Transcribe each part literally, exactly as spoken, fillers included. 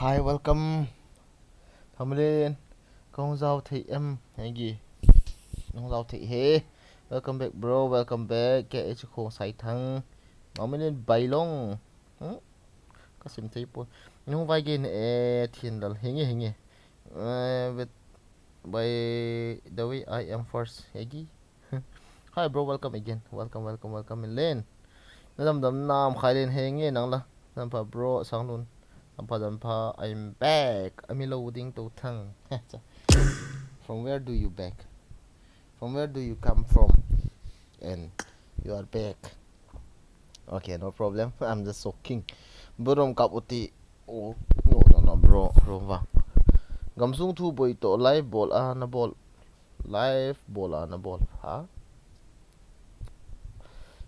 Hi, welcome. Thamlin, kong jao thei em, hegi. Nong jao thei he. Welcome back, bro. Welcome back. K H Khong Sai Thang. Thamlin Bailong. Hmm? Ka sim thei poi. Nung vai gen e thin dal. Hinge, hinge. Eh, with, by the way, I am first. Hegi. Hi, bro. Welcome again. Welcome, welcome, welcome. Len. Na dam dam nam khai len hinge nang la. Dam pha, bro. Sang lun. Dam pha, dam pha. I'm back. Ami lo ding to thang. From where do you back? From where do you come from? And you are back. Okay, no problem. I'm just soaking. Burum kap uti. Oh, no, no, no, bro, bro, va. Gamsung thu boi to live bol a na bol. Live bol a na bol. Ha?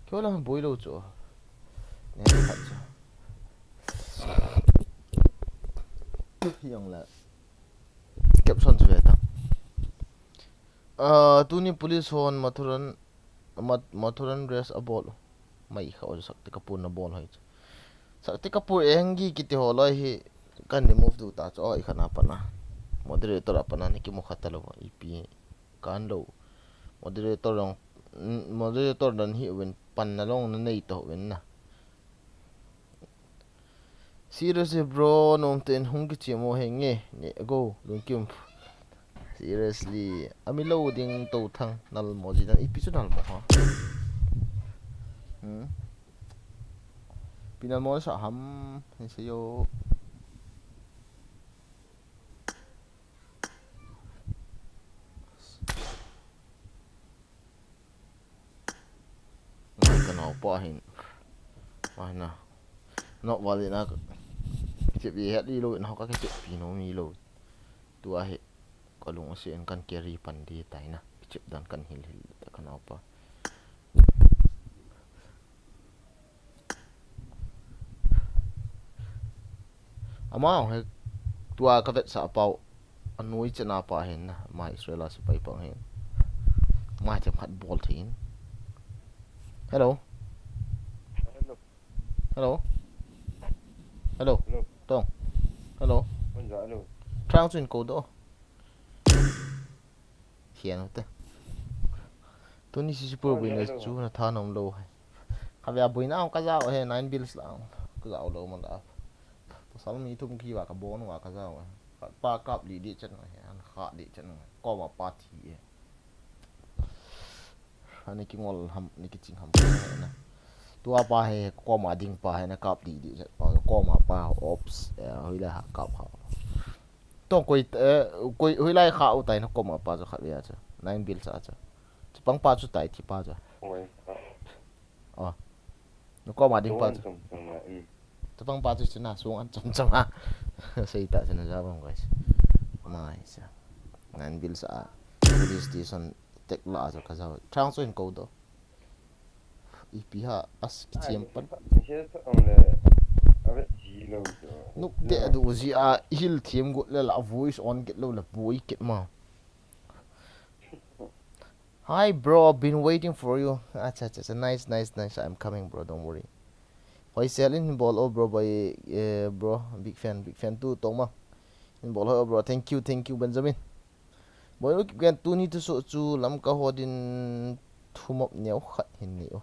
Kyo la boi lo chu. Ne khat chu. Yang la. Caption chu ve ta. Ah, tuni police hon Mathuran, Mat-, Mathuran rest abol. Mai kha o Shakti Kapoor na bol hoi chu. Shakti Kapoor e hangi kiti ho loi hi kan remove du ta chu. O, i khana pana. Moderator a pana ni kimu kha ta lo. Ipi kan lo. Moderator long, mm, moderator dan hi win pan na long na nei to win na. Seriously, bro, nom ten hung kichim mo henge. Ne, go, lungkim. Seriously, ami lo ding to thang nal mo ji dan ipi chu nal mo ha. Hmm? Pi nal mo sa ham, ni se yo. Ngai ka naopa hin. Ngai na. Nok vale na ka. Chep ye het li lo, na ka chep pi nom mi lo. Tua hi. Ka lung ase en kan carry pan di tai na. Chep dan kan hil hil ta ka naopa. Ama he tua ka vetsah pau. Anoi chena pa hin na. Ama Israel a sepai pa hin. Ama themkhat bol thei in. Hello. Hello. Hello. Hello. Hello. Tong. Hello. Wan ja, hello. Trang chuin ko do. Hian te. Tuni sisi pur buina chu na tha nom lo hai. Kha via buina ang ka jao he nine bills la ang. Ka jao lo man la. Pasal mi thum ki va ka bon va ka jao he. Ka pa kap li di chen he an kha di chen he. Ko ma pa thi he. Ani ki ngol ham ni ki ching ham ka he na. Tua pa he ko ma ding pa he na kap li di chen pa ko ma pa ops. Eh, hoi la ha kap ha. Tong koi, eh, koi, hoilai kha u tai na koma pa chu khat vea chu. Nine bills a chu. Chapang pa chu tai thi pa chu. Oi. Oh. Na koma ding pa chu. Chapang pa chu chuna sung an chom chom a. Sei ta chuna ja bang guys. Mai sa. Nine bills a. Police station tek la chu ka ja. Thang chu in ko do. Ipi ha, as kichiam pan. Nuk te adu ji a, hil thiam got le la, voice on get lo la, boi get ma. Hi bro, been waiting for you. Acha, acha, acha, nice, nice, nice. I'm coming, bro, don't worry. Hoi sel in bol o bro, boy, eh, bro, big fan, big fan tu tong ma. In bol hoi o bro, thank you, thank you, Benjamin. Boinu Kipgen tuni thusoh chu Lamka ho din thumop neo khat hin nei o.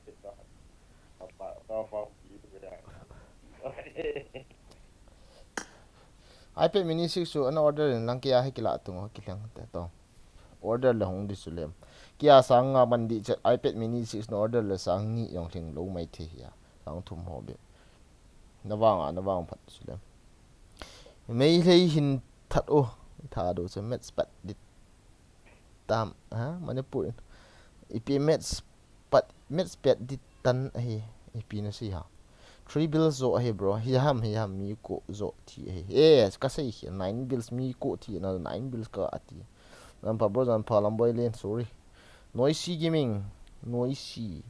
iPad mini six chu ana order in lang kei a hi kila tung o, kilheng te to. Order le hung di chu lem. Kei a sang nga man di chet iPad mini six na order le sang ni jong lhing lou mai thei hi a. Sang thum ho be. Na vang a, na vang phat chu lem. Meitei hin that o. Tha do chu maths pat di tam. Ha? Manipur in. Ipi maths pat, maths pat di tan ahi. Ipi na si ha. Three bills zo ahi, bro. Hi ham, hi ham, mi ko zo thi ahi. Eh, ka sei hi, nine bills mi ko thi na, nine bills ka ati. Jan pha, bro, jan pha, Lamboi Len, sorry. Noisy Gaming, Noisy.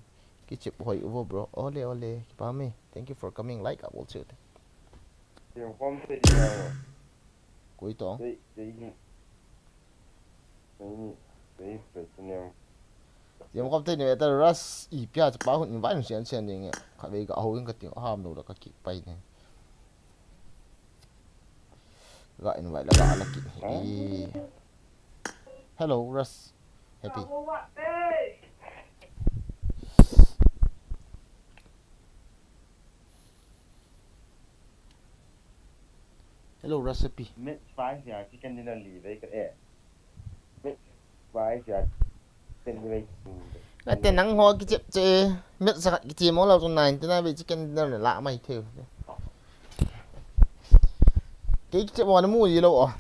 Kichep hoi uvo, bro. Ole, ole, kipa me. Thank you for coming. Like, a bol cheu te. Tiang kom te di na. Koi tong. Te, te ni. Te ni. Te ni, te ni. Tiang kom te ni, eta Ras i pia cha pa hun invite sian sian ding. Kha ve ka ho in ka ting ham lo da ka ki pai ni. Ga invite la ga la ki. Eh. Hello, Ras. Happy. Hello, Ras Happy. Maths five ya, chicken dinner li ve ka e. Maths five ya, chicken dinner. Ate nang ho kichep che. Maths sa kichep mo la tu nine te na ve chicken dinner la mai theu. Kei kichep mo na mu yi lo o.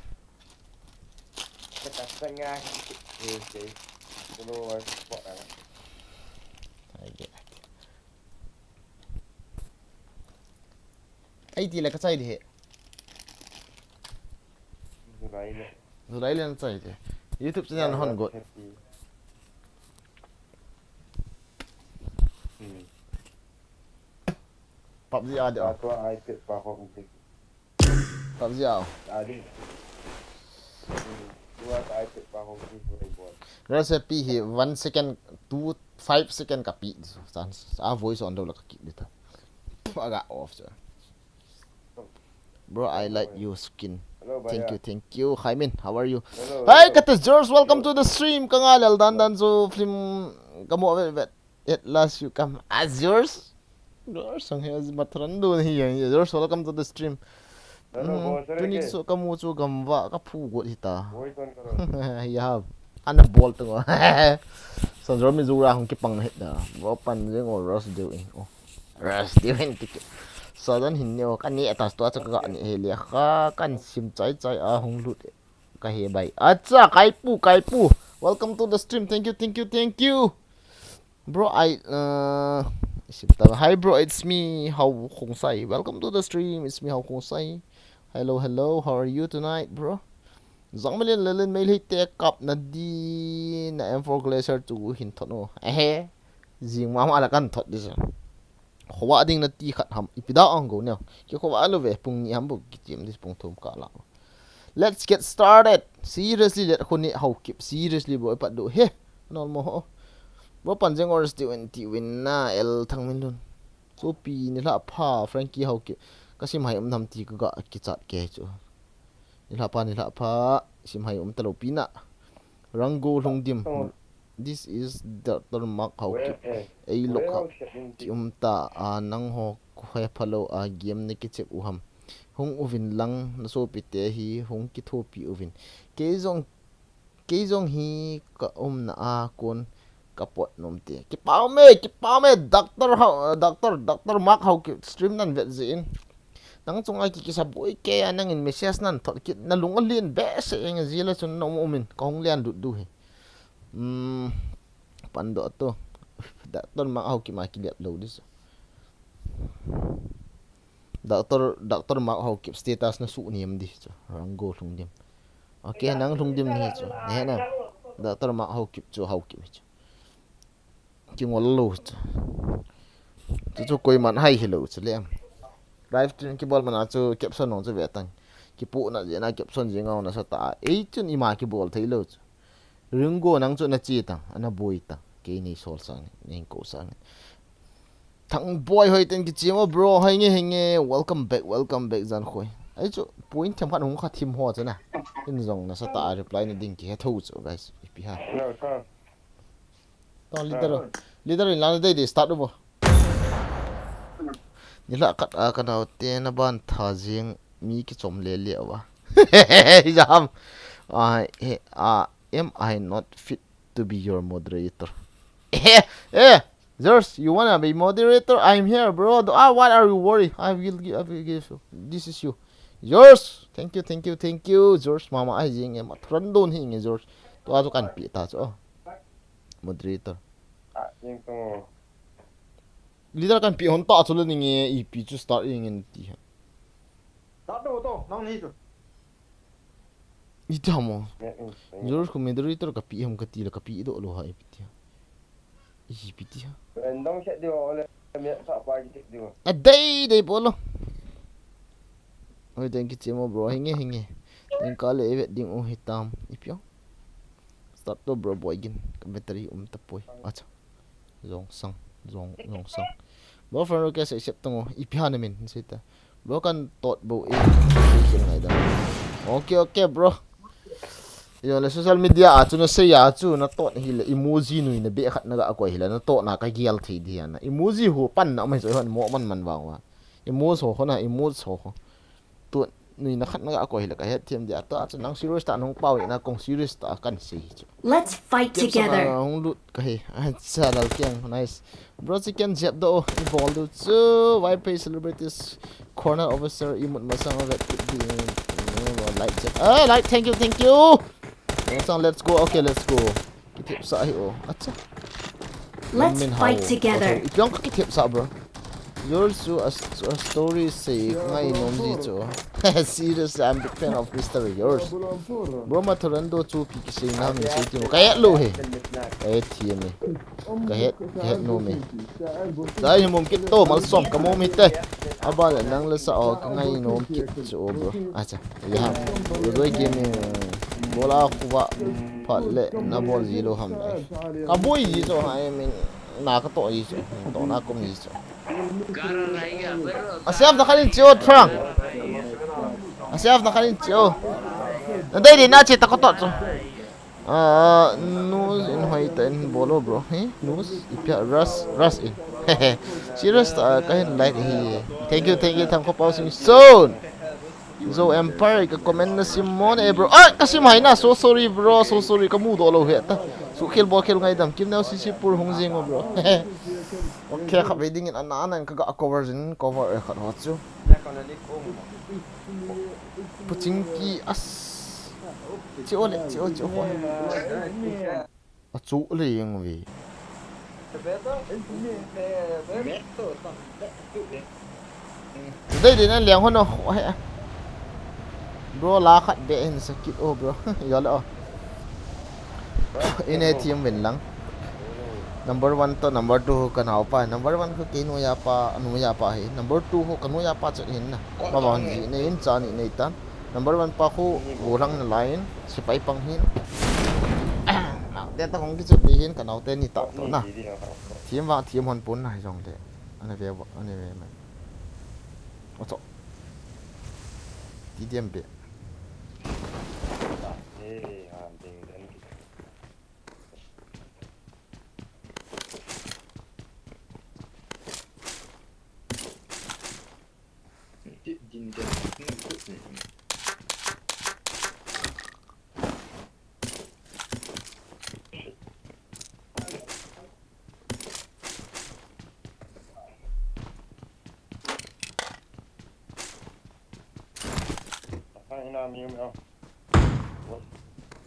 Ai ti le ka chai di he. Zulai le. Zulai le na chai di. YouTube channel hon got. Hmm. PUBG a de. Tua iPad pa ko. PUBG a. A di. Hmm. Tua iPad pa ko. Recipe hi one second, two, five second ka pi. Chance. A voice on do la ka ki di ta. Aga off cha. Bro, I like your skin. Hello, thank you, thank you. Hi, Min. How are you? Hello, hi, hello. Kata George, welcome to the stream. Ka nga lel dan dan so film ka mo vet vet. At last you come. As yours? George, sang he as matran do ni yang. George, welcome to the stream. Hello, mm, boss, tuni ke? So ka mu chu gamva ka phu got hita. Boy, ton karo. Ya. Ana bol tu. Sandro mi zura hung kipang na hita. Bo pan jeng o Ross do in. Oh. Ras diu hin tiki. Sadan hin neo, ka ni atas tua chu ka ni he le kha, kan sim chai chai a hung lut ka he bai. Acha, Kaipu, Kaipu. Welcome to the stream. Thank you, thank you, thank you. Bro, I, uh, sim ta. Hi, bro, it's me, Hao Khongsai. Welcome to the stream. It's me, Hao Khongsai. Hello, hello. How are you tonight, bro? Jangmalen lelen Meitei te kap na di na M four Glacier chu hin thot o. Ehe. Jing mama la kan thot di sa. Khowa ding na ti khat ham. Ipi da ang go ne. Ki khowa lo ve pung ni ham bo ki tim dis pung thum ka la. Let's get started. Seriously, let khuni Haokip. Seriously, boy, pat do he. Normal ho. Bo pan jeng or still in ti win na el thang min dun. So pi ni la pha Frankie Haokip. Ka sim hai um nam ti ka ga ki chat ke chu. Ni la pha, ni la pha. Sim hai um ta lo pi na. Rango Lhungdim. This is Doctor Mark Haokip. Ei lok ha. Ki um ta a nang ho ko he phalo a game ne ki chep u ham. Hung uvin lang na sopi te hi hung ki thopi uvin. Kei jong, kei jong hi ka um na a kon ka pot nom te. Kipa me, kipa me, Doctor Hao, Doctor, Doctor Mark Haokip stream nan vet jin. Nang chunga ki kisa boi ke a nangin message nan thot kit na lung a lien be se eng ji la chun na um umin ka hung lian dut du hi. Hmm, pan do to. Doctor Mark Haokip ma ki liap lo dis. Doctor, Doctor Mark Haokip status na su niam di chu. Rango Lhungdim. Okay, nang Lhungdim ni chu. Ne na. Doctor Mark Haokip chu Haokip chu. kingol lou chu. Chu chu koiman hai hilou chu le. Live stream kibol mana chu caption nung chu ve tang. Kipuhna jeh a caption jing a nasa ta. Ei chun ima kibol thei lou chu. Ringo nang chu na chi tang, ana boi tang. Kei nei sol sang, nei ko sang. Thang boy hoi ten kichim o bro, henge henge, welcome back, welcome back Jan Khoi. Ei chu point them khat hung kha thim ho chu na. In jong nasa ta reply na ding kihe tho chu guys. Ipi ha. Hello, sir. To leader. Leader in lang dei dei start u bo. Nilhah khat a ka naote na ban tha jing mi kichom le le uva. Jam. I, he, uh, am I not fit to be your moderator? Eh, eh, George, you wanna be moderator? I'm here, bro. Do, ah, what are you worry? I will give, I will give you. This is you. George, thank you, thank you, thank you. George, mama, ai jing em, thuran don hi nge, George. To a to kan pi ta cho. Moderator. Ah, jing to. Leader kan pi hon ta chu le ni nge, ipi chu start ing in ti ha. Start do to, nang ni chu. Ita mo. George ko moderator ka pi ham ka ti le ka pi do lo ha ipi ti ha. Ipi ti ha. Random set di ho le, me sa pa ki set di ho. A dei dei bolo. Oi, thank you, Chimo bro. Hinge, hinge. Ning ka le evet ding u hitam. Ipi o. Start to bro boy gin. Ka battery um ta poi. Acha. Jong sang, jong, jong sang. Bro, friend request accept tong o. Ipi ha na min, sei ta. Bro, kan tot bo e. Sei sil ngai da. Okay, okay, bro. Yo, le social media a chu na sei a chu na tot hi le emoji nui na be khat na ga koi hi le na tot na ka gial thei di na. Emoji ho pan na mai so hon mo man man vang wa. Emoji ho ho na, emoji ho ho. Tu nui na khat na ga koi hi le ka het thiam dia. To a chu nang serious ta nung pau na kong serious ta kan sei hi chu. Let's fight together. Hung lut ka he. A cha dal kiang. Nice. Bro, chicken jep do. I bol do chu. Why pay celebrities corner officer i mut masang vet kit di. Like jep. Ah, like, thank you, thank you. Masang, let's go. Okay, let's go. Ki thep sa hi o. Acha. Let's fight together. Ipi ang ka ki thep sa, bro. Yours to a, a story say ngai nom ji chu. Serious, I'm big fan of Mister Yours. Bro, ma thorando chu pi ki sei na mi sei ti mo. Ka ya lo he. Ka ya thi mi. Ka het, ka het nom e. Sa hi mum kit to mal som ka mum hi te. Aba le nang le sa o ka ngai nom kit chu o bro. Acha. Ya. Bro doi game bola khuwa phat le na bol ji lo ham. Ka boi ji chu ha e min na ka to ji chu. To na kom ji chu. A save na khat in chu o Trang. A save na khat in chu o. Na dei dei na che ta ka to chu. Ah, nus in hoi ta in bolo bro. He? Nus ipia rush, rush in. Serious ta ka hin like hi. Thank you, thank you. Thang ko pau sing soon. Zo Empire ka comment na sim mo na e bro. Ah, ka sim hai na. So sorry bro, so sorry. Ka mu do lo he ta. Su khel bo khel ngai dam. Kim nau C C pur hung jing o bro. Okay, kha ve ding in ana ana ka ga cover jin cover e khat ho chu. Puching ki as. Chi o le, chi o, chi o. A chu le yang ve. Dei dei na liang hono. Bro la khat be hin sakit o bro. Yo le o. Ine team win lang. Number one to number two ho ka nau pa. Number one ho ke nu ya pa, nu ya pa hi. Number two ho ka nu ya pa chet hin na. Ma ma hon ji ne in cha ni nei tan. Number one pa khu go lang na line. Sipai pang hin. Na te ta hong ki chet ni hin ka nau te ni ta to na. Team wa team hon pun na jong le. Ana ve wa, ana ve mai. Ocho. Ti diam be.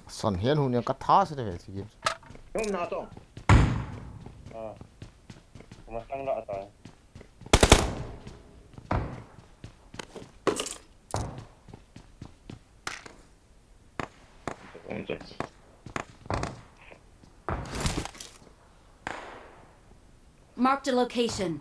San hian hun yang ka tha se ve si game. Num na tong. Ah. Masang la ta. Marked a location.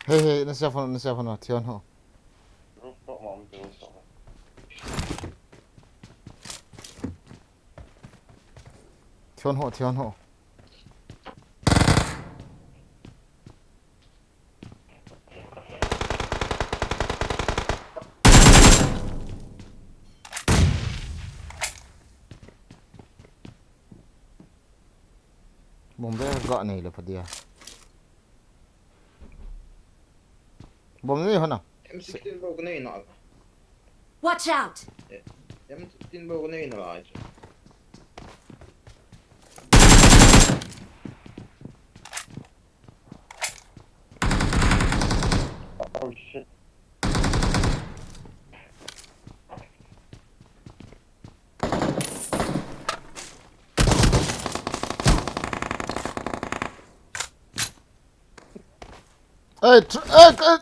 Hey, hey, na cell phone, na cell phone, thion ho. Rooftop ma um te rooftop. Thion ho, thion ho. Bomb ve ga nei le phadia. Bomb nei hona. M sixteen bou ka nei na. Watch out! M sixteen bou ka nei na lai chu. Oh shit. Ei, tr-, ei, ei.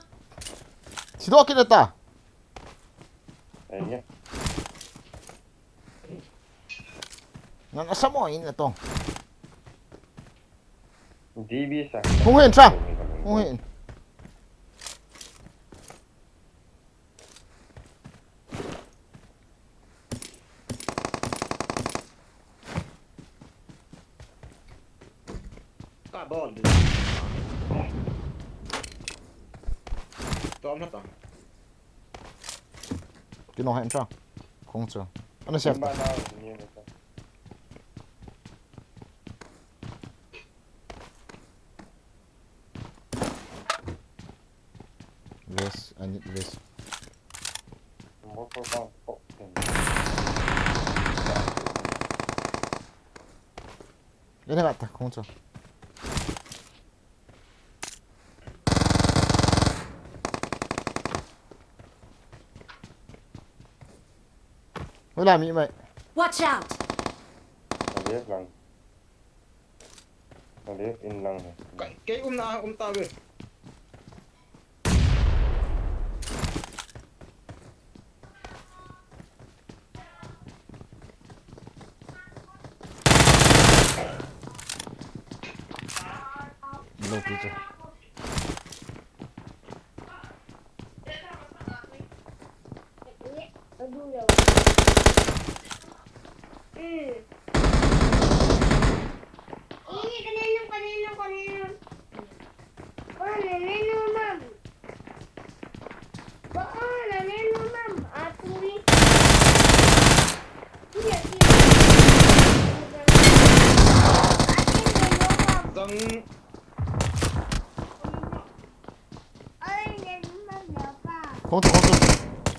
Thi doh kit ta. Ei, nge. Ngan asamo in atong. D B sa. Hung hin, Chang. Hung hin. Ka bol. Tom na ta. Kino hen cha. Khong cha. Ana siap ta. Vest, I need vest. Ina kata, khong cha. Wala mi mai. Watch out! Left lang. Left in lang. Kei, kei umna, um ta ve. Lo pi cha. Zang. Khong tu, khong tu.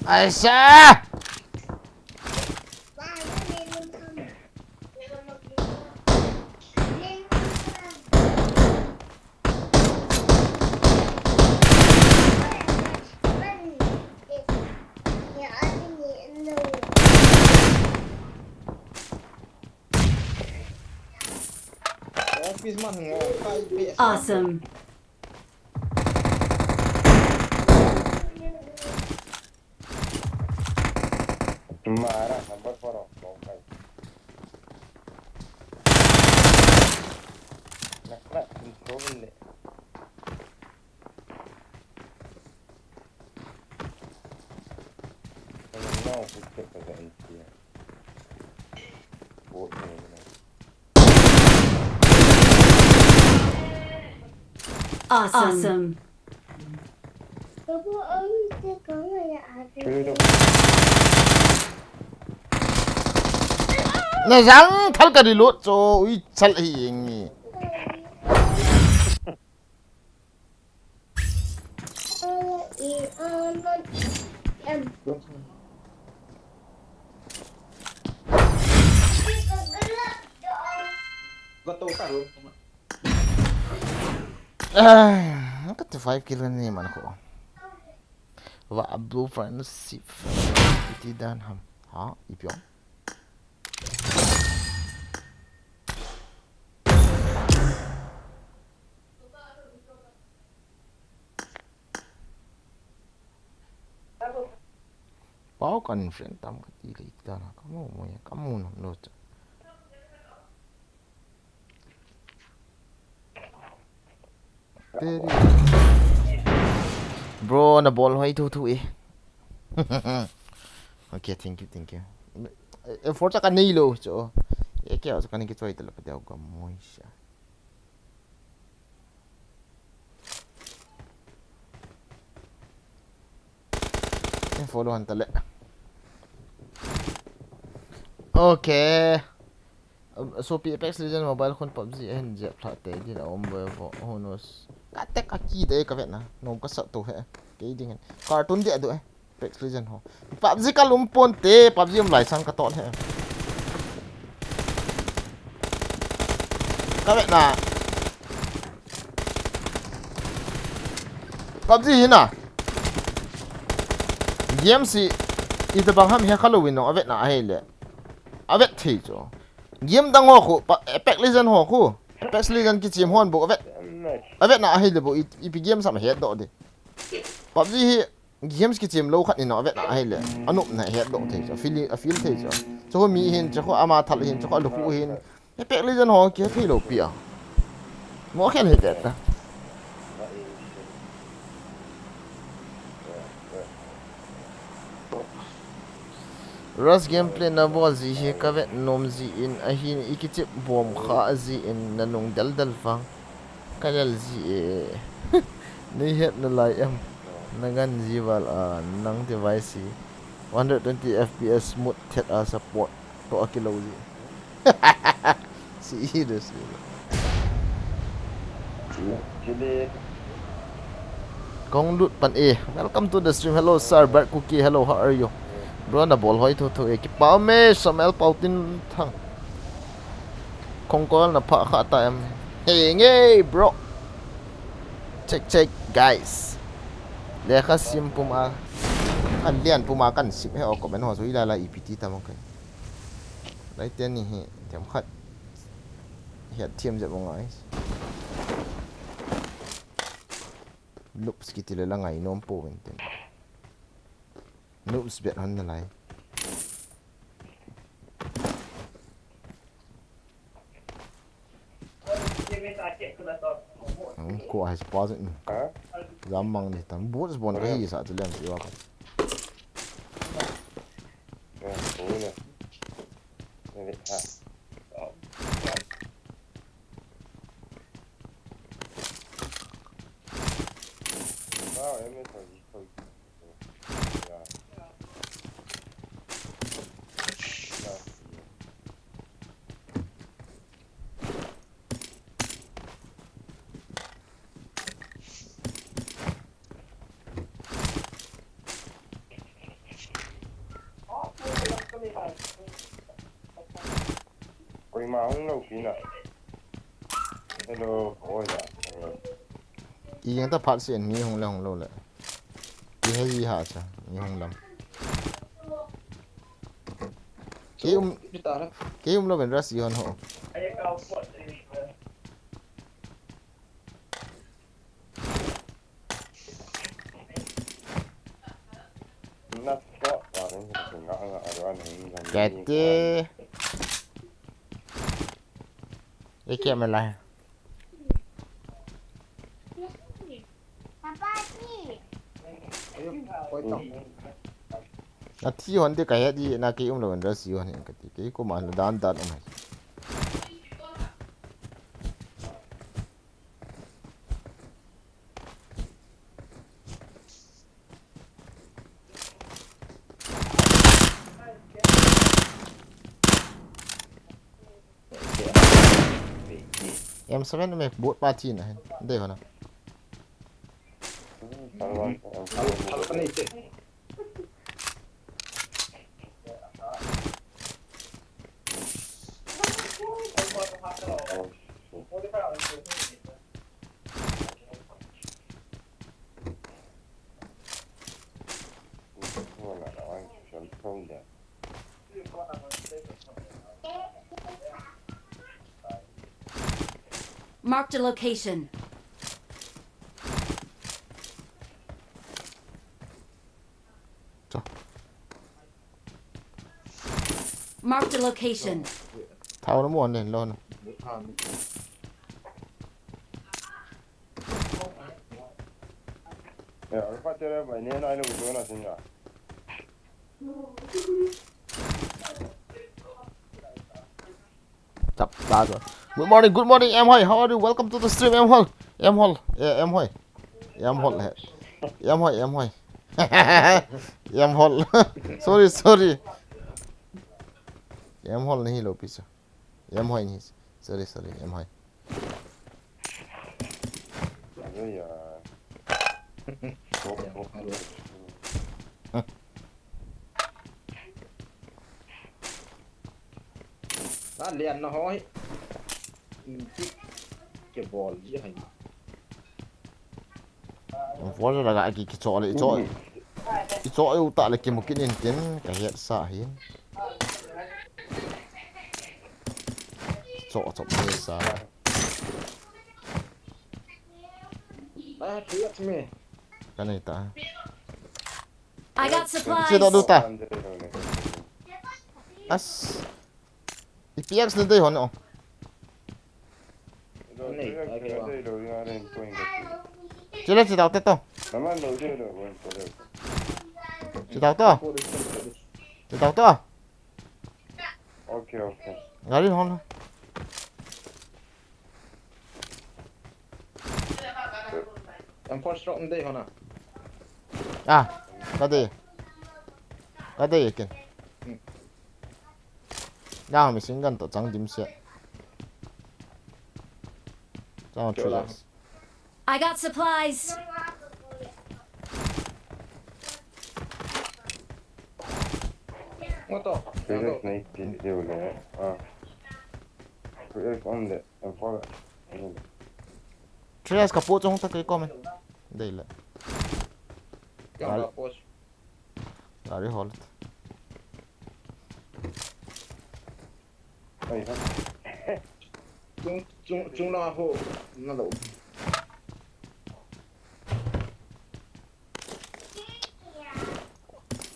Aisa! Awesome. Mara, number four of Bombay. Nakla, control le. Ano na, picture pa sa N C R. Awesome. Awesome. Na jang thal ka reload cho ui chal hi eng ni. Ah, ka ti five kill ni man ko. Wa blue friendship. Iti dan ham. Ha, ipi ong. Pau kan friend tam ka ti le ik dan ha. Kamu mo ya, kamu no no cha. Bro, na bol hoi thu thu e. Okay, thank you, thank you. Eh, forcha ka nei lo cho. E ke ka ni ki choi tala pa deu ka moi sha. Eh, follow han tale. Okay. Um, sopi Apex Legend mobile khun PUBG ahin jep lha te din a um ve vo, who knows. Ka te ka ki de ka vet na, nom ka sa to he. Kei ding hen. Cartoon de adu eh. Apex Legend ho. PUBG ka lum pon te, PUBG um lai sang ka tot he. Ka vet na. PUBG hi na. Game si, i te bang ham he kha lo win no, a vet na a he le. A vet thei cho. Game dang ho khu, pa, Apex Legend ho khu. Apex Legend ki chim hon bu a vet. A vet na a he le bu, i, ipi game sam he do de. PUBG hi, games ki chim lo khat ni no, a vet na a he le. A nup na he do thei cho, feel, a feel thei cho. Cho mi hin, cho khu ama thal hin, cho khu a lu khu hin. Apex Legend ho ki thei lo pi a. Mo khen hi vet ta. Rust gameplay na bol ji hi ka vet nom ji in ahin i kichip bom kha ji in na nung del del vang. Ka del ji e. Nei het na lai em. Na gan ji val a nang device hi. One hundred twenty F P S smooth thet a support to a kilo ji. Si i de si. Kong lut pan e. Welcome to the stream. Hello, sir. Brad Cookie. Hello, how are you? Bro, na bol hoi thu thu e. Kipa me, Samuel Pautin Thang. Kong kol na pha kha ta em. Hey, nge, bro. Check, check, guys. Lekha sim pum a. Kan lian pum a kan sim he o comment ho so i la la i pi ti ta mong kai. Lai ten ni hi, tem khat. Hiat thiam jep u ngai. Loops kiti le la ngai nom po ven ten. Loops bet hon na lai. Ang ko ai spa jin. Ha? Jam mang ni tam. Boots bon ka hi sa tu lem ti wa ko. Ya, ko na. Ya, ha. Wow, em ni ko. Koima hung lou pi na. Hello, oi da. I jeng ta phat sen mi hung le hung lou le. I he i ha cha, mi hung lam. Kei um, kei um lou ben ras i hon ho. Kati. Eke me lai. Na thi hon te ka he di na kei um lou ben ras i hon he kati. Kei ko ma la dan dan um he. M seven me boot pa chi na hin. Dei ho na. Hal, hal ka nei te. Marked a location. Cho. Marked a location. Thao na mo ne lo na. Ya, alfa tere bai ne na ilo ko na singa. Chap ta jo. Good morning, good morning, M Hoi. How are you? Welcome to the stream, M Hol. M Hol. Yeah, M Hoi. M Hol. He. M Hoi, M Hoi. M Hol. Sorry, sorry. M Hol nahi lo pisa. M Hoi nahi. Sorry, sorry, M Hoi. Ayo ya. Top, top, top. A lian na hoi. Inti ke bol ji hai. Forza laga ki ki cho le cho. I cho u ta le ki mu kin in tin ka het sa hin. Cho cho le sa. Ah, triax me. Ka nei ta. I got supplies. Che da du ta. As. I P X ne dei hon o. Che le che dau te to. Che dau to. Che dau to. Okay, okay. Gari hon. M four stroke dei hon a. Ah, ka dei. Ka dei ken. Yang machine gun to chang dim se. Chang three X. I got supplies. Ngo to. Felix na ipi diu le. Ah. Felix on the. And for. Three X ka po chong ta kei comment. Dei le. Yang ba post. Gari hol. Ai ha. Chung chung chung la ho. Na lo.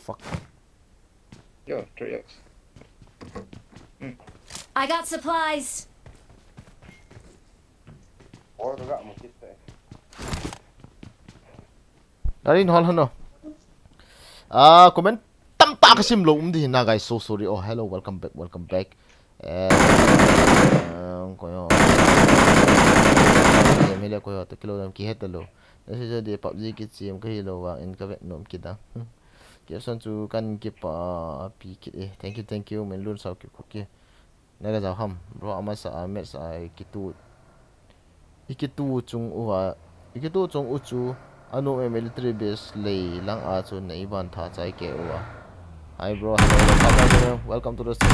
Fuck. Yo, three X. I got supplies. Or ka ga mo kit te. Gari hol hano. Ah, comment tam ta ka sim lo um di na guys. So sorry. Oh, hello, welcome back, welcome back. Eh, eh, ko yo. Eh, mele ko yo, to kilo dam ki het lo. Nasi jadi PUBG ki sim ka hilo wa in ka vet nom ki da. Ki son chu kan ki pa pi ki eh. Thank you, thank you. Men lun sao ki ku ki. Na ga jao ham. Bro, ama sa, a met sa, a ki tu. I ki tu chung u a, i ki tu chung u chu, anu me military base lei lang a chu nei ban tha chai ke u a. Hi bro, hello, hello, hello, welcome to the stream.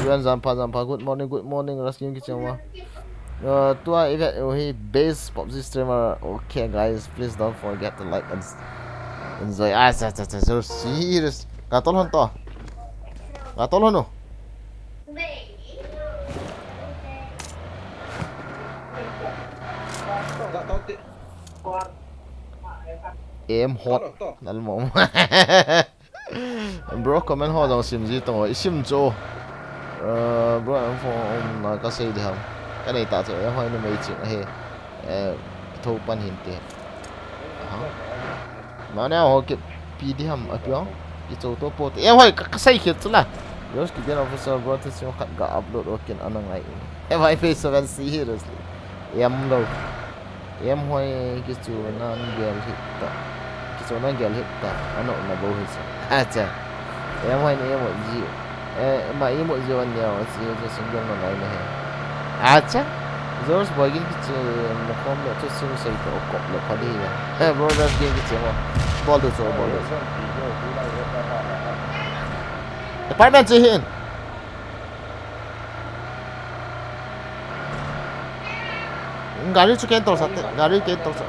Everyone, Zampa, Zampa, good morning, good morning, Raskin Kichama. Uh, tua ive u hi base PUBG streamer. Okay guys, please don't forget to like and s- enjoy. Ah, cha cha cha, so serious. Ka tol hon to. Ka tol hon. Em hot. Nalmo. Bro, comment ho jong sim ji tong, i sim cho. Uh, bro, em phone na ka sei di ham. Ka nei ta cho, em hoi na mei ching he. Eh, tho pan hin te. Aha. Mane ho ke pi di ham a piong. Ki cho to po te. Em hoi ka, ka sei khit chula. Yosh ki den official bro te sim khat ga upload o kin anang ai. Em hoi face seven seriously. Em lo. Em hoi ki chu nan gel hit ta. Ki chu nan gel hit ta. Ano na bo hi sa. Acha. Em hoi ni em ji. Eh, ma i mo ji wan ya wa si je single na nai ne he. Acha. George Boy gin kiche mo khom le chu sim sei to kop le pha di ya. Eh, Brothers gin kiche mo. Bol du chu, bol du chu. Apartment che hin. Gari chu ken tol sa te, gari ken tol sa.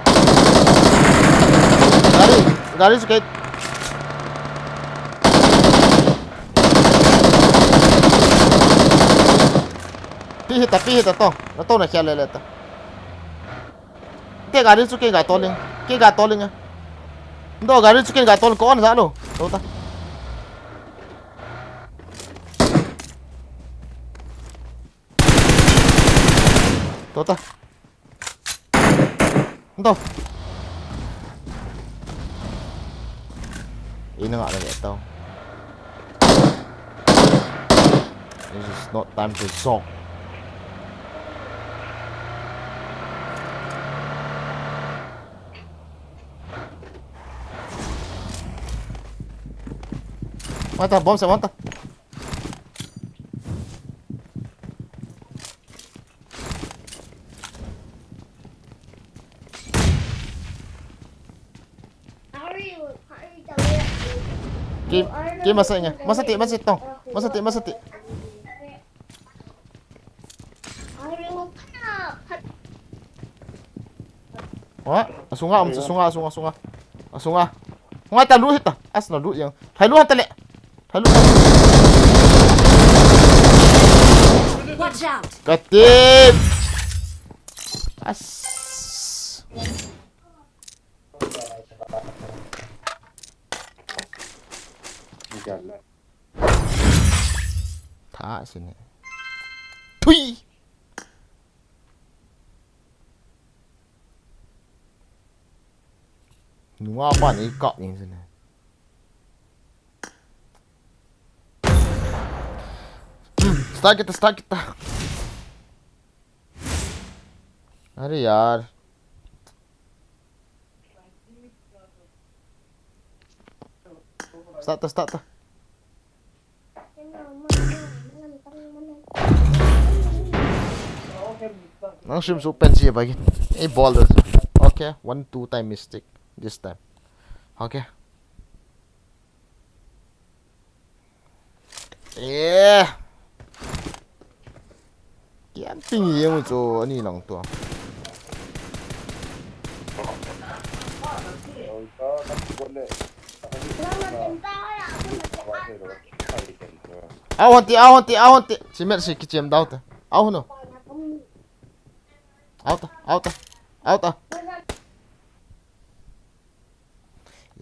Gari, gari chu ken. Pi hita, pi hita to. Na to na khel le le ta. Te gari chu ken ga toling. Ken ga toling a. Ndo gari chu ken ga tol ko on za lo. To ta. To ta. Ndo. Ina nga na to. This is not time to jog. Mata, bomb sa, mata. Ki, ki masa inga. Masa ti, masa ti tong. Masa ti, masa ti. Wa, asunga, um, asunga, asunga, asunga. Asunga. Ngai ta lu hita. As na lu yang. Thai lu han ta le. Thai lu. Watch out! Katim. As. Tha sini. Thui. Nunga pa ni kap ni sini. Start kita, start kita. अरे यार। Start ta, start ta. Nang stream chu pen si ba ki. Ei bol da. Okay, one two time mistake this time. Okay. Eh. Kian ping ye mu chu ani lang tua. Au hon ti, au hon ti, au hon ti. Simet si kichem dau ta. Au no. Au ta, au ta, au ta.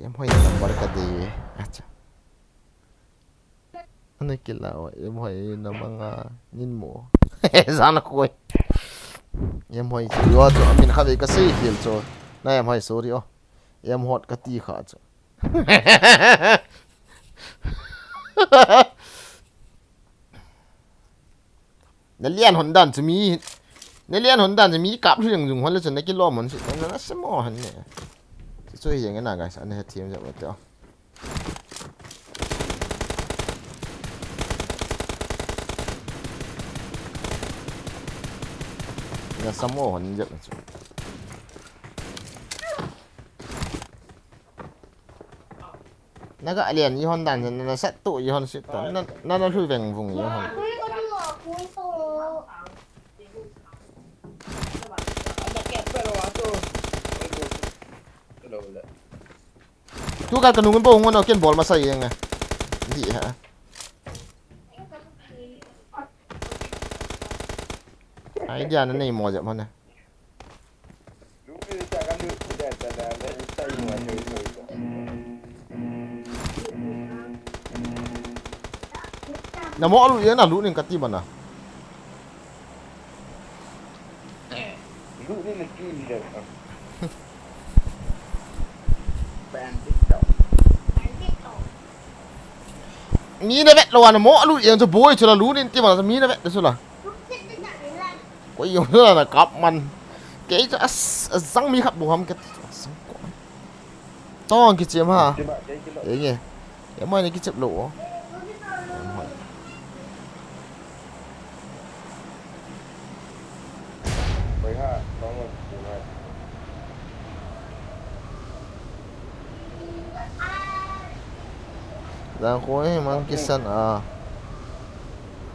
Em hoi number ka de. Acha. Ana kila o, em hoi na manga nin mo. Zana koi. Em hoi chu yo chu, amin kha ve ka sei hil chu. Na em hoi sorry o. Em hot ka ti kha chu. Na lian hon dan chu mi, na lian hon dan chu mi kap lhu jeng jung hon le chu na kilom hon si, na, na semo hon ne. Chu chu hi jeng na guys, ana he thiam jep te. Na semo hon jep na chu. Naga alian ihon dan, na, na sat tu ihon sit ta, na, na, na lhu veng vung ihon. Tu ka kanung bo ngon ken bol masa yeng a. Di ha. Idea na nei mo jep mo na. Na mo alu ye na lu ning kati mana. Lu ni na ki ni da. Mi na vet lo ana mo alu ye chu boi chu la lu ning ti mana mi na vet chu la. Koi jong la na kap man. Kei chu as, azang mi khat bu ham ke ti chu azang ko. Tong kichem ha. Enge. Em hoi ni kichem lo o. Em hoi. Jangkho hi mang kisan a.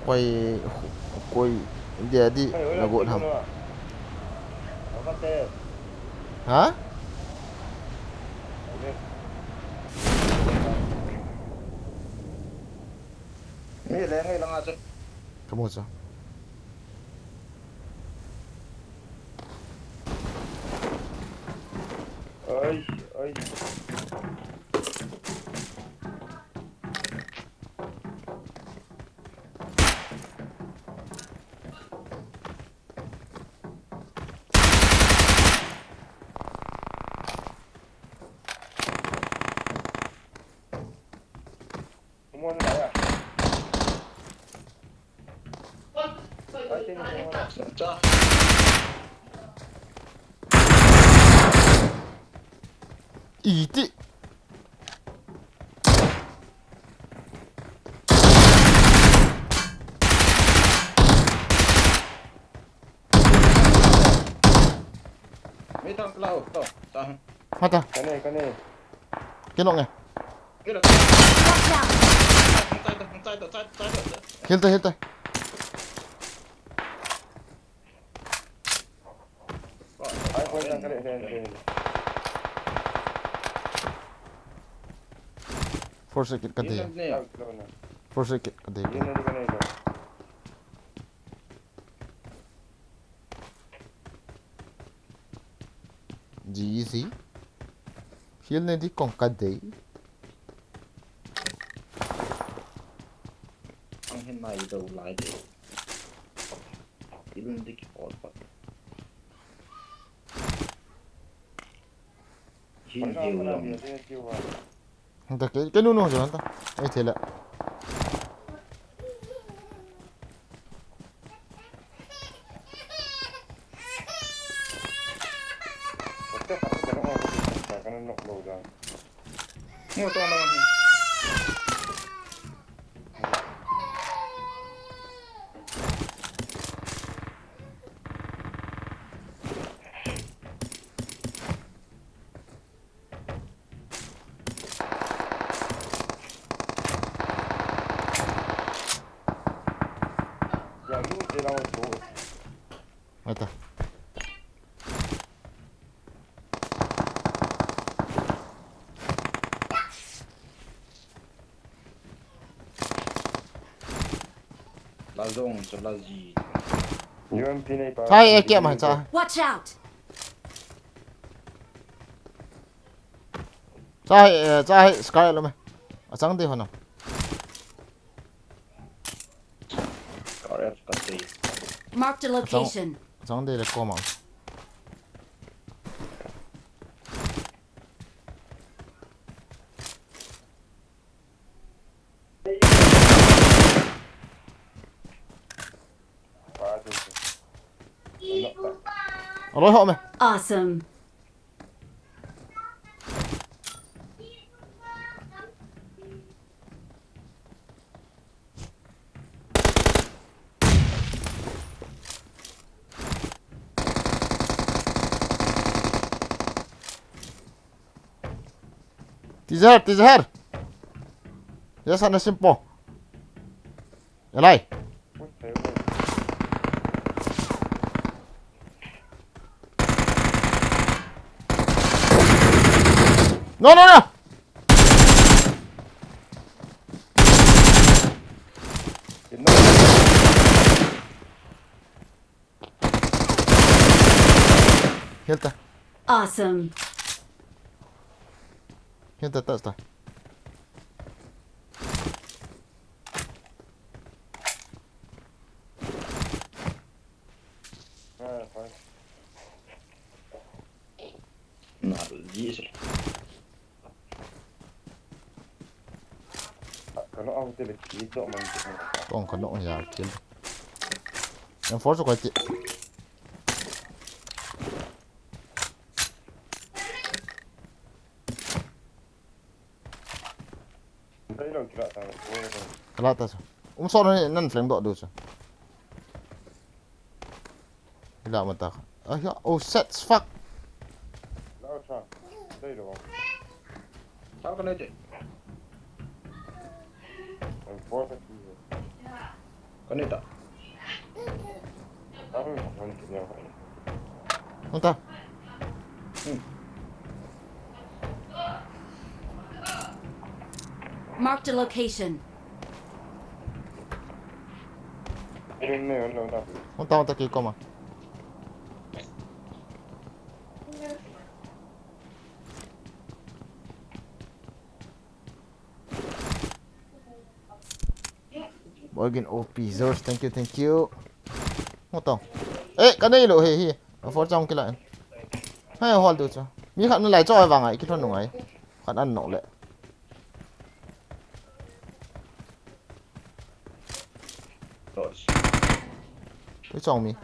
Koi, koi dia di na got ham. Ha? Kamu sa. Ai, ai. Iti. Mei tang klau to. Tang. Hata. Kane, kane. Kino nge. Kilo. Watch out! Hilta, hilta. Ai, koi tang kare, kare, kare. Four second ka dei. Kilo na. Four second ka dei. Kilo na, kilo na. G C. Heal ne di kong ka dei. Ang hin nai do lai de. Heal ne di ki ol pa. Heal de u long. Hanta ke, ke nu nu jo hanta. Ai thela. Ata. La zong, so la zi. U M P nei pa. Chai, eh, kia ma, chai. Watch out! Chai, eh, chai, Sky lo me. Achang de ho na. Marked a location. Achang de le ko ma. Aloi ho me. Awesome. Tizahar, tizahar. Ya sana simpo. Elai. No, no, no. Hilta. Awesome. Hilta, ta, ta. Na, diesel. Kano au te le ki to man. Kong kano ya kin. Yang force ko ti. Kala ta so. Um so nan flank do do so. Ila mata. Ahiya, oh, shit, fuck. Lao cha. Dai lo. Sao ka nei te. Ang po sa ki. Ka nei ta. Ang ang ti niya. Anta. Marked a location. Iring ne lo na. Anta, anta, kei koma. Morgan O P Zors, thank you, thank you. Mo to. Eh, ka nei lo he he. A for chang kila. Hai hol du chu. Mi khat na lai cho ai vang ai ki thon nung ai. Khat an no le. Thoughts. Ui chong mi.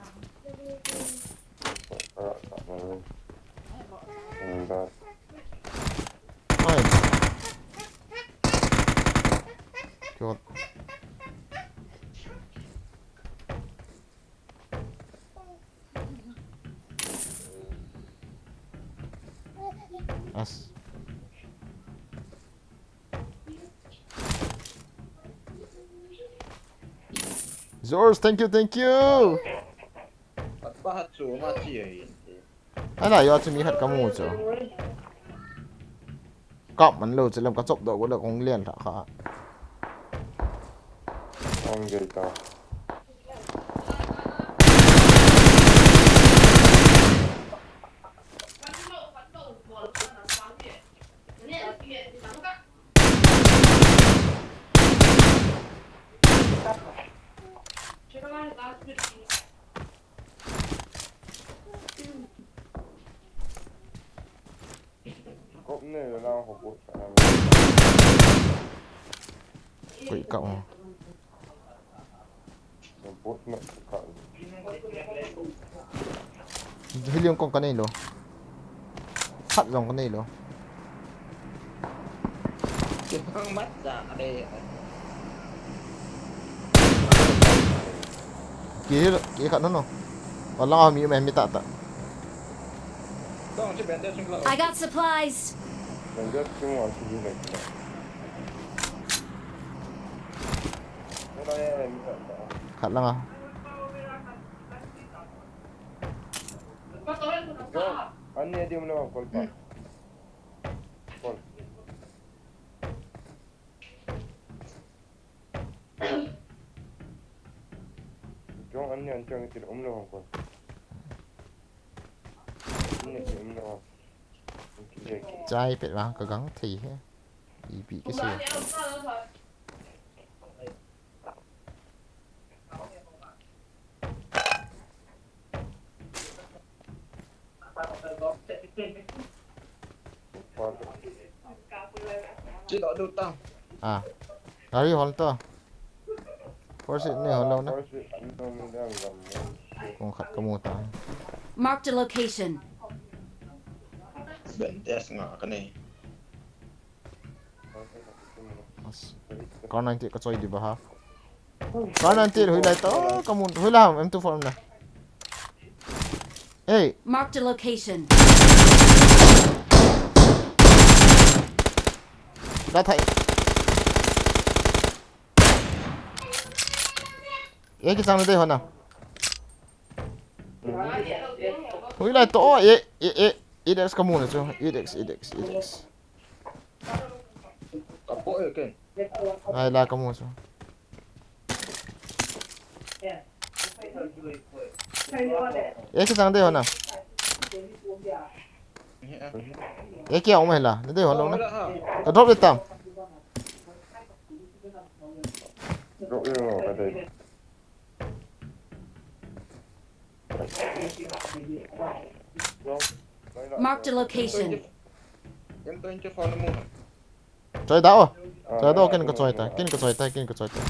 Ah, ah, ah. Ang ba. Ai. God. As. Zors, thank you, thank you. Pat pa hat chu ma chi ai. Ala yo chu mi khat ka mu chu. Kap man lo chu lam ka chop do ko lo kong lian tha kha. Ang gei ta. Kop ne la ho bot sa. Koi ka mo. Bot na ka. Helium kong ka nei lo. Khat jong ka nei lo. Ki hang mat ja ka dei. Ki hil, ki khat no no. Wala mi me mi ta ta. Dong chi ben de chung lo. I got supplies. Ang gei chung wa chi ni le. Wala ya mi ta ta. Khat lang a. Yo, an ne di mo na kol pa. Kol. Jong an ne an chang ti um lo kol. An ne ti um lo. Chai pet vang ka gang thei he. Ipi ki se. Chi do du ta. Ah. Gari hol to. Force ni hol lo na. Kong khat ka mu ta. Marked a location. Ben test nga ka nei. Kar ninety ka choi di ba ha. Kar ninety hui lai to ka mu hui la M two four na. Hey. Marked a location. Da thai. Ye ki chang de hona. Hui lai to ye ye ye. Eight X ka mu na chu. Eight X, eight X, eight X. Ka po e ken. Ai la ka mu chu. Ye ki chang de hona. Ye ki au mai la. Ne de hon lo na. Ka drop de tam. Drop ye lo ka dei. Marked a location. Em to in che phone mo. Choi da o. Choi da o ken ka choi ta. Ken ka choi ta. Ken ka choi ta.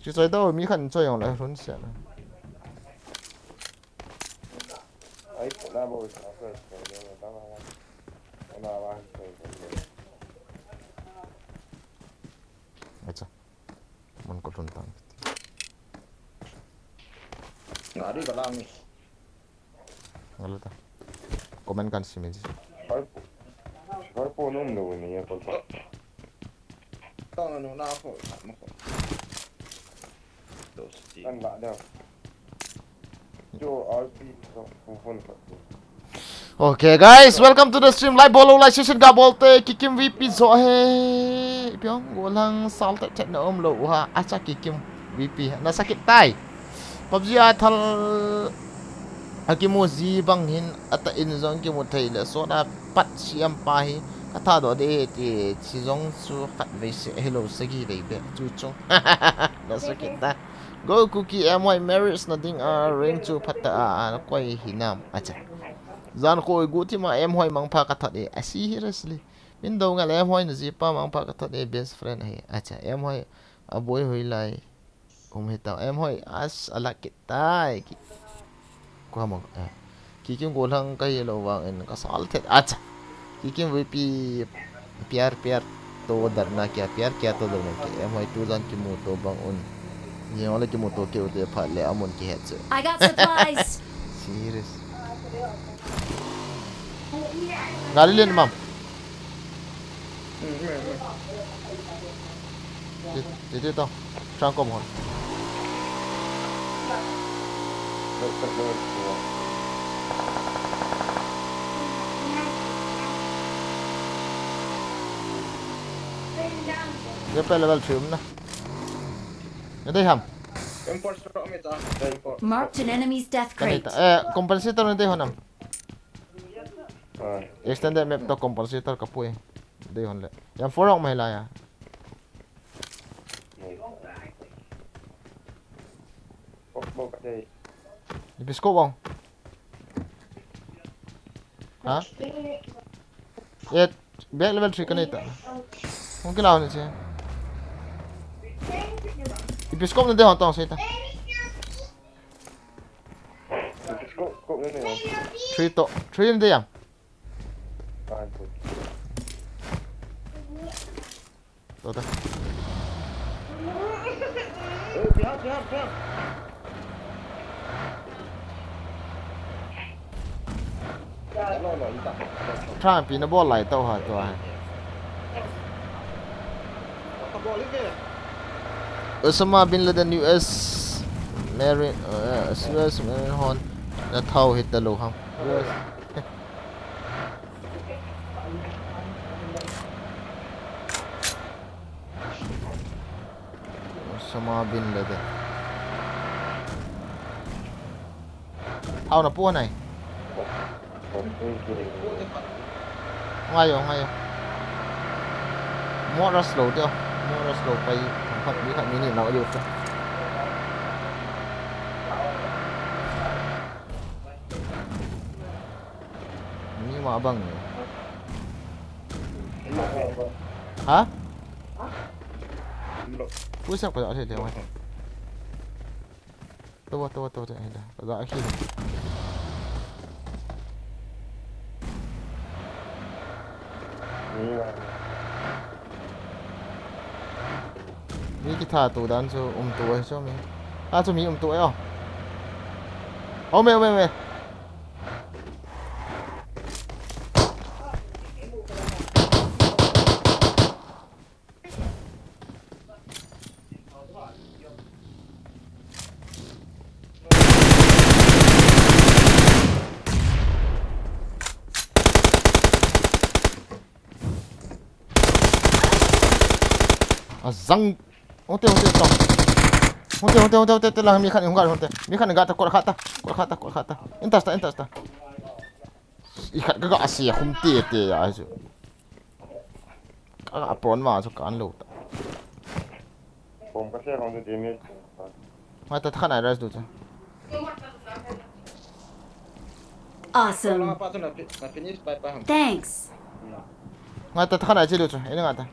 Chi choi da o mi khan choi yong la run se na. Ai ko na bo sa ko ko na ba. Na ba ko. Acha. Mon ko tun tang. Nga di ka lang ni. Ngalo ta. Comment kan simin si. Har po. Har po nom lo ni ya po. Tong no na ko. Kan la da. Jo R P ko phone ko. Okay, guys, welcome to the stream. Like bol, like session ga bolte, Kikim V P jo he. Pyong golang sal ta chat na um lo ha. Acha Kikim V P. Na sakit tai. PUBG a thal a kimu ji bang hin ata in jong kimu thei le so na pat siam pa hi. Ka tha do de ti chi jong chu khat vei se hello sagi vei be chu chung. Na sakit tai. Go Kuki M Y marriage na ding a ring chu phat ta a, a koi hinam acha. Jan khoi gu ti ma M Y mangpha ka that e. A seriously. Min do nga le M Y na ji pa mangpha ka that e best friend ahi. Acha M Y a boi hoi lai. Um hita M Y as a la kit tai ki. Ko mo. Eh. Kikim golang kai lo vang in ka sal thet acha. Kikim V P pyar pyar to darna kya, pyar kya to darna kya. M Y tu jan kimu to bang un. Ni ole kimu to ke ute phat le amun ki het che. I got supplies. Serious. Gali len mam. Ti ti to. Chang kom hon. Ye pe level three um na. Ye dei ham. Marked an enemy's death crate. Eh, compensator ne dei hon am. Extended map to compensator ka pui. Dei hon le. Yang four mai la ya. Ipi scope bang. Ha? Ye, back level three ka nei ta. Hung kila ni che. Ipi scope na dei hon tong sei ta. Scope, scope na nei hon. Three to, three na dei yang. To ta. Tha pi na bol lai to ha to ha. Osama bin Laden U S Marine, uh, U S Marine hon na thau hit ta lo ham. U S. Osama bin Laden. Hau na pu nai. Ngai yo, ngai yo. Mo rush lo teo. Mo rush lo pai. Thang khat mi khat mi ni nau yo ta. Mi ma bang ni. Ha? Push up ka ja thei thei mai. Tawa, tawa, tawa, tawa, da. Ka ja khi. Mi kitha tu dan chu um tu ai chu mi. A chu mi um tu ai o. Ome, ome, ome. A zang. Hung te, hung te, tong. Hung te, hung te, hung te, hung te, te lang mi khat hung ga, hung te. Mi khat ga ta, kol khat ta, kol khat ta, kol khat ta. In touch ta, in touch ta. I khat ka ga se khum te te ya chu. Ka ga pron ma chu kan lo ta. Bom ka se hung te te mi. Ngai ta, khat nai ras du chu. Awesome. Thanks. Ngai ta, khat nai che du chu. Ini ngai ta.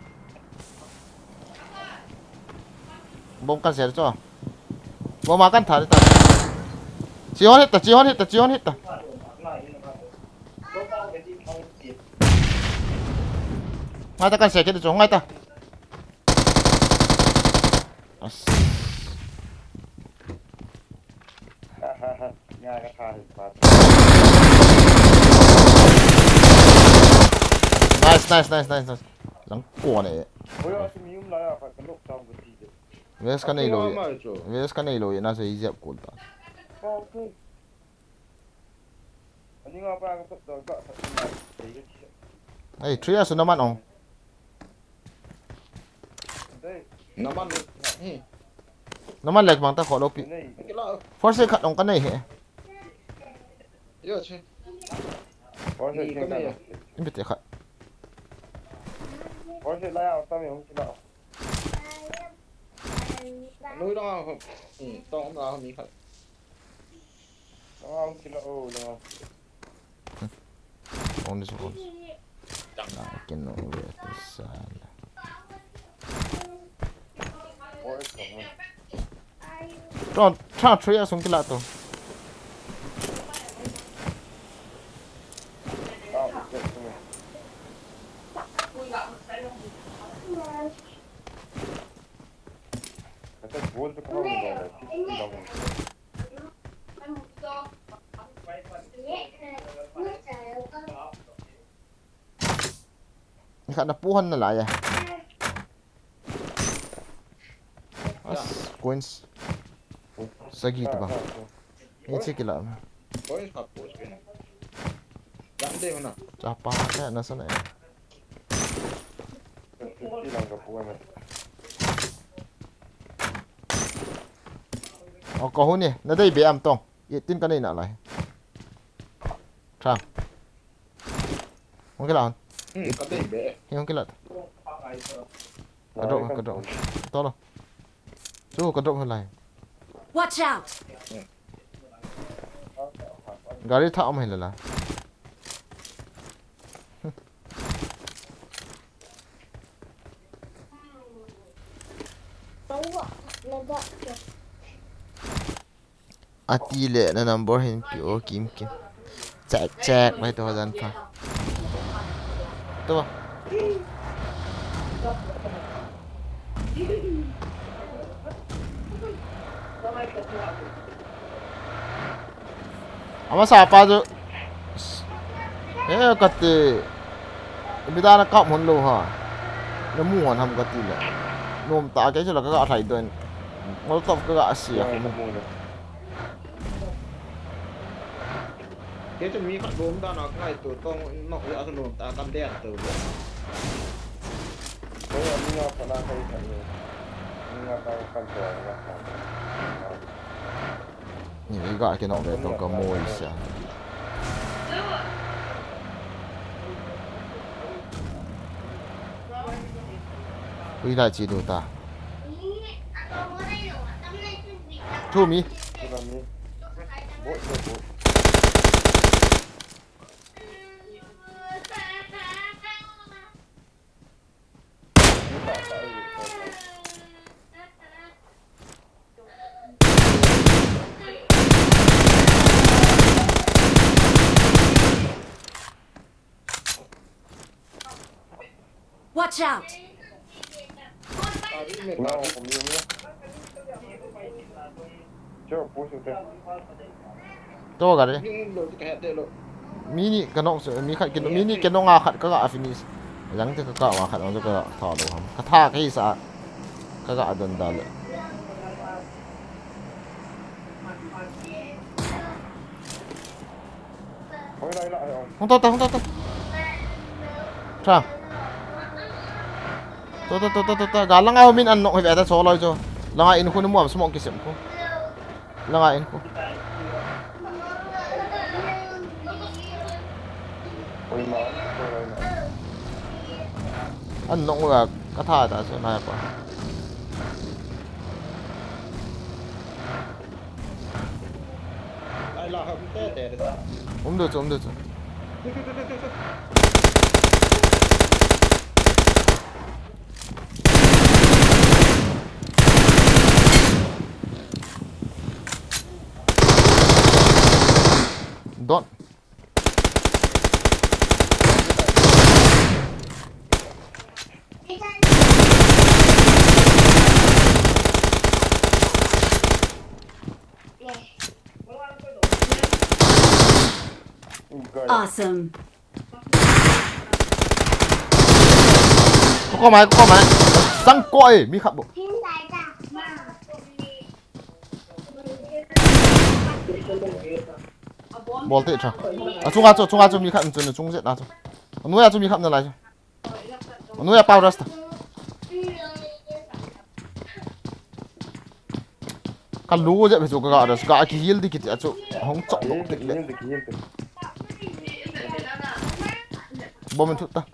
Bom kan se chu. Bom a kan tha ta. Chi hon hit ta, chi hon hit ta, chi hon hit ta. Ngai ta, kan se kit chu, ngai ta. As. Nice, nice, nice, nice, nice. Lang ko ne. West ka nei lou. West ka nei lou, na se ijep kul ta. Ei, three asu naman ong. Naman. Naman lek mang ta kho lou pi. Force khat ong ka nei he. Yo che. Force khat. Imbit khat. Force la ya ta mi hung kila. Lui dong a, hmm, tong a mi khat. Tong a hung kila o, dong a. Only one. Nah, I can know where to sell. Force khat. Tron, tron, three asung kila to. Khat na pu hon na lai a. As, coins. Sagi ta ba. Ni che kila. Coins khat pu skin. Jam de hona. Cha pa ka na sa na. O, ka hu ni. Na dei be am tong. Ye tin ka nei na lai. Tha. Hung kila hon. Hmm, ka dei be. He hung kila. Ka drop, ka drop. To lo. Chu ka drop hon lai. Watch out! Gari tha um hi la la. Ati le na number hin pe o kim kim. Check, check, mai to jan pha. To. Ama sa pa jo. Eh, kati. Midang na kap hon lou ha. Na mu hon ham kati le. Nom ta ke chu la ka ga thai don. Molotov ka ga sia. Kei chu mi khat lom dan a ka ngai tu tong nok a ka lom ta kan de tu. Ko ya mi ya pha na kai khat ni. Mi ya ka kan to ya ka. Ni ga ke nok ve to ka mo isa. Ui lai chi du ta. Thu mi. Watch out! To gari. Mi ni ka nok chu, mi khat ki, mi ni ki nok nga khat ka ga finish. Yang te ka ka nga khat ang ka tha lou ham. Ka tha ka hi sa. Ka ga don da le. Hung to ta, hung to ta. Tha. To, to, to, to, to, to. Ga langa ho min an nok hi ve ta so loi chu. Langa in khu ni mu am smoke ki sem khu. Langa in khu. An nok ga ka tha ta chu na pa. Ai la ha, um te te de ta. Um do chu, um do chu. Don. Awesome. Ko ko mai, ko ko mai. Sang ko e, mi khat bou. Bol te cha. Achunga chu, achunga chu mi khat chu, achung jet na chu. Anoiya chu mi khat nalai chu. Anoiya pau rasta. Ka lu jep chu ka ga rasta, ka ki heal di kiti a chu hong chok dok tik le. Ki heal di, ki heal di. Bom in thut ta.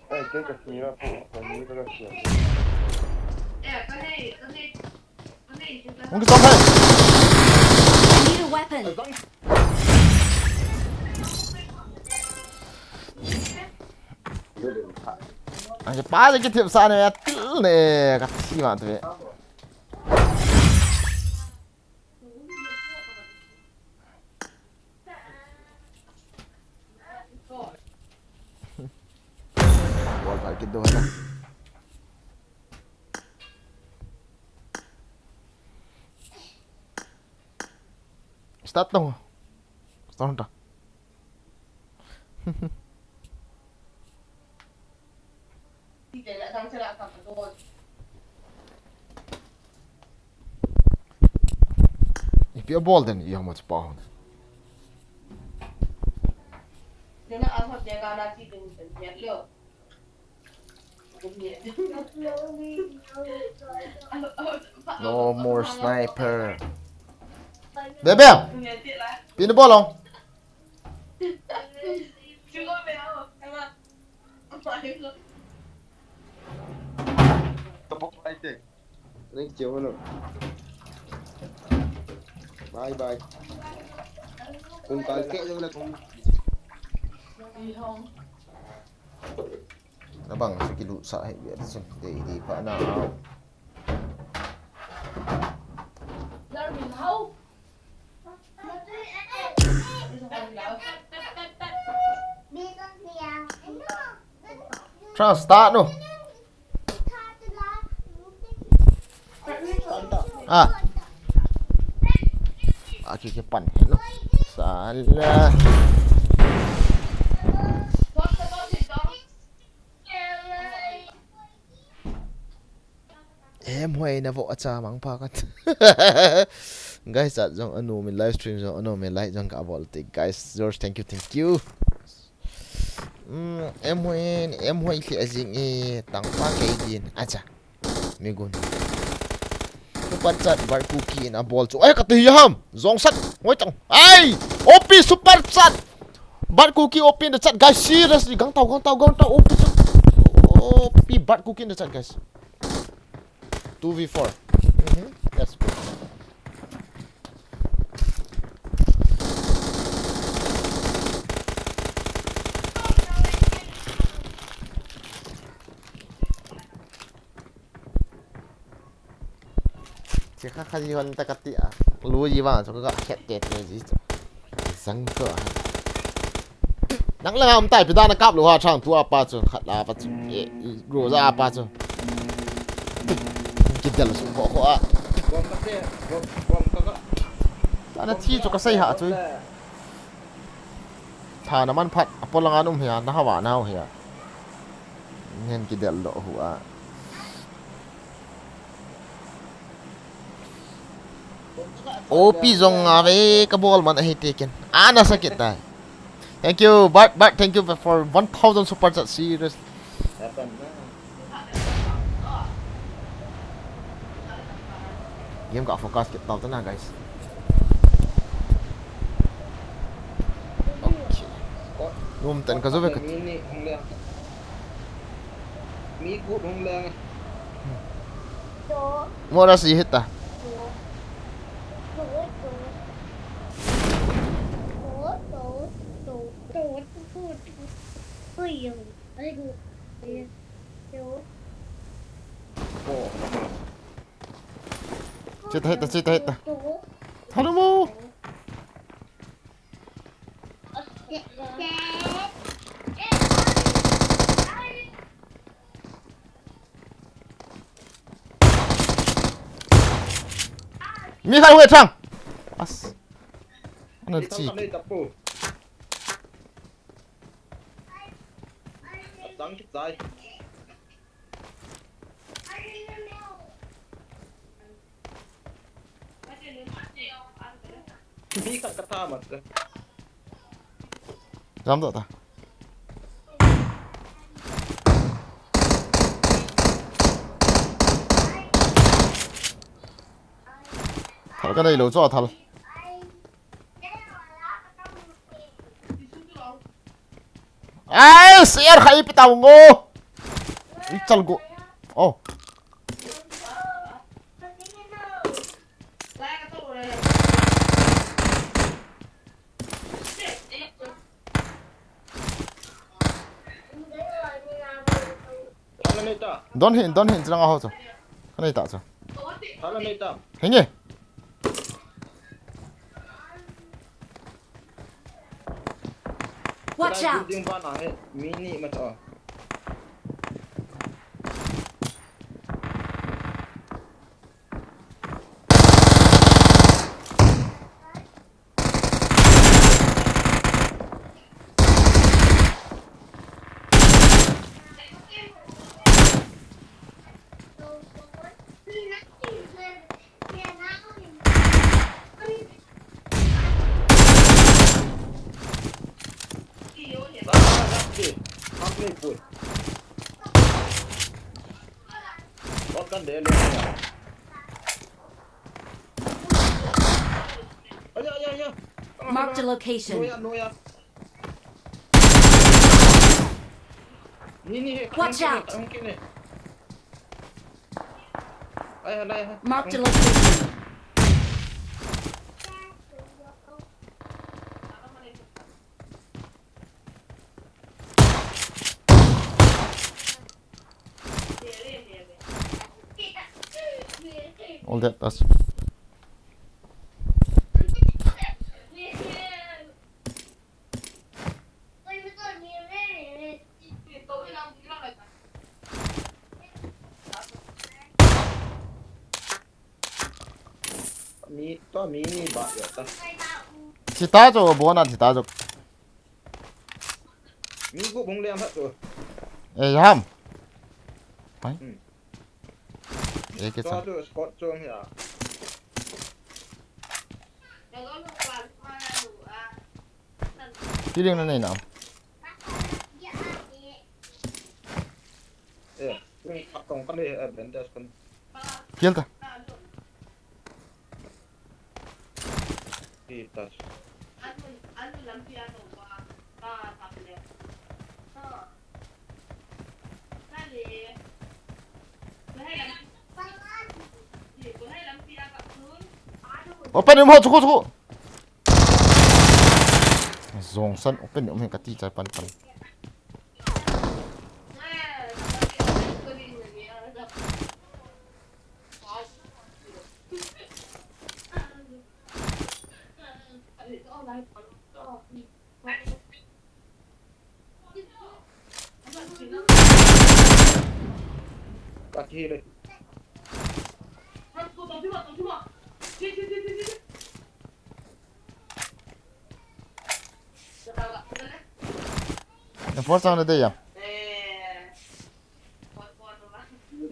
Ai, ke ka sniper, ka sniper ka siam. Hung ki tong hai. Need a weapon. Ang pa je ki thip sa ne, til ne, ka thi ma tu. Wall pa ki do na. Start tong. Start ta. Ipi a bol den i hamo pa hon. No more sniper. Bebe! Pin bol long. Thank you, hello. Bye bye. Kung kalke yung na kung. Nabang sa kilu sa hai biya sa dei dei pa na. Try start no. Ah. Aki ke pan no. Sala. Em hoi na vo acha mang pa kan. Guys, chat jong anu mi, live stream jong anu mi, like jong ka bol te. Guys, George, thank you, thank you. Hmm, em hoi, em hoi khi ajing e, tang pa ke din. Acha. Mi gun. Super chat, Bar Kuki in a bol chu. Ai, ka te ham. Jong sat. Ngoi tang. Ai, O P super chat. Bar Kuki O P in the chat, guys. Seriously, gang tau, gang tau, gang tau. O P chu. O P Bar Kuki in the chat, guys. Two v four. Mm-hmm. That's good. Che kha kha ji hon ta kati a. Lu ji vang chu ka khet te te ji chu. Sang ko ha. Nang la um tai pi da na kap lu ha chang tu apa chu khat la pa chu. E, ro za apa chu. Ki del su ko ko a. Bom ka te, bom, bom ka ka. Ta na thi chu ka sai ha chu. Tha na man phat, a polang an um hia, na hawa na hau hia. Ngen ki del lo hu a. O P jong a ve ka bol man ahi te ken. Ana sakit dai. Thank you, Bart, Bart, thank you for one thousand super chat, serious. Game ka focus kit tau tana, guys. Okay. Num tan ka zo ve ka. Mi ni hung le. Mi ku hung le. Mo ra si hita. Chita hita, chita hita. Thalu mo. Mi khat hung e chang. As. Ana chi. Tang kichai. Mi khat ka tha mat ka. Jam ta ta. Thal ka nei lo chu a thal. Ai, share khai pi tau ngo. I chal go. Oh. Don hin, don hin, chilanga ho chu. Ka nei ta chu. Hinge. Watch out! Building ban a hi mi ni ma chu. Marked a location. Watch out! Marked a location. All that pass. Mi to mi ni ba ya ta. Sita jo bona sita jo. Mi gu bung le am ha chu. Eh, yam. Hai. Hmm. Eh, ke cha. Chu spot chu hi a. Feeling na nei na. Eh, kung kong kan eh, eh, bandage kan. Kill ta. Kitas. Open him ho, chuko, chuko. Jong san open him hin kati chai pan pan. Force ang na de ya.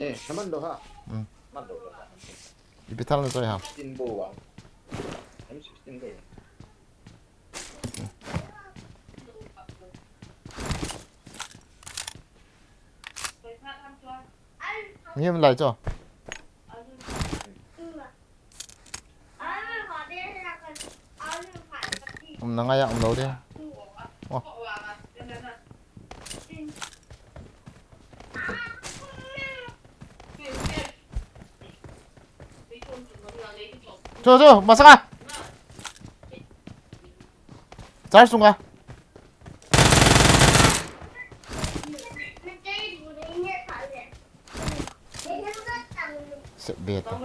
Eh, naman do ha. Hmm. Man do. Ipi thal na choi ham? Sixteen bo wa. M sixteen bo. Ngim lai cho. Um, na ngai a um lo de. Oh. Cho, cho, masanga. Char sunga. Sep beta.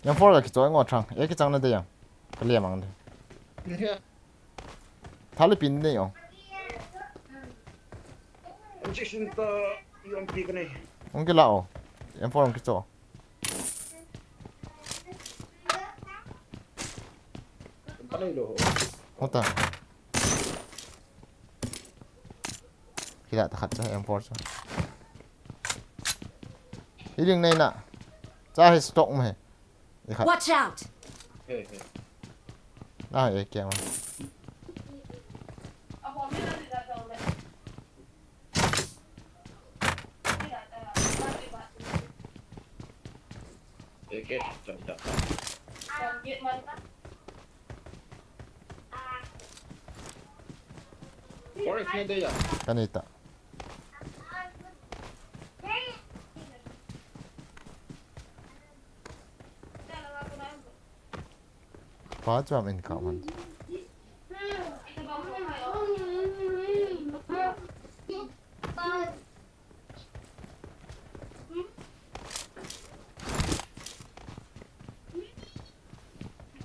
M four ka kichoi ngo thang. E kichang na de yang. Ka le mang de. Thali pin de yo. Injection ta U M P ka nei. Ong kila o. M four ong kicho. Ka nei lo. Hota. Kila ta khat cha M four cha. Hiling nei na. Cha hi stock me. Ikhat. Watch out! Hey, hey. Ah, eh, kya man. Eke, cham cham. Forest ne de ya. Kanita. Pa chuam in ka man.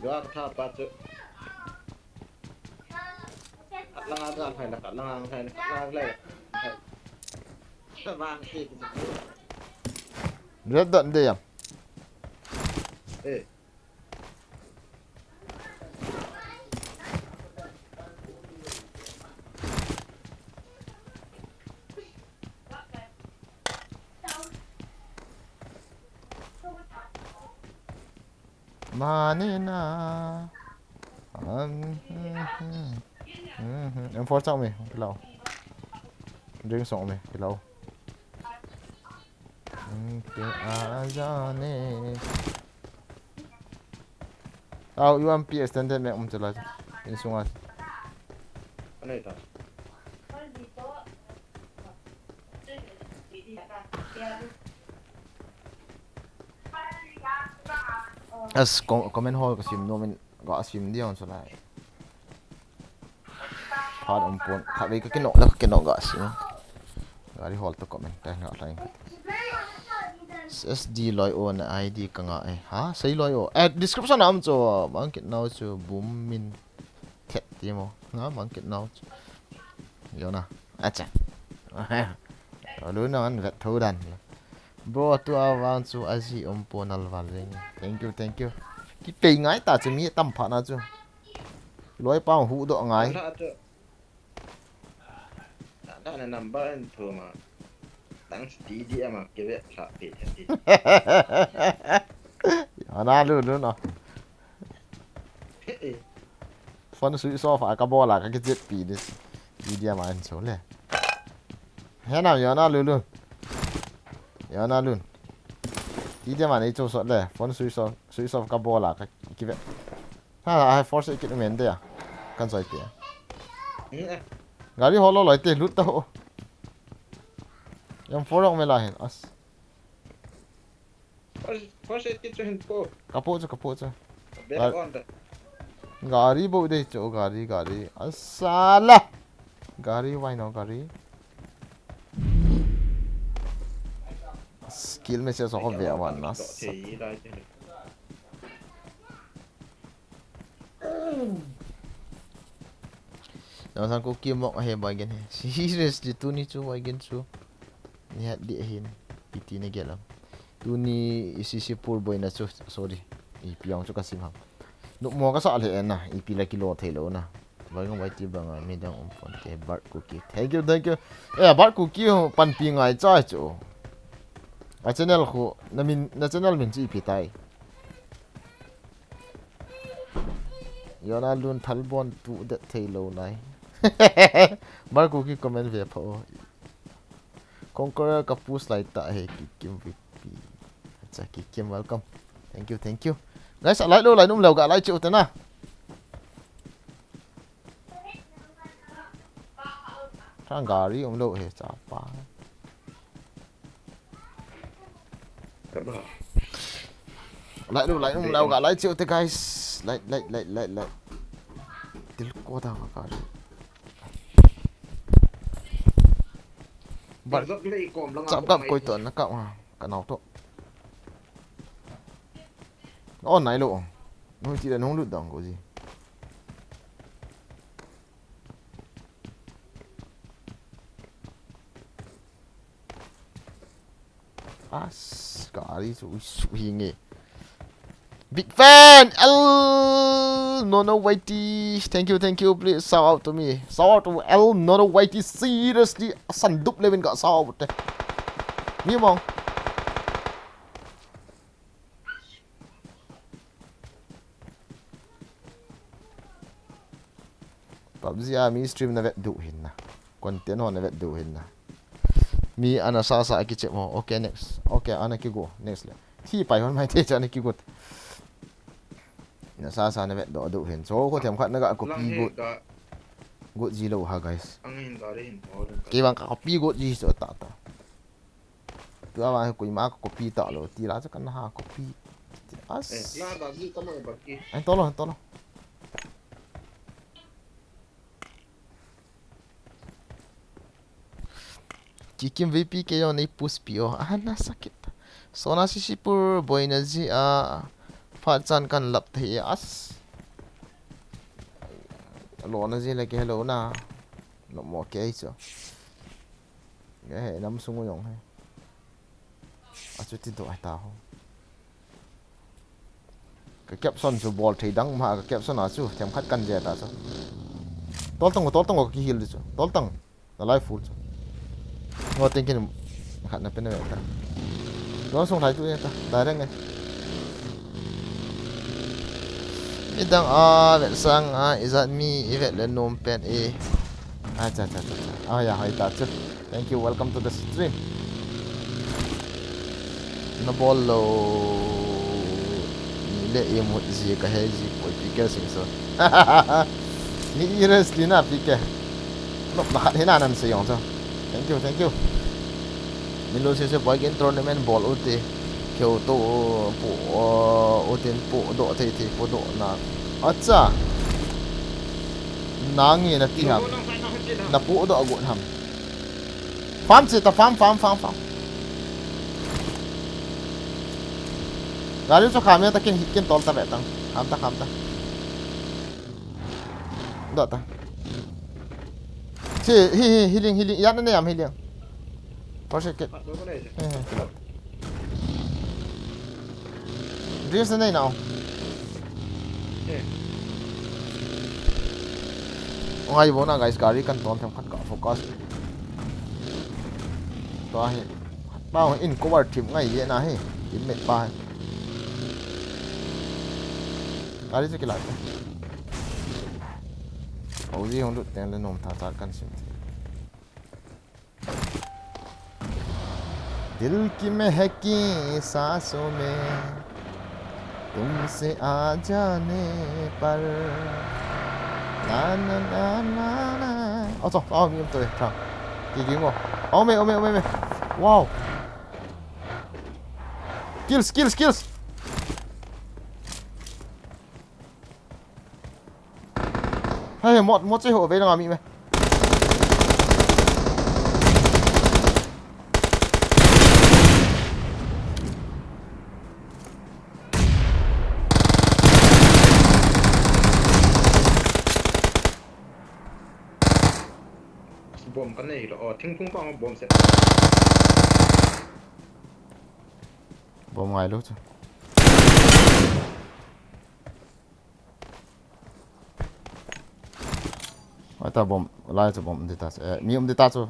Gak tha pa chu. Lang ang lang hai la, lang ang hai la, lang ang hai. Sa bang si. Red dot de ya. Eh. Manina. Um, mm, mm, mm, M four chang me, kilau. Drink song me, kilau. Mm, ke a ja ne. Au, U M P extended me um chala. Insunga. Anai ta. As comment hol ka sim nom in ga sim dia on sulai. Phat um pon, phat vei ka kino, la ka kino ga sim. Gari hol to comment, ka nga line. S D loi o na I D ka nga e. Ha, sei loi o. Eh, description am cho, mang kit nau cho, boom min. Thet ti mo. Na, mang kit nau cho. Yo na. Acha. Alu na an vet tho dan. Bro, tu a vang chu a ji um pon alval jeng. Thank you, thank you. Kipei ngai ta chu mi tam pha na chu. Loi pa hu do ngai. Dana number and thoma. Tang sti di ama keve sa pe ti. Ana lu lu no. Phone switch off a ka bola ka kijet pi dis. Di dia ma an so le. Hena yo na lu lu. Yo na lu. Di dia ma nei cho so le. Phone switch off, switch off ka bola ka kive. Ha, ha, force kit men dia. Kan soi tia. Gari holo loi te lut ta ho. Yang forok me la hin as. First aid kit chu hin po. Kapo chu, kapo chu. Be on da. Gari bo de chu, gari, gari. Asala. Gari, why no gari? Skill message ho ve wan nas. Nang sang ko ki mok ahe bai gen he. Seriously, tuni chu bai gen chu. Ni hat di ahin. Iti na gelam. Tuni isi si pur boina chu. Sorry. Ipi ang chu ka sim ham. Nuk mo ka sa le na. Ipi la kilo thei lo na. Bai ngam bai ti banga midang um pon te Bart Cookie. Thank you, thank you. Eh, Bart Cookie ho panpi ngai cha chu. A channel khu na min, na channel min chu ipi tai. Yona lun thal bon tu det thei lo nai. Bart Cookie comment ve pha o. Conqueror ka push lai ta he Kikim V P. Acha Kikim welcome. Thank you, thank you. Guys, a lai lo lai num lo ga lai chu te na. Thang gari um lo he cha pa. Lai lo lai num lo ga lai chu te guys. Lai lai lai lai lai. Til ko ta ka. Bar. Chap kap koi to na kap ha. Ka nau to. On nai lou. Nung ti le nung lut dang ko ji. As, gari chu, ui, su hi nge. Big fan, L Nono Y T. Thank you, thank you. Please shout out to me. Shout out to L Nono Y T. Seriously, asan dup levin ka shout out te. Ni mong. PUBG a mi stream na vet duh hin na. Content ho na vet duh hin na. Mi ana sa sa a kichep ho. Okay, next. Okay, ana kigo. Next le. Thi pai hon mai te cha ana kigo. Na sa sa na vet duh duh hin. So ko them khat na ga copy got. Got ji lou ha, guys. Ang hin gari hin. Kei vang ka copy got ji so ta ta. Tua vang hi koima ka copy ta lou, ti la chu kan ha copy. As. Eh, la da ji ka mo ba ki. Ai, tolo, tolo. Kikim V P K yo nei push pi o. Ah, nasakit. Sona Sisipur boina ji a phat chan kan lap thei as. Lona ji le ke hello na. No mo ke chu. Nge he, nam sung u jong he. Achu ti doh ta ho. Ka caption chu bol thei dang ma, ka caption a chu them khat kan je ta chu. Tol tang, tol tang, ki heal di chu. Tol tang. Na lai full chu. Ngo teng kin khat na pen ve ta. Don sung lai tu ta. Direct nge. Midang a vet sang a, ijat mi i vet le nom pen e. Ah, cha, cha, cha, cha. Ah, ya, hoi ta chu. Thank you, welcome to the stream. Na bol lou. Ni le i mut ji ka he ji poi P K sing so. Ni i rest li na P K. Nop na khat hi na nan se jong chu. Thank you, thank you. Min lo se se boy game tournament bol u te. Keu to pu u tin pu do thei thei pu do na. Acha. Nangi na ti ham. Na pu do agut ham. Farm che ta, farm, farm, farm, farm. Gari chu kham ya ta ken hit ken tol ta ve tang. Kham ta, kham ta. Dot ta. Che, hi, hi, healing, healing. Ya na ne yam healing. First aid kit. He, he. Drinks na nei nau. Eh. Ong ai bo na guys, gari kan ton them khat ka focus. Tua hi. Tao in cover thim ngai ye na hi. Teammate pa hi. Gari chu kilai ta. Auzi hong lut teng le nom tha cha kan sim. दिल की महकी सांसों में तुमसे आ जाने पर ना ना ना ना ना. Ơ, sao, sao, mi um tôi, sao? Kiki ngô. Ôm mê, ôm mê, ôm mê, ôm mê. Wow. Kills, kills, kills. Hey, một, một chiếc hộ về là ngắm me. Bom kan nei lo, oh, thingphung pa bom set. Bom ngai lo chu. Oi ta bom, lai chu bom um di ta chu. Eh, mi um di ta chu.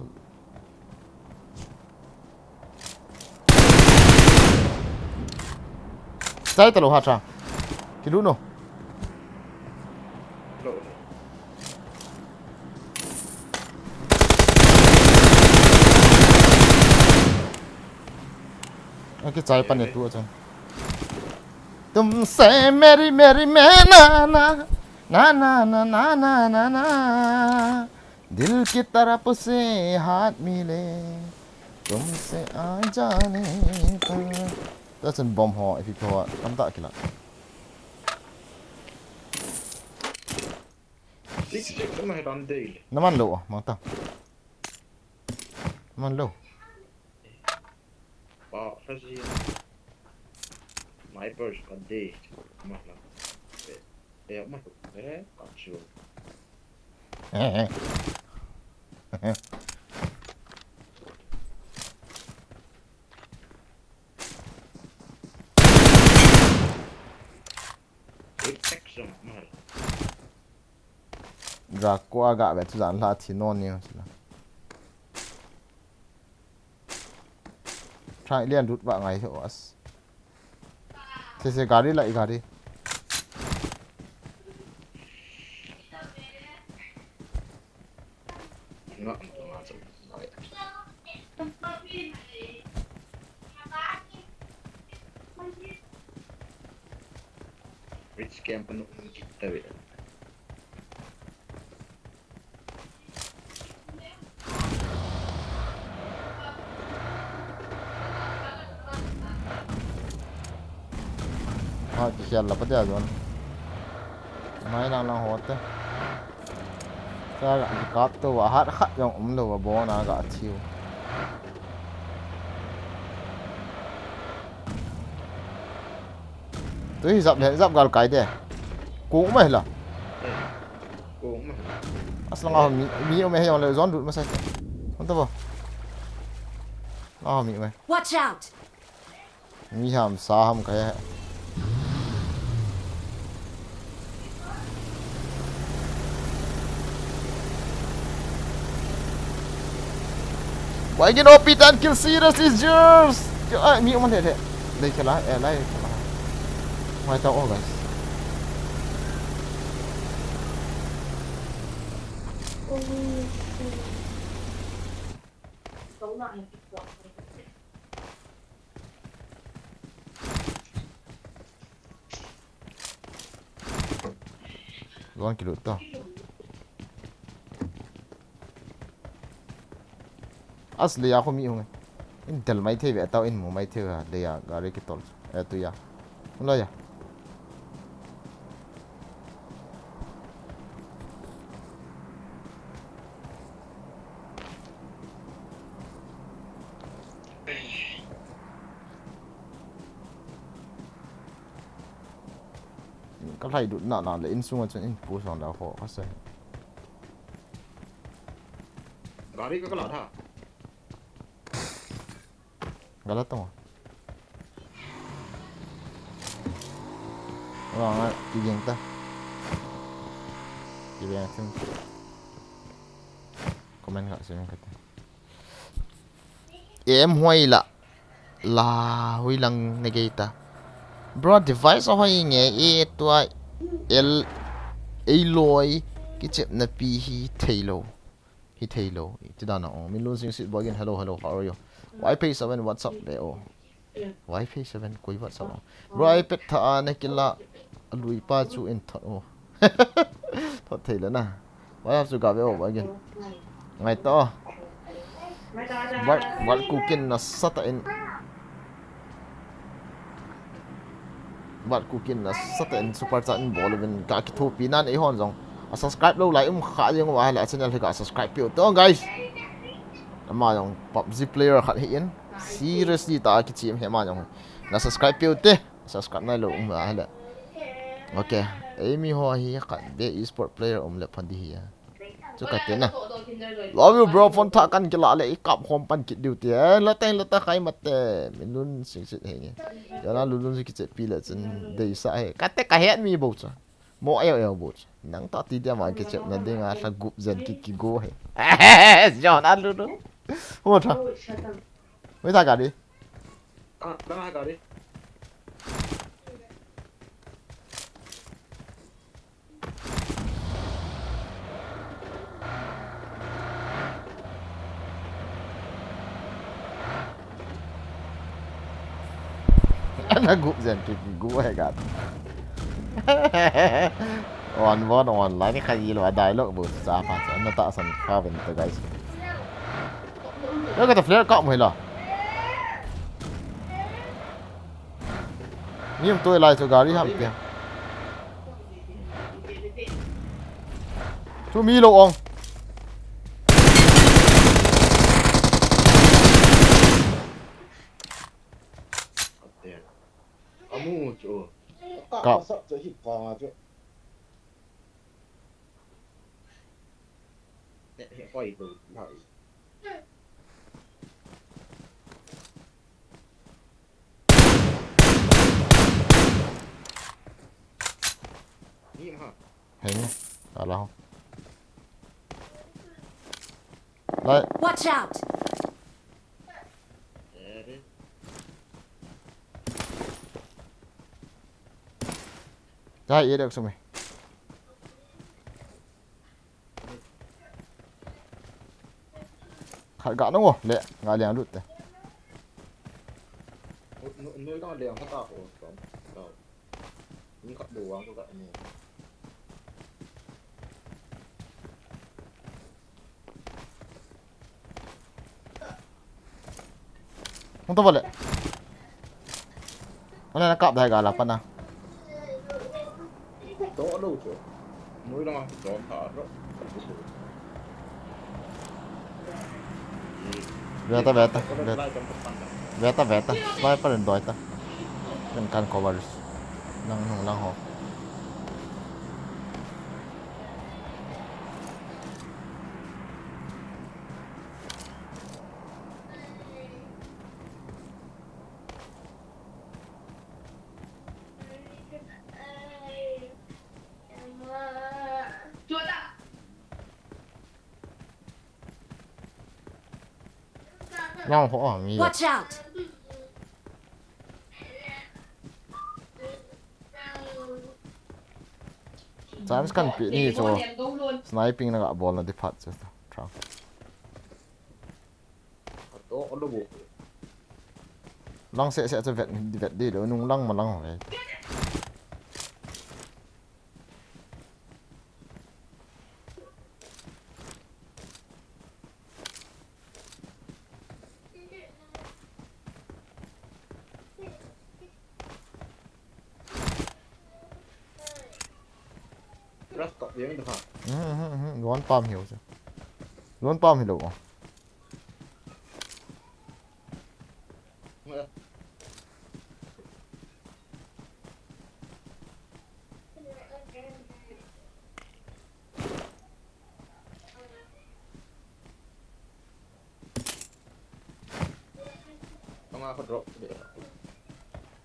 Chai ta lo ha cha. Kilu no. Aki chai pan ne tu a chan. तुमसे मेरी मेरी मैं ना ना ना ना ना ना ना ना ना ना दिल की तरफ से हाथ मिले तुमसे आ जाने पर. That's a bomb ho, if you go, I'm that killer. Six six, I'm a hit on daily. Naman lo, mang ta. Naman lo. Ba, kasi. Sniper ka de. Ma la. Eh, eh, ma. Eh, ka chu. Apex jong ma la. Draco a ga ve chu jan la thi non ni chu la. Try lian lut ba ngai ho as. Se se gari la i gari. Nga, nga, nga, nga. Rich camp no kita ve. Ha, kikhel la pa dia zon. Mai lang lang hote. Sa ga kap to wa hat khat jong um lo wa bon a ga thiu. Tu hi zap le, zap gal kai de. Ko mai la. Ko mai. Aslang a mi, mi um he jong le zon lut ma sai. Hon ta bo. Ah, mi mai. Watch out! Mi ham sa ham ka he. Why you know P ten kill seriously, Zeus? Yo, ah, mi man he he. Dai khala, eh, lai khala. Mai ta o, guys. Zon kilut ta. As le ya ko mi hung. In del mai thei ve tao in mu mai thei ve le ya gari kitol. Eh, tu ya. Lo ya. Ka lhai dut na na le insung a chun in pu song da ho ka se. Gari ka ka la tha. Gala tong. Wa nga ki jeng ta. Ki jeng sim. Comment nga sim ka ta. Em hoi la. La hoi lang ne gei ta. Bro, device hoi nge e tua el ei loi ki chep na pi hi thei lo. Hi thei lo. Ti dan a ong. Min lun sing sit bogin hello, hello, how are you? Wi-Fi seven, what's up, le o. Wi-Fi seven, koi WhatsApp o. Bro, iPad tha a na kila a lui pa chu in thot o. Thot thei le na. Why have to gabe o again? Ngai to. What, what cooking na sata in. What cooking na sata in super chat in bol uvin ka kithopi nan ei hon jong. A subscribe lo lai um kha jeng wa le a channel hi ka subscribe piu to, guys. Ama jong PUBG player khat hi in. Seriously ta kichim he ma jong. Na subscribe piu te. Subscribe nai lo um a hele. Okay. Ei mi ho hi khat be esport player um le phan di hi a. Chu ka te na. Love you, bro. Phone tha kan kila le i kap khom pan kit diu ti. Eh, la teng la ta khai mat te. Min lun sing sit he nge. Ya na lun lun si ki chet pi le chun dei sa he. Ka te ka het mi bo cha. Mo eo eo bo cha. Nang ta ti dia ma ki chet na ding a sa gup zen ki ki go he. John a lun lun. Ho tha. Wei tha ka di. Ah, tha ka di. Ana gup zen ki, ki gup he gat. One one online kha ji lo a dialogue bu cha pa cha na ta san kha ven ta, guys. Lo ka ta flare ka mu he la. Mi um toi lai chu gari ham pia. Chu mi lo ong. Amu Kap. Pasat chu hit vang a chu. He, he, koi bu, na. Ni ma. Hei ni. Ala ho. Lai. Watch out! Jai, ye dek sumi. Khat ga nung o, le, ga liang lut te. Noi ga liang khat ta ko, ko. Ni khat do wang ko ga ni. Hung to vale. Ana na kap dai ga la pana. To lo to. Noi la to ta ro. Veta, veta, veta. Veta, veta. Sniper in doi ta. Kan kan cover. Nang nung lang ho. Nang ho a mi. Watch out! Chance kan pe ni chu. Sniping na ga bol na di phat chu. Trong. Lang se se chu vet, vet di lo nung lang ma lang ho. Rust top yang dah. Hmm, hmm, hmm. Luan pam hiu. Luan pam hiu.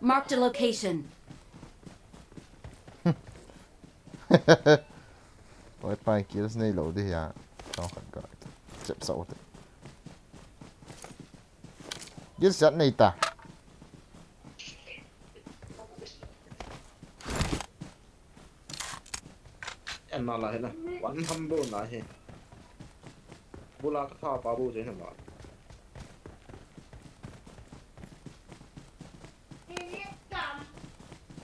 Marked a location. Oi, pai kills nei lo di ya. Tong khat ka. Chep sa ute. Kills jat nei ta. En na la he na. Wan ham bo na he. Bula ka tha pa bo je na ma.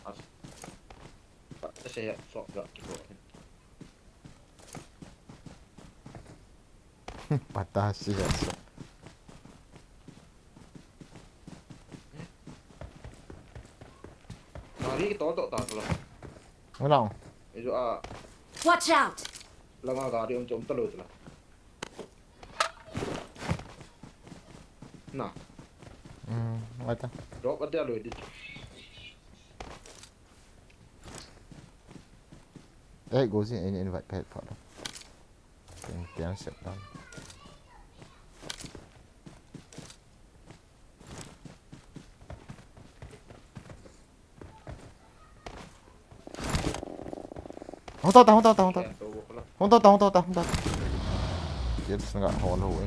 As. Pata se ya so ga ki bo. Pata se ya so. Gari to to ta la. Wala. Ijo a. Watch out! Langa gari um chom ta lo ta la. Na. Hmm, wai ta. Drop a dia lo di. Eh, go si, ini invite ka het pha lo. Tiang, tiang set down. Hung tau ta, hung tau ta, hung tau ta. Hung tau ta, hung tau ta, hung tau ta. Kills nga hol ho e.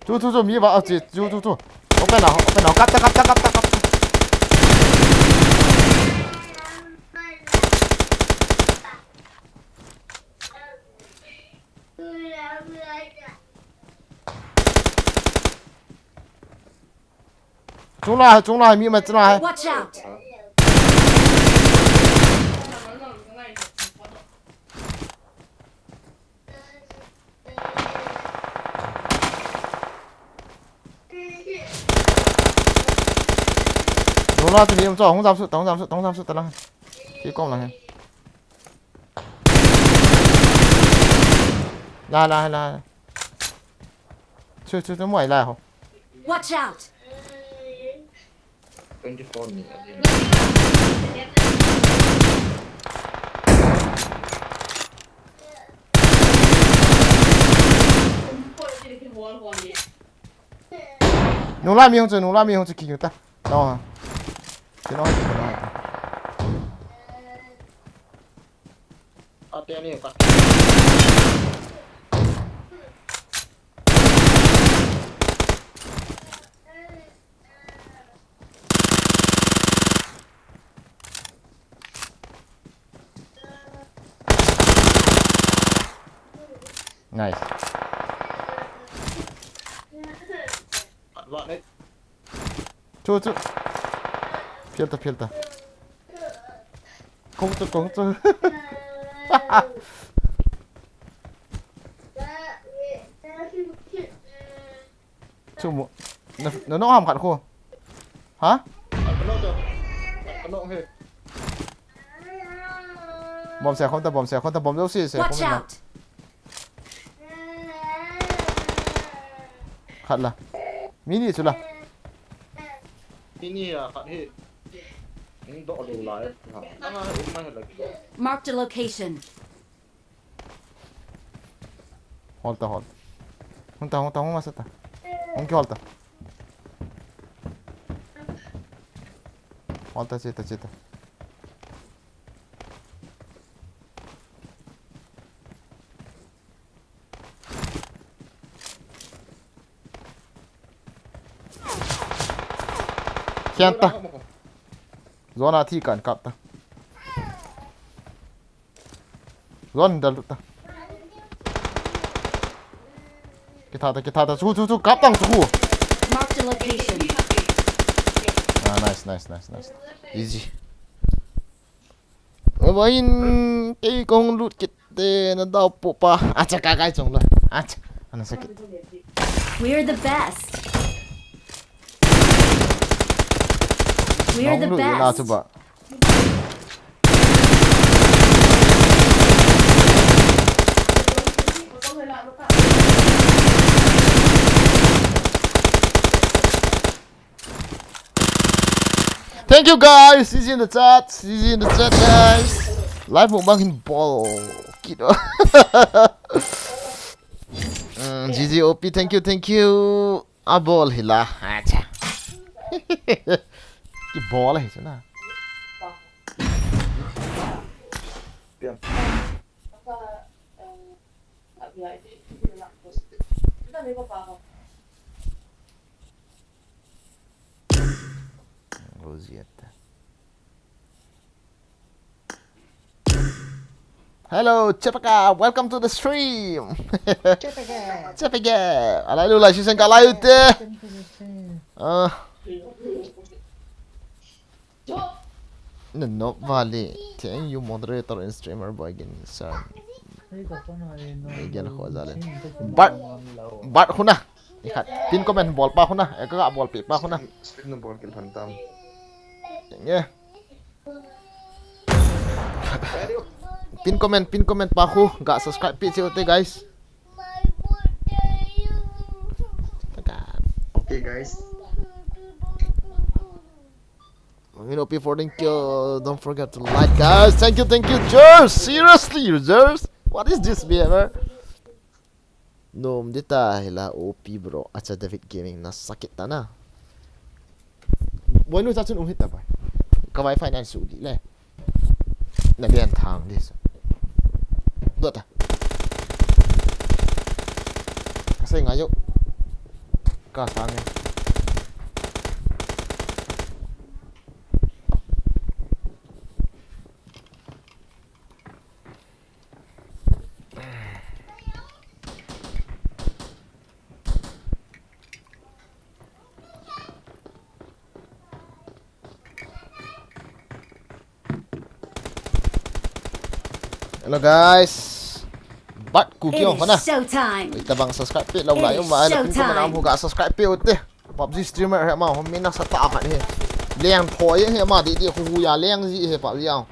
Chu, chu, chu, mi va, a, chu, chu, chu, chu. Open na, open na, kap ta, kap ta, kap ta, kap ta. Chung la hai, chung la hai, mi ma chung la hai. Watch out! Lo chu mi um chu, hung jam sut ta, hung jam sut ta, hung jam sut ta lang. Ki kom lang hen. La, la, la. Chu, chu, chu, muai la ho. Watch out! Twenty-four ni. Nula mi hung chu, nula mi hung chu ki ta. No. Ki no, ki no. Ate ani ka. Nice. Chu, chu. Phial ta, phial ta. Kong chu, kong chu. Chu mu. Na, na no ham khat khu. Ha? Bom se khom ta, bom se khom ta, bom jo si se khom na. Khat la. Mi ni chu la. Mi ni a khat hi. Ning do do la. Anga um ma la. Marked a location. Hol ta, hol. Hung ta, hung ta, hung masa ta. Hung ki hol ta. Hol ta, che ta, che ta. Khen ta. Zona thi kan kap ta. Zon dal ta. Kitha ta, kitha ta. Chu, chu, chu. Kap tang chu. Marked a location. Ah, nice, nice, nice, nice. Easy. Vain kei kong lut kit te na dau po pa. Acha ka kai chong lo. Acha. Ana sakit. We're the best. We're the best. Thank you, guys. C C in the chat. C C in the chat, guys. Live mukbang hin bol kit. Mm, G G O P, thank you, thank you. A bol hi la. Acha. Ki bol hi na. Rosietta. Hello, Chepaka, welcome to the stream. Chepaka. Chepaka. Alai lu lai sisen ka lai ute. Welcome to the stream. Ah. Nanop vale. Thank you, moderator and streamer boy again, sir. Hey, ka phone a, eh, no, Miguel no, Jose. But, but huna. Ikhat. Pin comment bol pa huna. Eka bol pe pa huna. Stream na bol kin than tam. Nge. Pin comment, pin comment pa khu, ga subscribe pi cheu te, guys. Okay, guys. You know, before, thank you. Don't forget to like, guys. Thank you, thank you, Jers. Seriously, Jers. What is this behavior? Nom dita hila O P bro. Acha David Gaming na sakit ta na. Boy nu cha chun um hit ta bai. Ka wifi nan su di le. Na bian thang di sa. Dota. Ka sei nga yo. Ka sa nge. Hello guys. Bat ku kiong kona. Itabang subscribe pi lo lai uma ala pin ko mana mu ga subscribe pi uti. PUBG streamer he ma hom mina sa ta khat hi. Leng thoi he ma di di khu hu ya leng ji he pa liao.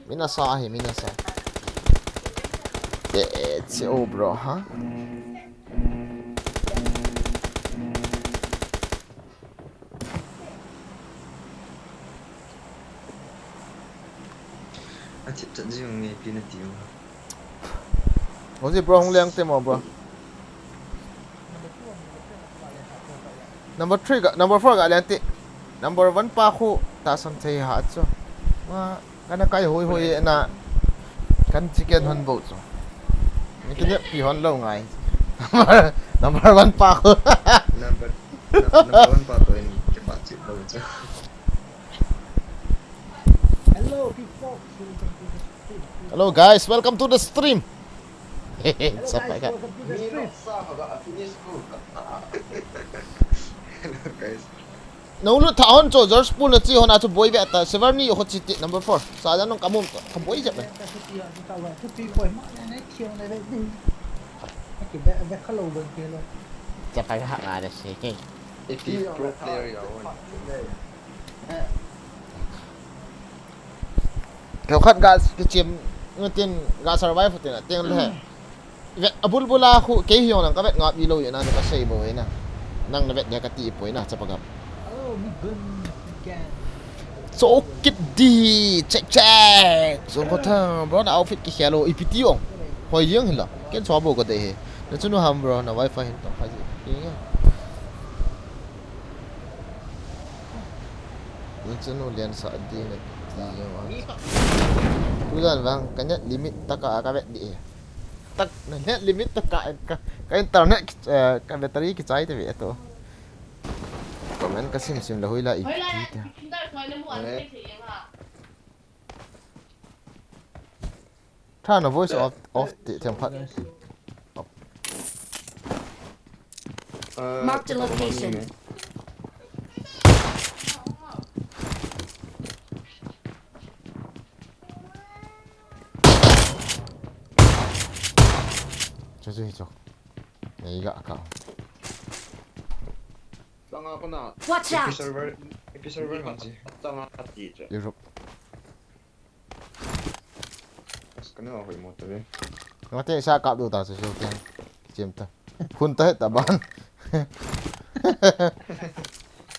Mina sa he, mina sa. Te che o bro, ha? A chip chat ji nge pi na ti. Hoji bro, hung leng te mo bro. Number three ga, number four ga leng te. Number one pa khu tahsan thei ha chu. Ma, kana kai hoi hoi na. Kan chicken hon bo chu. Ni kine pi hon lo ngai. Number, number one pa khu. Number, number one pa to ni ke pa chip lo chu. Hello, people. Hello, guys. Welcome to the stream. Hello, guys. Welcome to the stream. Hello, guys. Nolu tha hon cho, George Pool na chi hon a chu boi ve ta. Severny ho chi ti number four. Sa ja nong kamum ta. Ka boi jep. Cha kai ha nga de se ke. If you pro player, you are one. Keu khat ga kichim, nutin ga survive tin, atin le. Vet, abul bula khu, kei hi jong nang ka vet ngap i lo ina, ka sei bo ina. Nang na vet dia ka ti poi na, chapa gam. So kit di, check, check. So ko tha, bro, na outfit ki khelo, ipi ti ong. Hoi jeng hila, ken so bo ka de he. Na chunu ham, bro, na wifi hin tong khaji. Ing e. Ni chunu lian sa di na ti jeng wa. Tujan vang, ka net limit taka ka vet di e. Tak, na net limit taka ka, ka internet ki, eh, ka battery ki chai te ve to. Comment ka sim sim la hui la i ti te. Tha na voice off, off ti them khat. Mark the location. Cho cho cho. Nei ga ka. Tanga ko na. Watch out! Epi server, epi server man si. Tanga ati che. Europe. As kana hoi mo ta ve. Ngate sa kap do ta se so ten. Chem ta. Hun ta he ta ban.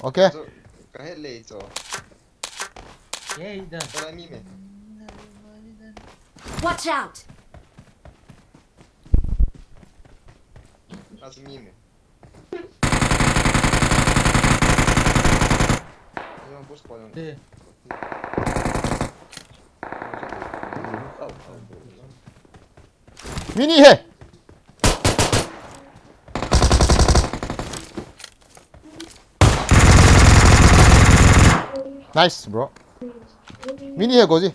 Okay. So, ka he le cho. Yay, done. Tara mi me. Watch out! As mi me. Mini he. Nice, bro. Mini he, Goji.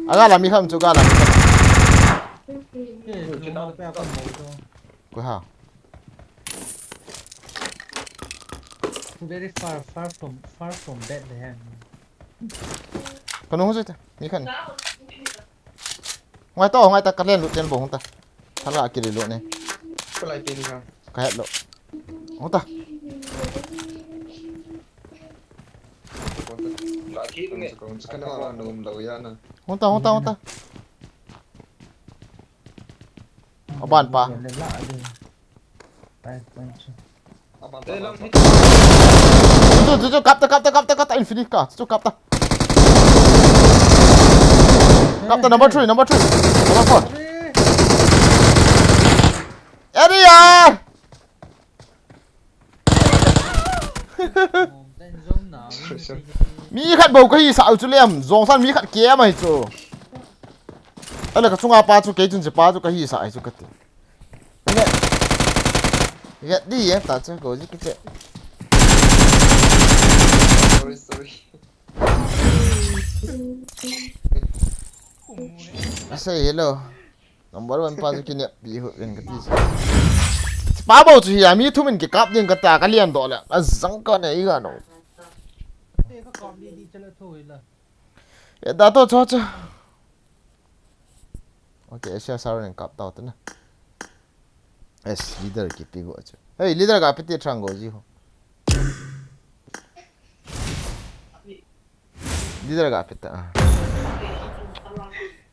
Aga la mi kham chu, ga la mi kham. Koi ha. Very far, far from, far from Bethlehem. Kanu ho jeta, mi khan. Ngai ta, ngai ta, ka len lut len bong ta. Thala kiri lut ne. Ka het lo. Hota. Hota, hota, hota. Aban pa. Tu, tu, tu, kap ta, kap ta, kap ta, kap ta, infinite ka. Tu, kap ta. Kap ta, number three, number three. Number four. Area! Mi khat bou ka hi sa u chu lem, jong san mi khat kia mai chu. Ala ka chunga pa chu, kei chun che pa chu ka hi sa ai chu ka ti. Vet di e, ta chu ko ji ki che. Sorry, sorry. I say hello. Number one pa chu kinep pi hu ven ka ti sa. Pa bou chu hi a mi thum in kikap ding ka ta ka lian doh le. A jang ka nei ga no. E da to cho cho. Okay, Asia Saron in kap tau te na. Yes, leader kipe go chu. Hey, leader ka pe ti thang go ji ho. Leader ga peta.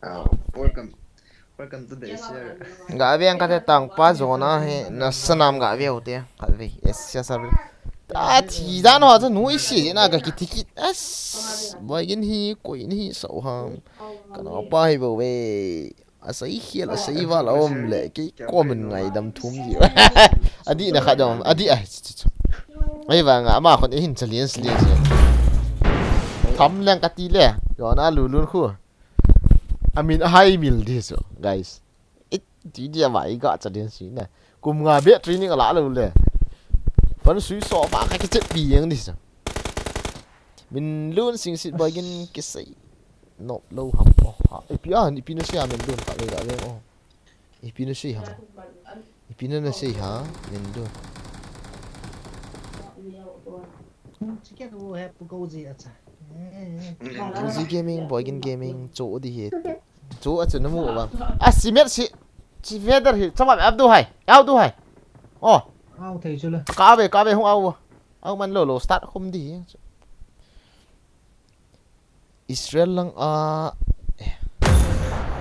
Ah, welcome. Welcome to the Asia. Ga ve ang kate tang pa zona he na sanam ga ve ute. Khat ve Asia sabi. Ta thi dan ho chu nui si na ga kiti kit. As. Boy gin hi koi ni so ham. Kana pa hi bo ve. Asei hial, asei val a um le, kei komin ngaidam thum ji. Adi na khat dong, adi a, chu, chu, chu. Ahivanga, ama khun eihin challenge, challenge. Tham leng kati le, yona lulun khu. Amin ahai mil di chu, guys. It, ti di ama iga challenge si na. Kum nga be training ala lo le. Pan sui so ba ka kichep pi yang di chu. Min lun sing sit boy gin kisei. Nop lo ham o. Ha, ipi a, ipi na sei a min lun ka le ga le o. Ipi na sei ham. Ipi na na sei ha, min lun. Chicken wo he pu ko ji acha. Cozy Gaming, Boy Gin Gaming, cho di he. Cho achu na mu ba. A si met si. Si feather hi, chama ab du hai. Au du hai. Oh. Au thei chu le. Ka ve, ka ve hung au. Au man lo lo start khum di. Israel lang a, eh,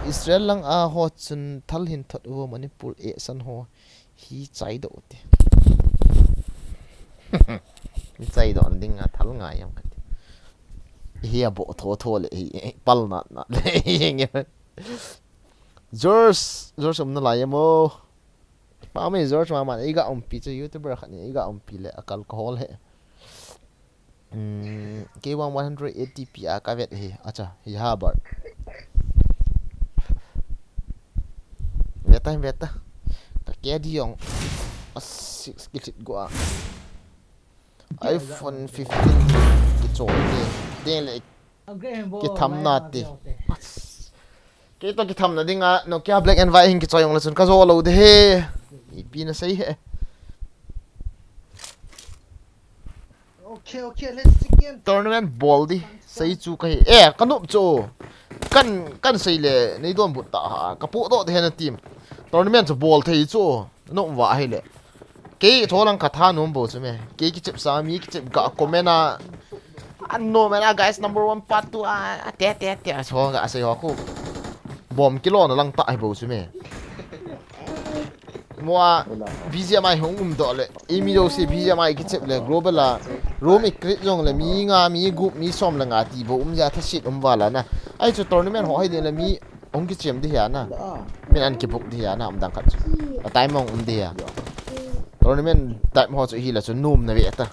Israel lang a ho chun thal hin thot u Manipur e san ho hi chai do te. Hi chai do ding a thal ngai am kati. Hi a bo tho tho le hi, eh, pal na na le hi nge. George, George um na lai mo. Pa me George ma ma iga umpi chu YouTuber khat ni iga umpi le a alcohol he. Hmm, K one one hundred eighty P a ka vet hi. Acha, hi ha bar. Veta, veta. Ka ke di yong. A six kilit go a. iPhone fifteen ki chol te. Ding le ki tham na te. Kei to ki tham na ding a Nokia black and white hin ki choi yong le chun ka zo lo de he. Ipi na sei he. Okay, okay, let's begin. Tournament bol di. Sei chu ka hi. Eh, ka nup chu. Kan, kan sei le, nei don but ta ha. Ka pu do de he na team. Tournament chu bol thei chu. Nup va hi le. Kei tho lang ka tha nuam bo chu me. Kei ki chep sa mi ki chep ga comment a. An no man a guys number one part two a, a te te te a so ga sei ho khu. Bom kilo na lang ta hi bo chu me. Mo a B G M I hung um do le. Imi do si B G M I ki chep le global a. Room i create jong le mi nga mi gup mi som le nga ti bo um ja tha sit um va la na. Ai chu tournament ho hai de le mi hung ki chem di hia na. Min an ki book di hia na um dang khat chu. A time mong um di hia. Tournament time ho chu hi la chu num na ve ta.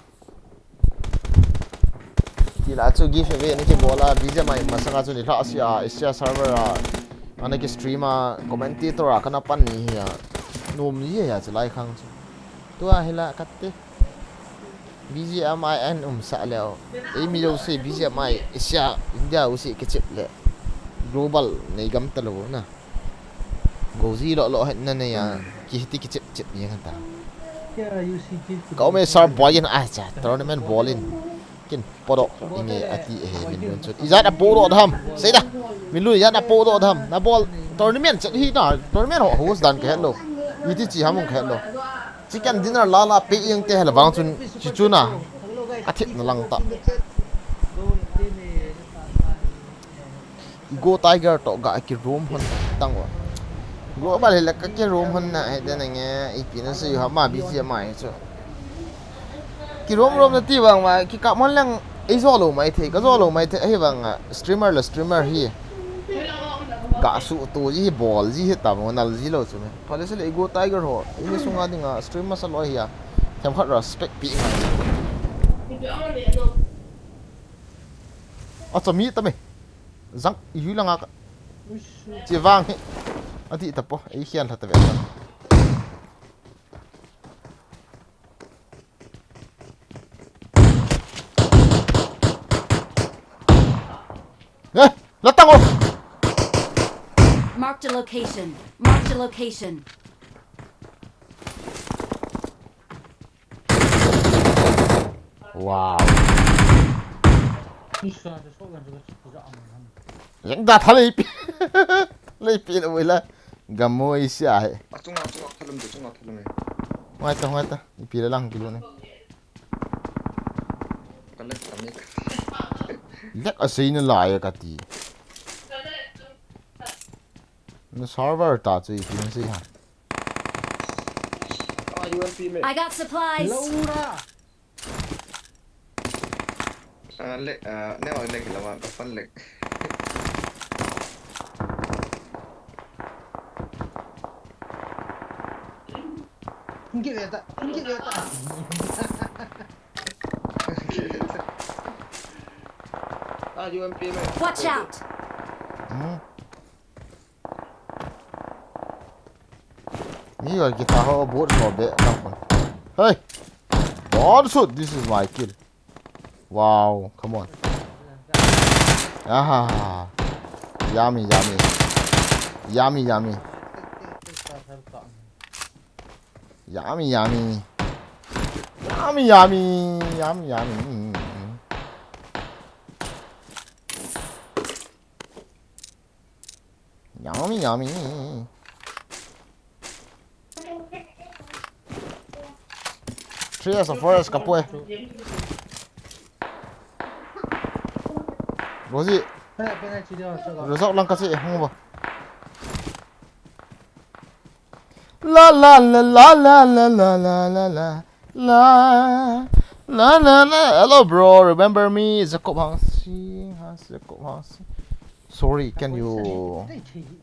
Ti la chu giveaway na ki bol a, B G M I masanga chu ni lha sia, Asia server a, ana ki stream a, commentator a kana pan ni hi a, nom ni hi a chu lai khang chu. Tua hi la khat te. B G M I an um sa leo. Ei mi lo se B G M I Asia, India u se ki chep le. Global nei gam ta lo na. Go ji lo lo het na nei a. Ki hiti ki chep chep yang ta. Ka ome sar boy in a cha tournament bol in. Kin podok inge ati e he min lun chut. Ijat a podok dham. Sei da. Min lun ijat a podok dham. Na bol tournament chet hi na. Tournament ho host dan ka het lo. Iti chi ham ka het lo. Chicken dinner la la pe yang te hel vang chun chi chuna. Ka thit na lang ta. Go Tiger to ga ki room hon tang wa. Global hi la ka ki room hon na he de na nge ipi na sei ha ma B G M I chu. Ki room room na ti vang ma ki ka mon lang ei zo lo mai thei ka zo lo mai thei hi vang a streamer la streamer hi. Ga su tu ji hi bol ji hi ta mo nal ji lo chu me. Pale se le Go Tiger ho. Ini sunga dinga stream masa lo hi a. Them khat respect pi ngai. A chami ta me. Zang i hui langa ka. Chi vang hi. A ti ta po. Ei khian tha ta ve ta. Eh, la tang o. Marked a location. Marked a location. Wow. Yang da tha lei pi. Lei pi la wei la. Gamo i sia he. A chunga, chunga thalum de, chunga thalum e. Ngai ta, ngai ta. Ipi la lang kilo ne. Ka lek ka mi. Lag a sei nalai a kati. Na server ta chu ipi na sei ha. Ah, U M P me. I got supplies. Laura. Ah, lag, ah, ne wa lag la wa, ka phone lag. Hung kit ve ta, hung kit ve ta. Ah, U M P me. Watch out! Hmm. Mi wa kita ho bot ho be ka phone. Hey! Don't shoot, this is my kill. Wow, come on. Ah, yummy, yummy. Yummy, yummy. Yummy, yummy. Yummy, yummy. Yummy, yummy. Yummy, yummy. Three as a four as ka poi. Rosie. Result lang ka si hung ba. La la la la la la la la la la la la la la. Hello, bro. Remember me? Jacob Hangsi. Hangsi, Jacob Hangsi. Sorry, can you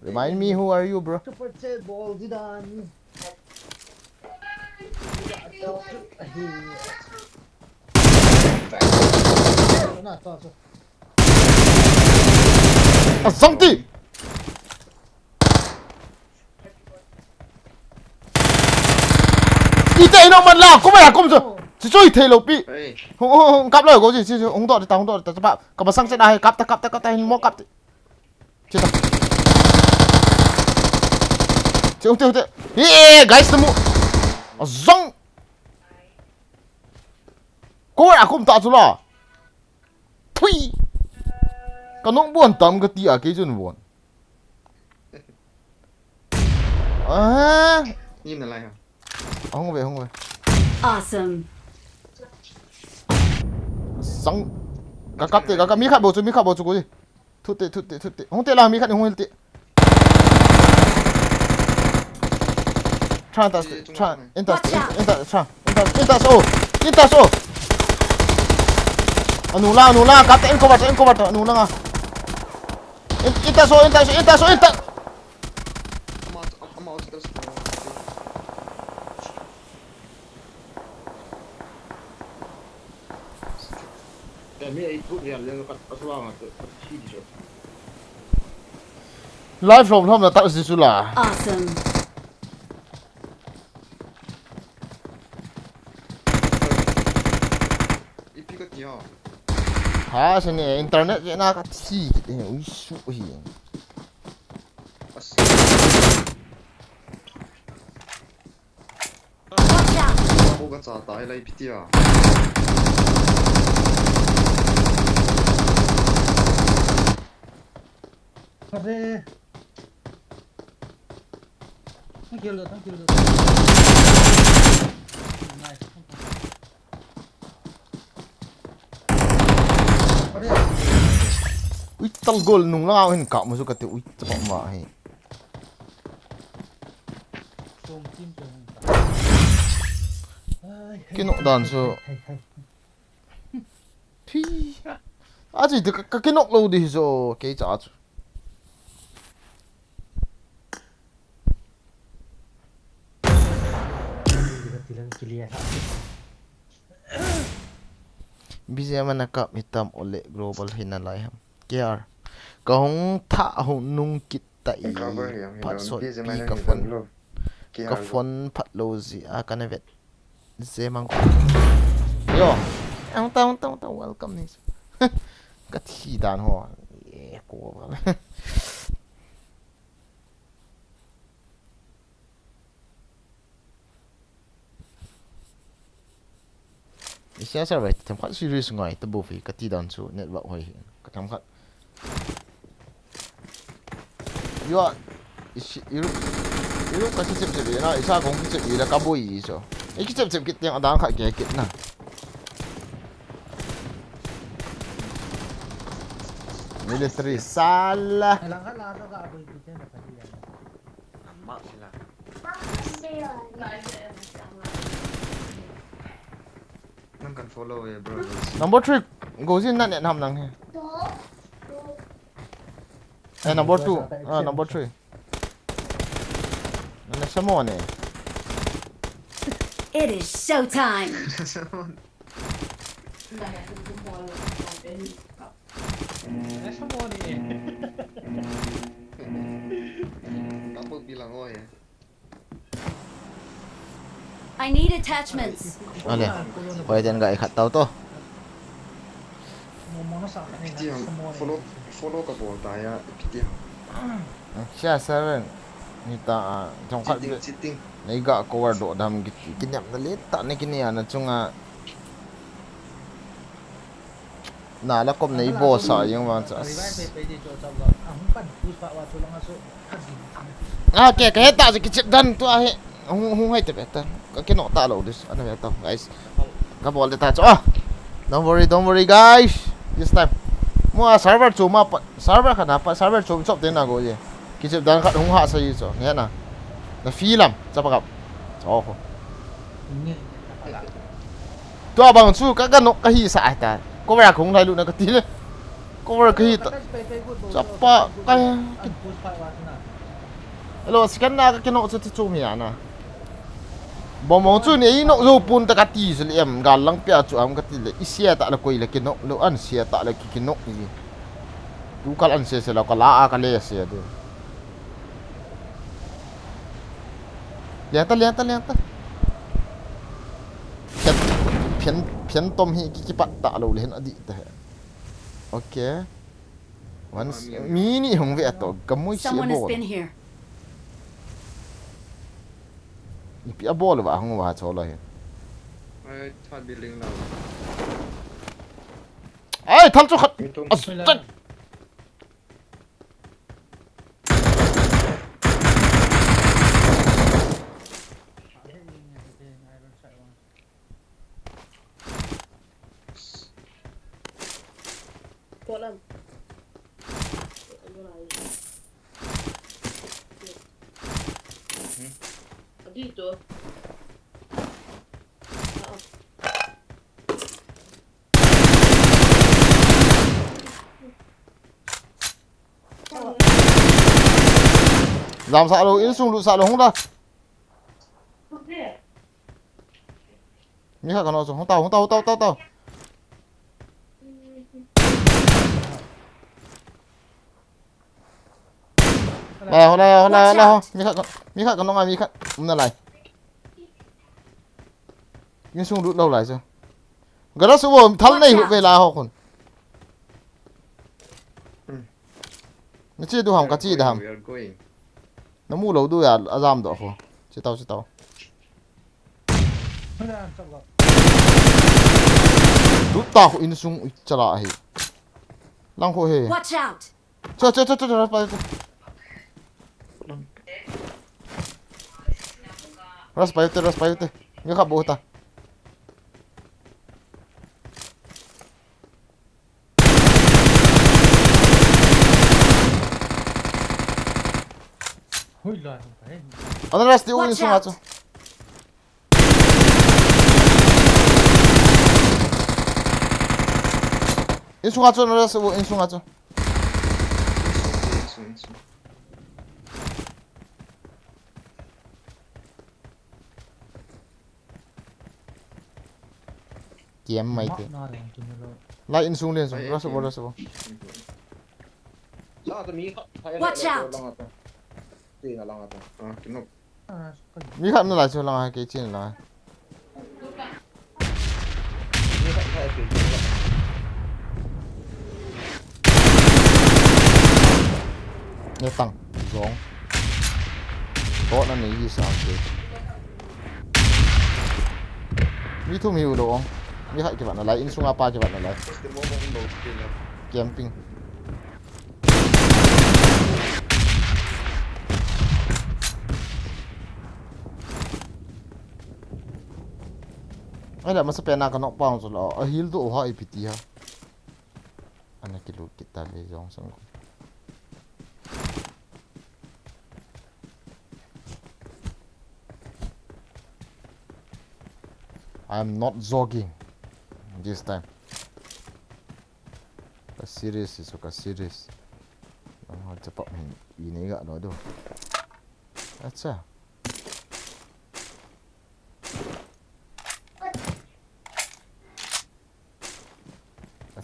remind me who are you, bro? Super Chat Ball Zidane. Azang ti. Ite ino man la, kum ya, kum so. Si choi thei lo pi. Hey. Hung, hung, hung, kap lo, go si, si, si, hung dot ta, hung dot ta, pa. Ka masang se na hai, kap ta, kap ta, kap ta, hin mo kap ti. Chita. Che, ute, ute. Hey, guys, namu. Azang. Ko a kum ta chu la. Thui. Ka nung bon tam ka ti a kei chun bon. Ah. Ni na lai ha. Hung ve, hung ve. Awesome. Sang. Ka kap te, ka kap, mi khat bou chu, mi khat bou chu ko ji. Thut te, thut te, thut te. Hung te la, mi khat hung hil te. Tran ta, tran, in ta, in ta, tran, in ta, in ta so, in ta so. Anu la, anu la, kap te, in cover, in cover, anu la nga. In, in ta so, in ta so, in ta so, in ta. Live lom lom na tak si chu la. Awesome. Ipi ka ti ha. Ha, sene internet je na ka thi kit e, ui su hi. As. Watch out! Ko ka cha ta lai pitia. Kare. Tang kill da, tang kill da. Nice. Ui, tal gol nung lang hin kap ma su ka te, ui, chapa ma hi. Kinok dan su. Phi. A chi te ka, ka kinok lo di su, kei cha chu. Bizi ama na kap hitam ole global hina lai ham. K R. Ka hung tha hung nung kit ta i. Phat sot pi ka phone. Ka phone phat lo ji a ka na vet. Zemang. Yo. Ang ta, ang ta, ang ta, welcome ni. Ka thi dan ho. Ye ko. Isia server themkhat serious ngai ta bou hi ka ti dan chu network hoi hi ka themkhat. Yo, isi, iru, iru ka kichep chep na, isa kong kichep ila ka boi iso. I kichep chep kit tiang adang khat ke kit na. Military sala. Alang khat la ka ga boi tu chen na pati ya. Amak sila. Nang kan follow eh, bro. Number three. Go zin na ne nam nang he. Eh, number two. Ah, number three. Nana samo ne. It is showtime. Esa mo ni. Double bilang oh ya. I need attachments. Ale. Hoi den ga ikhat tau to. Mo mo na sa ka ni. Piti ang follow follow ka bol ta ya piti ang. Sia seven. Ni ta a jong khat. Cheating cheating. Nei ga cover do dam ki kiniam na le ta ne kini ana chunga. Na la kom nei bo sa yung ma cha. Revive pe pe di cho cha ga. A hung pan push pa wa chu lang a so. Ah, ke ka heta ki chip dan tu a he. Hung hung hai te beta. Ka kino ta lo dis. Ana beta guys. Ka bol de ta cho. Ah. Don't worry, don't worry guys. This time. Mo a server chu ma pa server khat na pa server chu chop te na go ye. Ki chip dan khat hung ha sa yi cho. Nge na. Na fi lam cha pa kap. Cho ko. Tua bang chu ka ka nok ka hi sa ai ta. Cover a kong lai lu na ka ti le. Cover ka hi ta. Chapa ka. Hello, second na ka kinok chu ti chu mi ana. Bomong chu ni nok zo pun ta ka ti se le em gal lang pia chu am ka ti le. I sia ta le koi le kinok lo an sia ta le ki kinok ni. Tu kal an se se lo ka la a ka le se de. Lian ta, lian ta, lian ta. Phian, phian, phian tom hi ki, kipat ta lo le hen a di ta he. Okay. Once, mi ni hung ve a to, ka mui si a Someone has bol. Been here. Ipi a bol va hung va cho lo he. Ai, third building la. Ai, thal chu khat. Mi tum. As, tak. Kolam. Adi tu. Ah. Jam sa lo, insung lut sa lo, hung da. Mi khat ka no chu, hung tau, hung tau, hung tau, hung tau. Lai ho, lai ho, lai ho, lai ho. Mi khat ka, mi khat ka no ngai, mi khat. Um na lai. Insung lut lo lai chu. Gara su bo, thal nei hu ve lai ho khun. Na chi du ham, ka chi da ham. We are going. Na mu lo du ya, a jam do khu. Chi tau, chi tau. Lut ta khu insung ui chala hi. Lang khu he. Watch out! Cha, cha, cha, cha, ras pa te. Ras pa te, ras pa te. Nge kha bo ta. Hui la hung pa he. Ana ras ti u insung a chu. Insung a chu, ana ras u insung a chu. Insung, insung, insung. Kiam mai te. Na lang tu ni lo. Lai insung len sung, Ai, ras u, kiam. Ras u. Sa ta mi kha, kha ya Watch la, out! Lang ata. Ti na lang ata. Ah, kino. Ah, ka Mi khat na lai chu lang a ke chin lang. Ni kha kha ke. Ne tang, zong. To na ni yi sa ke. Mi thum hi u lo ong. Mi khat ki vat na lai, insung a pa ki vat na lai. First mo mo mo ti na. Camping. Ai la, masa pen na ka nok pang chu la. A hil do ha ipi ti ha. Ana ki lut kit. Sabi jong sang. I'm not joking this time. Ka serious, so ka serious. Nang ha chapap hin i nei ga lo do. Acha.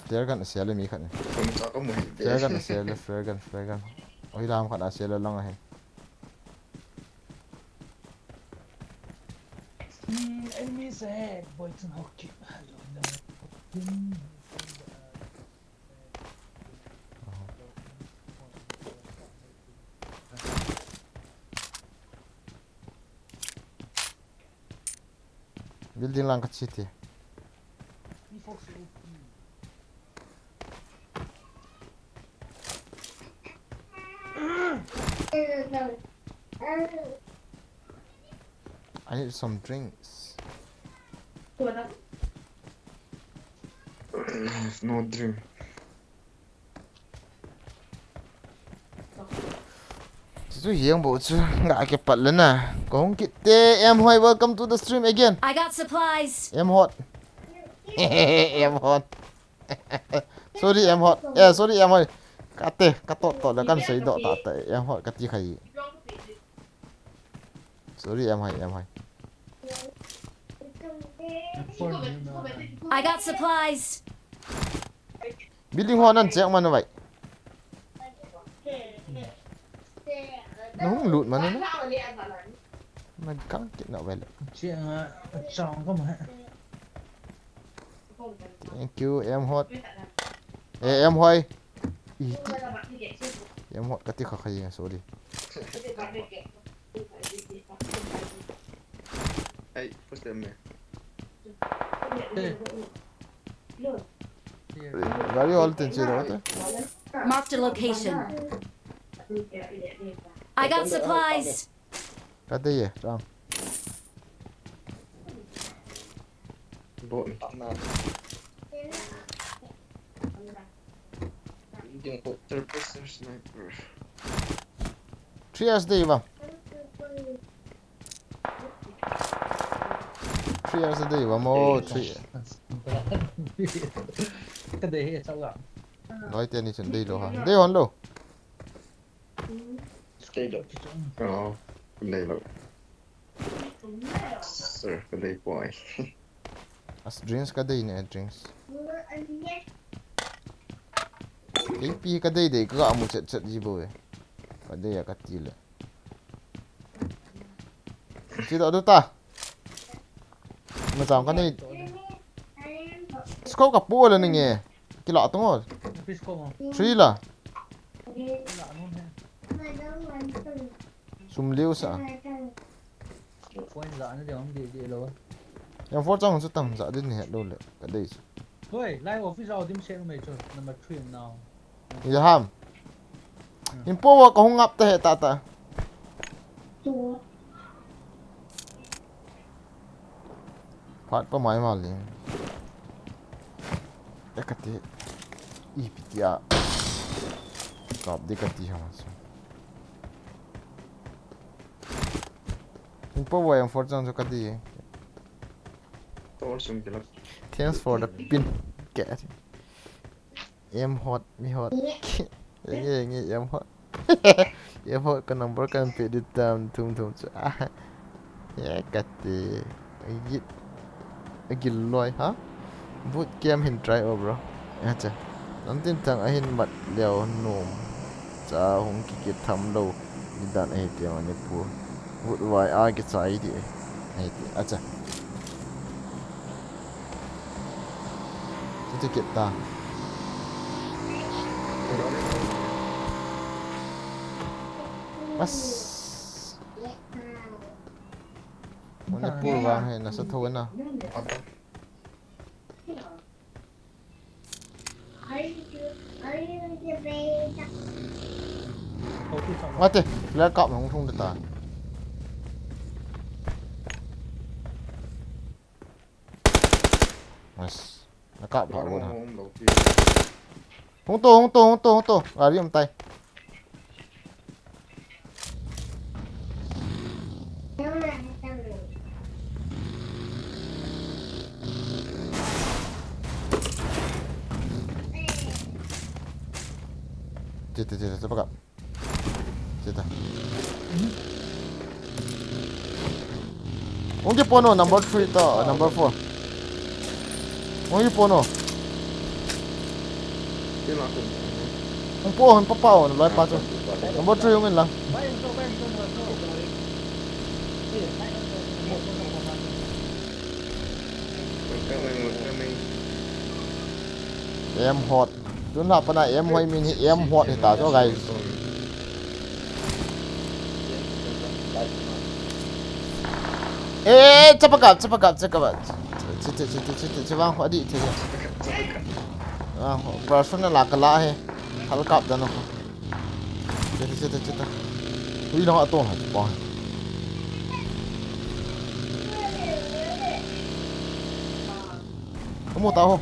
Flare gun a sel mi khat ni. Kung sa ka mu hi. Flare gun a sel, flare gun, flare gun. Oi, lam khat a sel lang ahi. Hmm, enemies ahead, boy, it's an hockey. Hello, hello. Building lang ka che te. I need some drinks. There's no drink. Chu hiang bo chu nga ke pat le na. Kong kit te em hoi, welcome to the stream again. I got supplies. Em hot. Em hot. Sorry em hot. Eh, sorry em hoi. Ka te, ka to to le kan sei do ta ta em hot ka ti khai. Sorry em hoi, em hoi. I got supplies. Building ho nan check man vai. Nung lut man na. Na kang kit na vel. Chiang a chang ka ma. Thank you, em hot. Eh, em hoi. Iti. Em hot ka ti kha kha yeng, sorry. Ai, first time me. Gari hol tin che lo te. Marked a location. I got supplies. Ka dei e, chang. Bo na. Ding ko third person sniper. Three hours dei ba. Three hours dei ba mo, three. Ka dei he chau ga. Loi te ni chun dei lo ha. Dei hon lo. Stay low. Oh, play low. Sir, play boy. As drinks ka dei ne, drinks. Kei pi ka dei dei ka mu chet chet ji bo e. Ka dei a ka ti le. Chi do do ta. Ma chang ka nei. Scope ka pu le ni nge. Kila tong o. Office ko mo. Three la. Kila nun he. Sum liu sa. Point za ni de om de de lo. Yang four chang chu tam za din he lo le. Ka dei chu. Hoi, live office au dim se mai chu. Number three now. Iya ham. Hmm. Impo wa ka hung ngap ta he ta ta. Phat pa mai ma ling. E ka ti. I pi ti a. Kap di ka ti ha ma chu. Impo wa yang four chang chu ka di. Tor sum kila. Thanks for the pin. Ke. Em hot, mi hot. Nge, nge, em hot. Em hot ka number kan pe di tam thum thum chu. Ah. Ya kati. Agit. Agil loi ha. Boot camp hin try o bro. Acha. Lam tin thang ahin mat leo nom. Cha hung kikit tham lo. Ni dan ahi te Manipur. Vut vai a kichai di. Ahi ti. Acha. Chuti kit ta. Bas. Manipur vang hi nasa tho na. Mate, flare kap hung thung ta. Nice. Na kap pha lo na. Hung to, hung to, hung to, hung to. Gari um tai. Chita, chita, chita, pakap. Chita. Hung kipono, number three to number four. Hung kipono. Hung po, hung papa, hung lai pa chu. Number three hung in lang. Em hot. Tun la pana em hoi min hi em hot hita chu, guys. Eh, chapakap, chapakap, chapakap. Chiti, chiti, chiti, chiti, vang ho di, chiti. Ah, personal la kala he. Hal kap dan ho. Chiti, chiti, chiti. Hui lang ato ha, pa. Kamu tahu.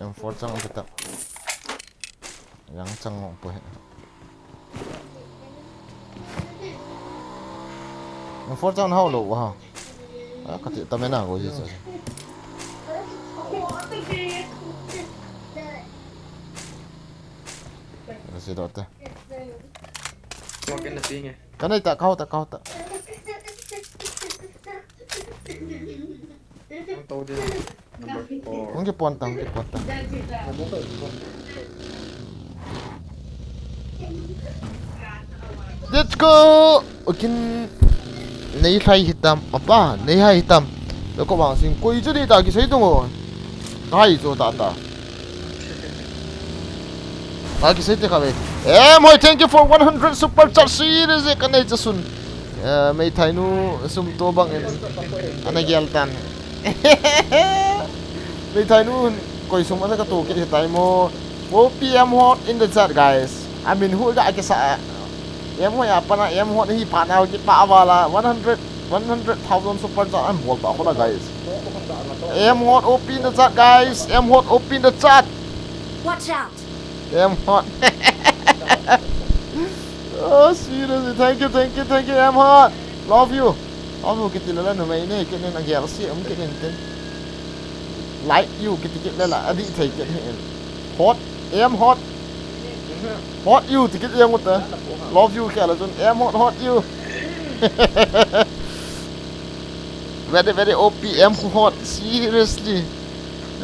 Yang four chang kita. Yang chang ngong po he. Yang four chang hao lo wa. Ah, kati tamena go ji sa. Kasi dote. Mo ken na pinge. Kanai ta, kau ta, kau ta. Ang tau dia. Number four. Hung kipon ta, hung kipon ta. Let's go! Ukin nei lhai hitam, apa, nei hai hitam. Loko bang sing koi chu di ta kisei tung o. Hai chu ta ta. Aki sei te kha ve. Eh, Moi, thank you for one hundred super chat. Seriously, ka nei cha sun. Eh, meithai nu sum to bang in. Ana gel tan. Meithai nu koi sum ana ka to ke tai mo. Mo P M hot in the chat, guys. I mean, who got a kisa. Em hot ya pana, em hot hi pana ki pa wala one hundred, one hundred thousand super chat an bol ta khola, guys. Em hot O P in the chat, guys. Em hot O P in the chat. Watch out! Em hot. Oh, seriously, thank you, thank you, thank you, em hot. Love you. Love you kiti la la numei ne kit ne na gel si um kit ne ten. Like you kiti kit la la adi thei kit ne. Hot, em hot. Hot you ti kit yang uta. Love you kya la chun em hot hot you. Very, very O P, em hot, seriously.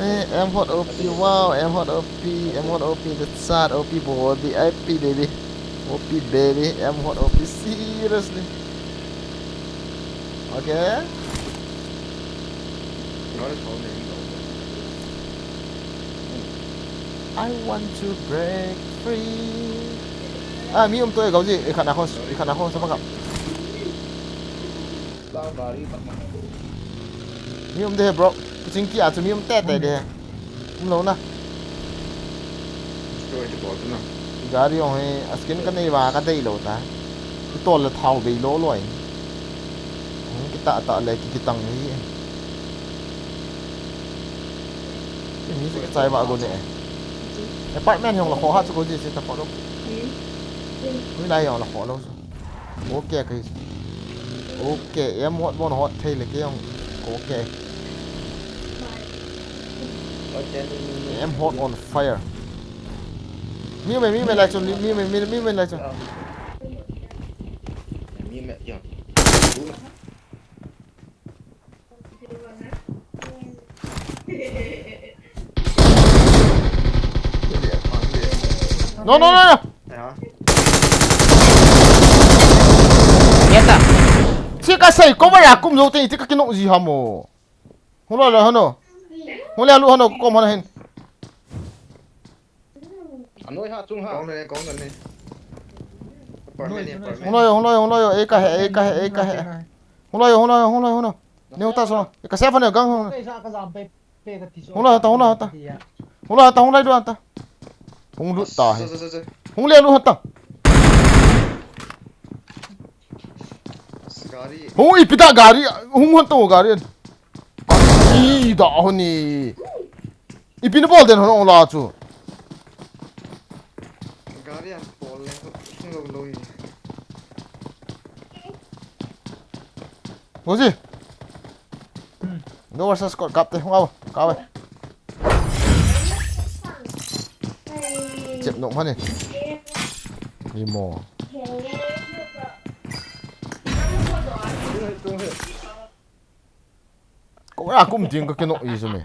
Eh, em hot O P, wow, em hot O P, em hot O P, the chat, O P boy, V I P baby. O P baby, em hot O P, seriously. Okay. I want to break free. Ah, mi um to e, gauji, e khana khos, e khana khos, sama kap. Mi um de, bro. Kuching ki a chu mi um te te de. Um lo na. Gari ong he, a skin ka nei va ka dei lo ta. Ki tol le thau bei lo lo ai. Hung kita ta le ki kitang hi. Ki mi se ka chai va go ne. Apartment hong la kho ha chu go ji se ta pho lo. Mi lai hong la kho lo. Okay, okay. Okay, em hot bon hot thei le ke ong. Okay. Em hot on fire. Mi me, mi me lai chun, mi me, mi me, mi me lai chun. Mi me, ya. No, no, no, no. Yata. Chika sai ko ba ya kum zo te, chika kino ji ha mo. Hung lo le hano. Hung le lu hano ko kom hana hin. Anoi ha chung ha. Kong le, kong le. Apartment ni, apartment. Hung lo yo, hung lo yo, hung lo yo, e ka he, e ka he, e ka he. Hung lo yo, hung lo yo, hung lo yo, hung lo. Neo ta so. E ka se fa ne gang hung. Hung lo ta, hung lo ta. Hung lo ta, hung lo du ta. Hung lu ta he. Hung le lu ta. Gari. Hung ipi ta gari, hung hon to gari. Ida hon ni. Ipi na bol den hon la chu. Gari an bol le, hung lo lo hi. Ngozi. Hmm. No versus squad, kap te, hung au, kap e. Chep nok mane. Ni mo. Ko ra kum ting ka kinok i chu me.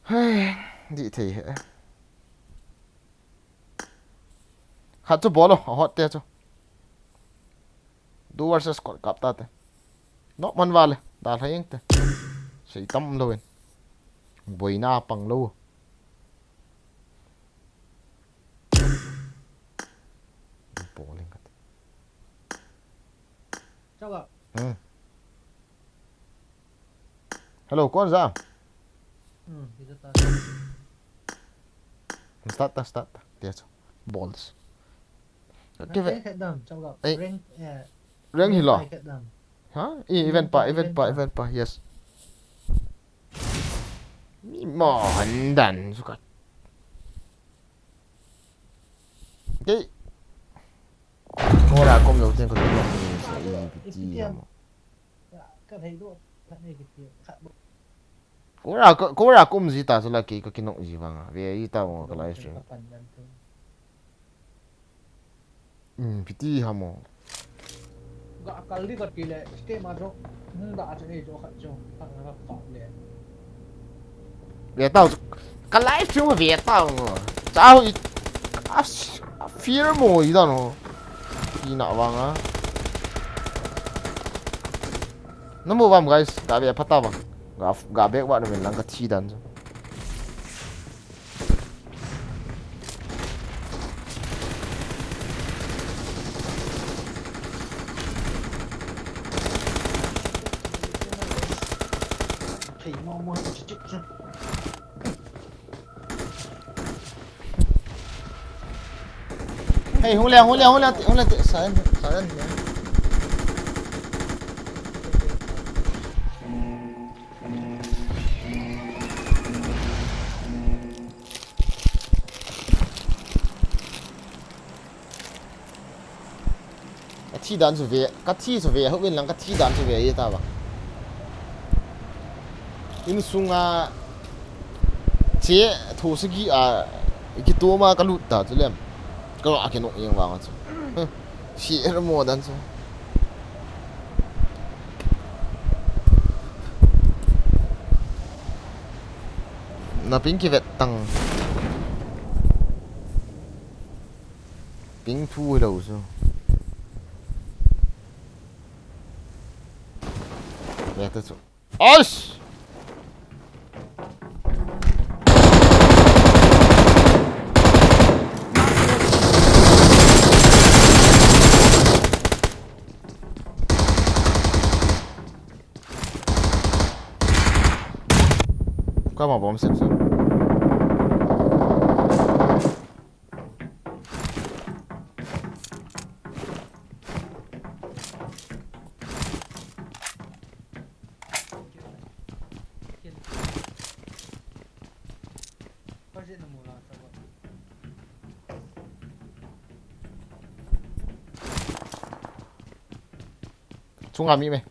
Hei, di thei he. Khat chu bol o, a hot te chu. Duo versus squad kap ta te. Nok man vale, dalha jeng te. Sei tam lou in. Boina pang lou. Bol in khat. Chau ga. Hmm. Hello, kon ja? Hmm, hi ja ta. Start ta, start ta. Tia chu. Balls. Rank, eh, khat dam, chau ga. Eh. Rank, eh, rank hi lo. Rank khat dam. Ha? Eh, event pa, event pa, event pa, yes. Mi mo han dan su ka. Okay. Ko ra kom lo ten ko tu ni sa i ti mo. Ka thei do, ka nei ki ti, khat bo. Ko ra, ko, ko ra kom ji ta chu la ki, ka kinok ji vang a. Ve i ta mo ka live stream. Ka pan dan tu. Hmm, piti ha mo. Ga kal di ka ti le, stay ma jo. Hung da chu ei jo khat jo. Khat na ka pa le. Ve tau chu. Ka live stream ve tau ngo. Chau i. A, a fear mo i da no. Ina vang a. Na mo vam, guys. Ga ve pha ta vang. Ga, ga back va na min lang ka thi dan chu. Hey, hung le, hung le, hung le, hung le, sa, sa, Ka thi dan chu ve, ka thi chu ve, hou in lang ka thi dan chu ve, i ta ba. Insunga che tho sagi a, ki to ma ka lut ta chu lem. Ka a ke no eng vang chu. Si er mo dan chu. Na ping ki vet tang. Ping thu lo chu. Ve ta chu. Oish! Kama bomb sep sep. Chunga mi me.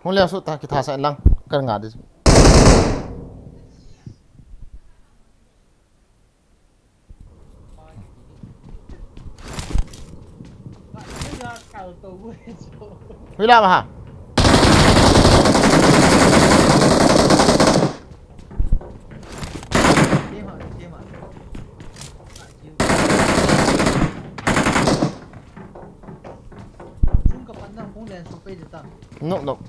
Hung le su ta, kitha sa lang, kar nga de. Hui la ma ha. Chung ka pan na hung len su pe de ta. Nok nok.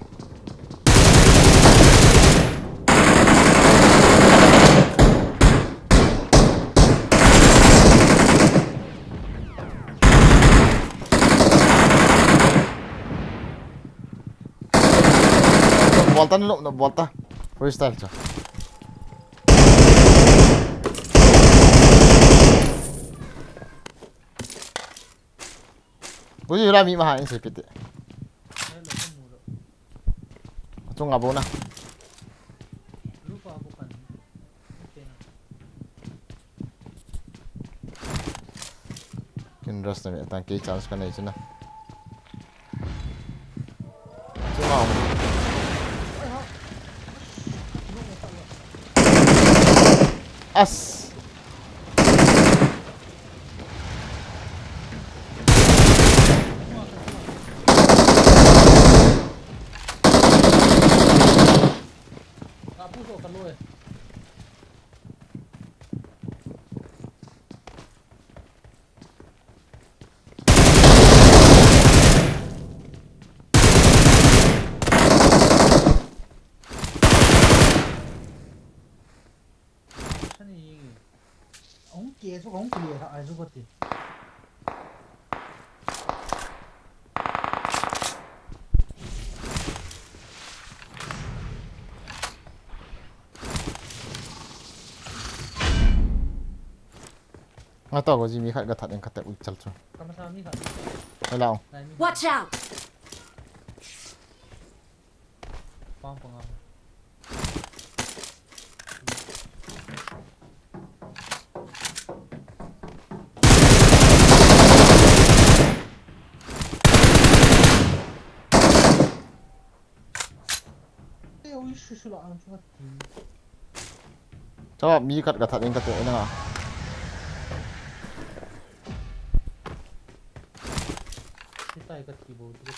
An lop na bol ta. Freestyle cha. Buji ra mi ma ha in se pite. Chunga bo na. Kin rush na mi tang kei chance ka nei chu na. Chunga. As. Sani, hung ke chu, hung ke ha ai chu ko ti. Nga to ko ji mi khat ka that in ka te ui chal chu. Ka masa mi khat. Hello. Nai mi. Watch out! Pang pang a. Te ui su su la ang chu ti. Chawa mi khat ka that in ka te ui na nga. Ti tai ka ti bo ti.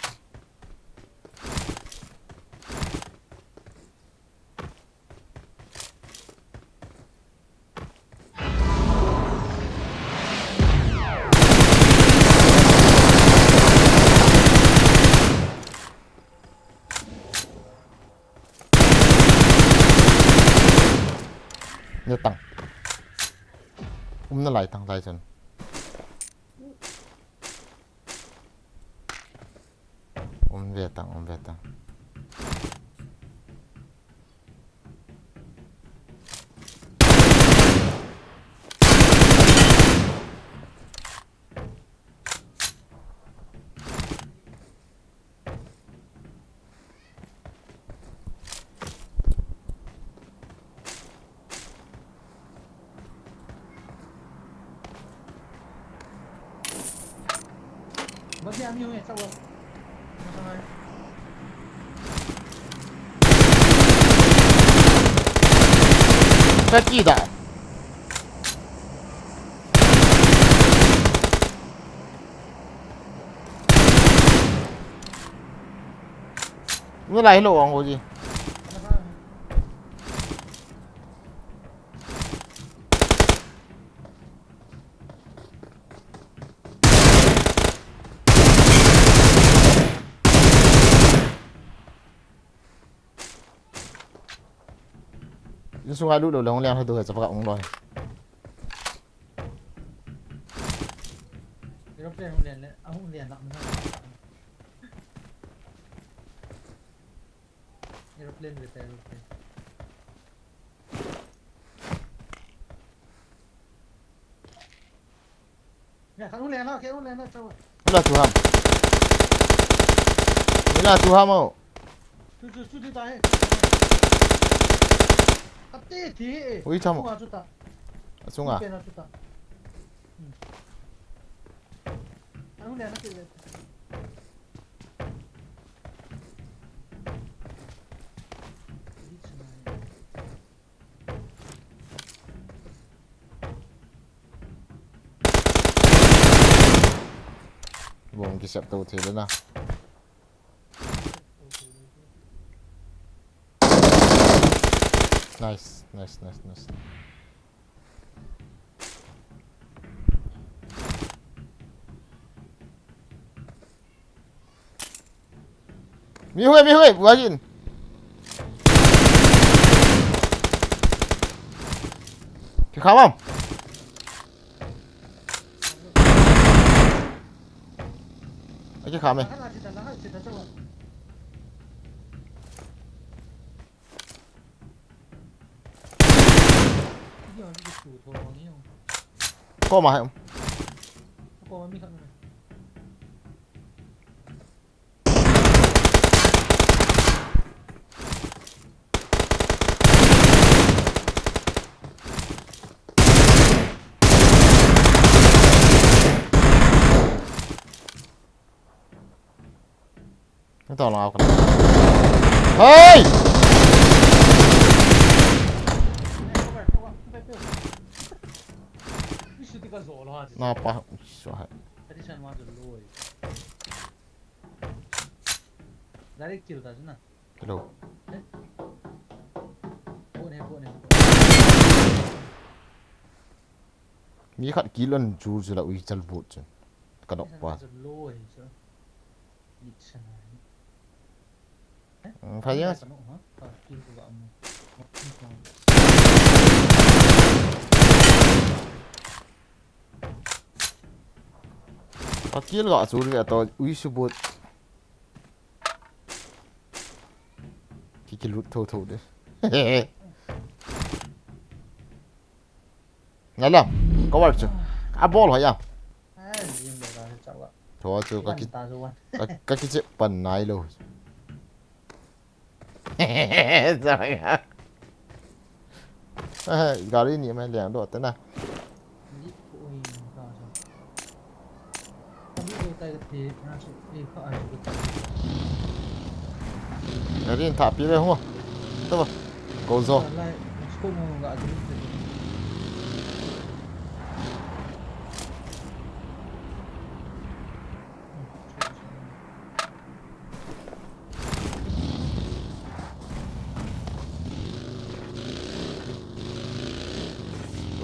Ni tang. Um na lai tang lai chun. Um ve tang, um ve tang. Ka kida. Ni lai lo ang ko ji. Insunga lut lou le hung leng hadu he chapaka ung loi. Aeroplane hung leng le, ahung leng lak na. Aeroplane ve ta aeroplane. Ya, kan ule na, ke ule na, chawa. Ula tu ham. Ula tu ham o. Tu, tu, tu, tu, ta hai. Ate, ti, eh. Ui, chamo. Chunga, chuta. Chunga. Pe na, chuta. Hmm. Kan ule na, ke ule. Bom kisep to thei le na. Nice, nice, nice, nice. Mi hui, mi hui, bua jin. Ki kha mam. Aki kha me. Kan ule na, chuta, chuta, chuta. Koma hai um. Ito lang ako na. Hey! Napa, so hai. Direct kill ta na. Hello. Mi khat kill an chu chu la ui chal but chu. Ka dok pa. Phai ya. Ka kill ga chu le to ui su but. Ki kilut tho tho de. Nala, cover chu. A bol ho ya. Tho chu ka ki, ka, ka kiche pan nai lo. Gari ni mai leng do ta na. Gari ni tha pi le ho. To ba. Go zo.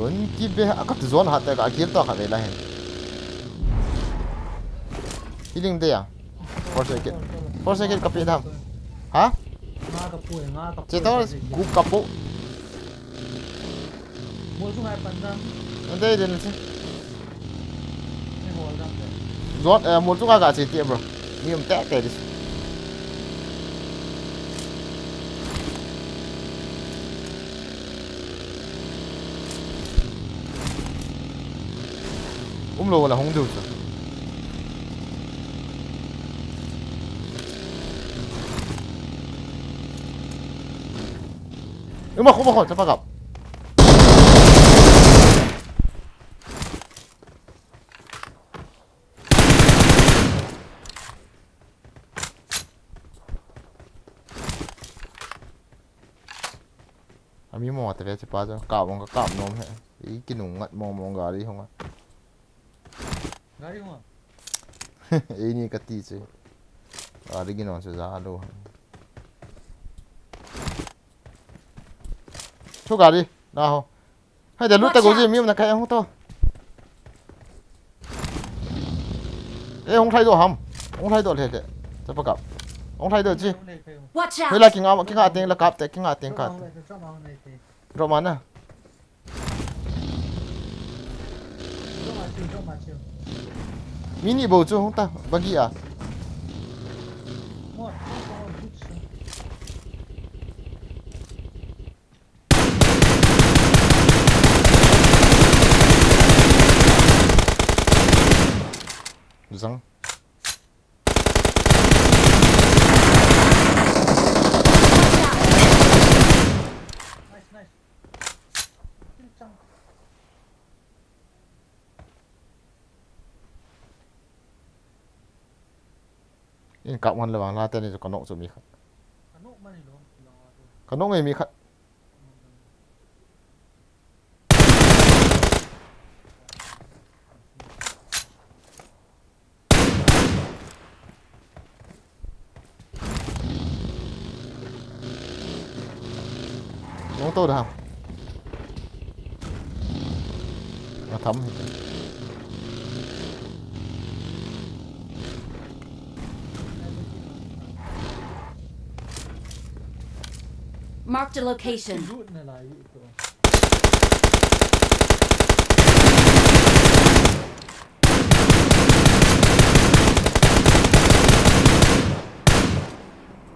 Un ki be a ka tu zon ha te ka kill to ka ve la hen. Healing de ya. Force kit. Force kit ka pe dam. Ha? Che to ku ka po. Mol chu ngai pan dam. Ande den che. Zot, eh, mol chu ka ga che ti bro. Ni um te te dis. Um lo la hung du chu. Uma khu ba khu chapa gap. Ami mo ta ve che pa jo. Ka bong ka kap nom he. I kinung ngat mong mong gari hung a. Gari hung a. Ei ni ka ti che. Gari ginom se ja lo. Thu gari na ho. Hai da lu ta go ji mi na kai hung to. Eh, hung thai do ham. Hung thai do le le. Chapa kap. Hung thai do ji. Watch out! Hoi la kinga kinga teng la kap te kinga teng kap. Drop ma na. Mi ni bou chu hung ta, bagi a. Zang. In kap ngan le vang la te ni chu ka nok chu mi khat. Ka nok nge mi khat. Nong to da. Na tham hi. Marked a location.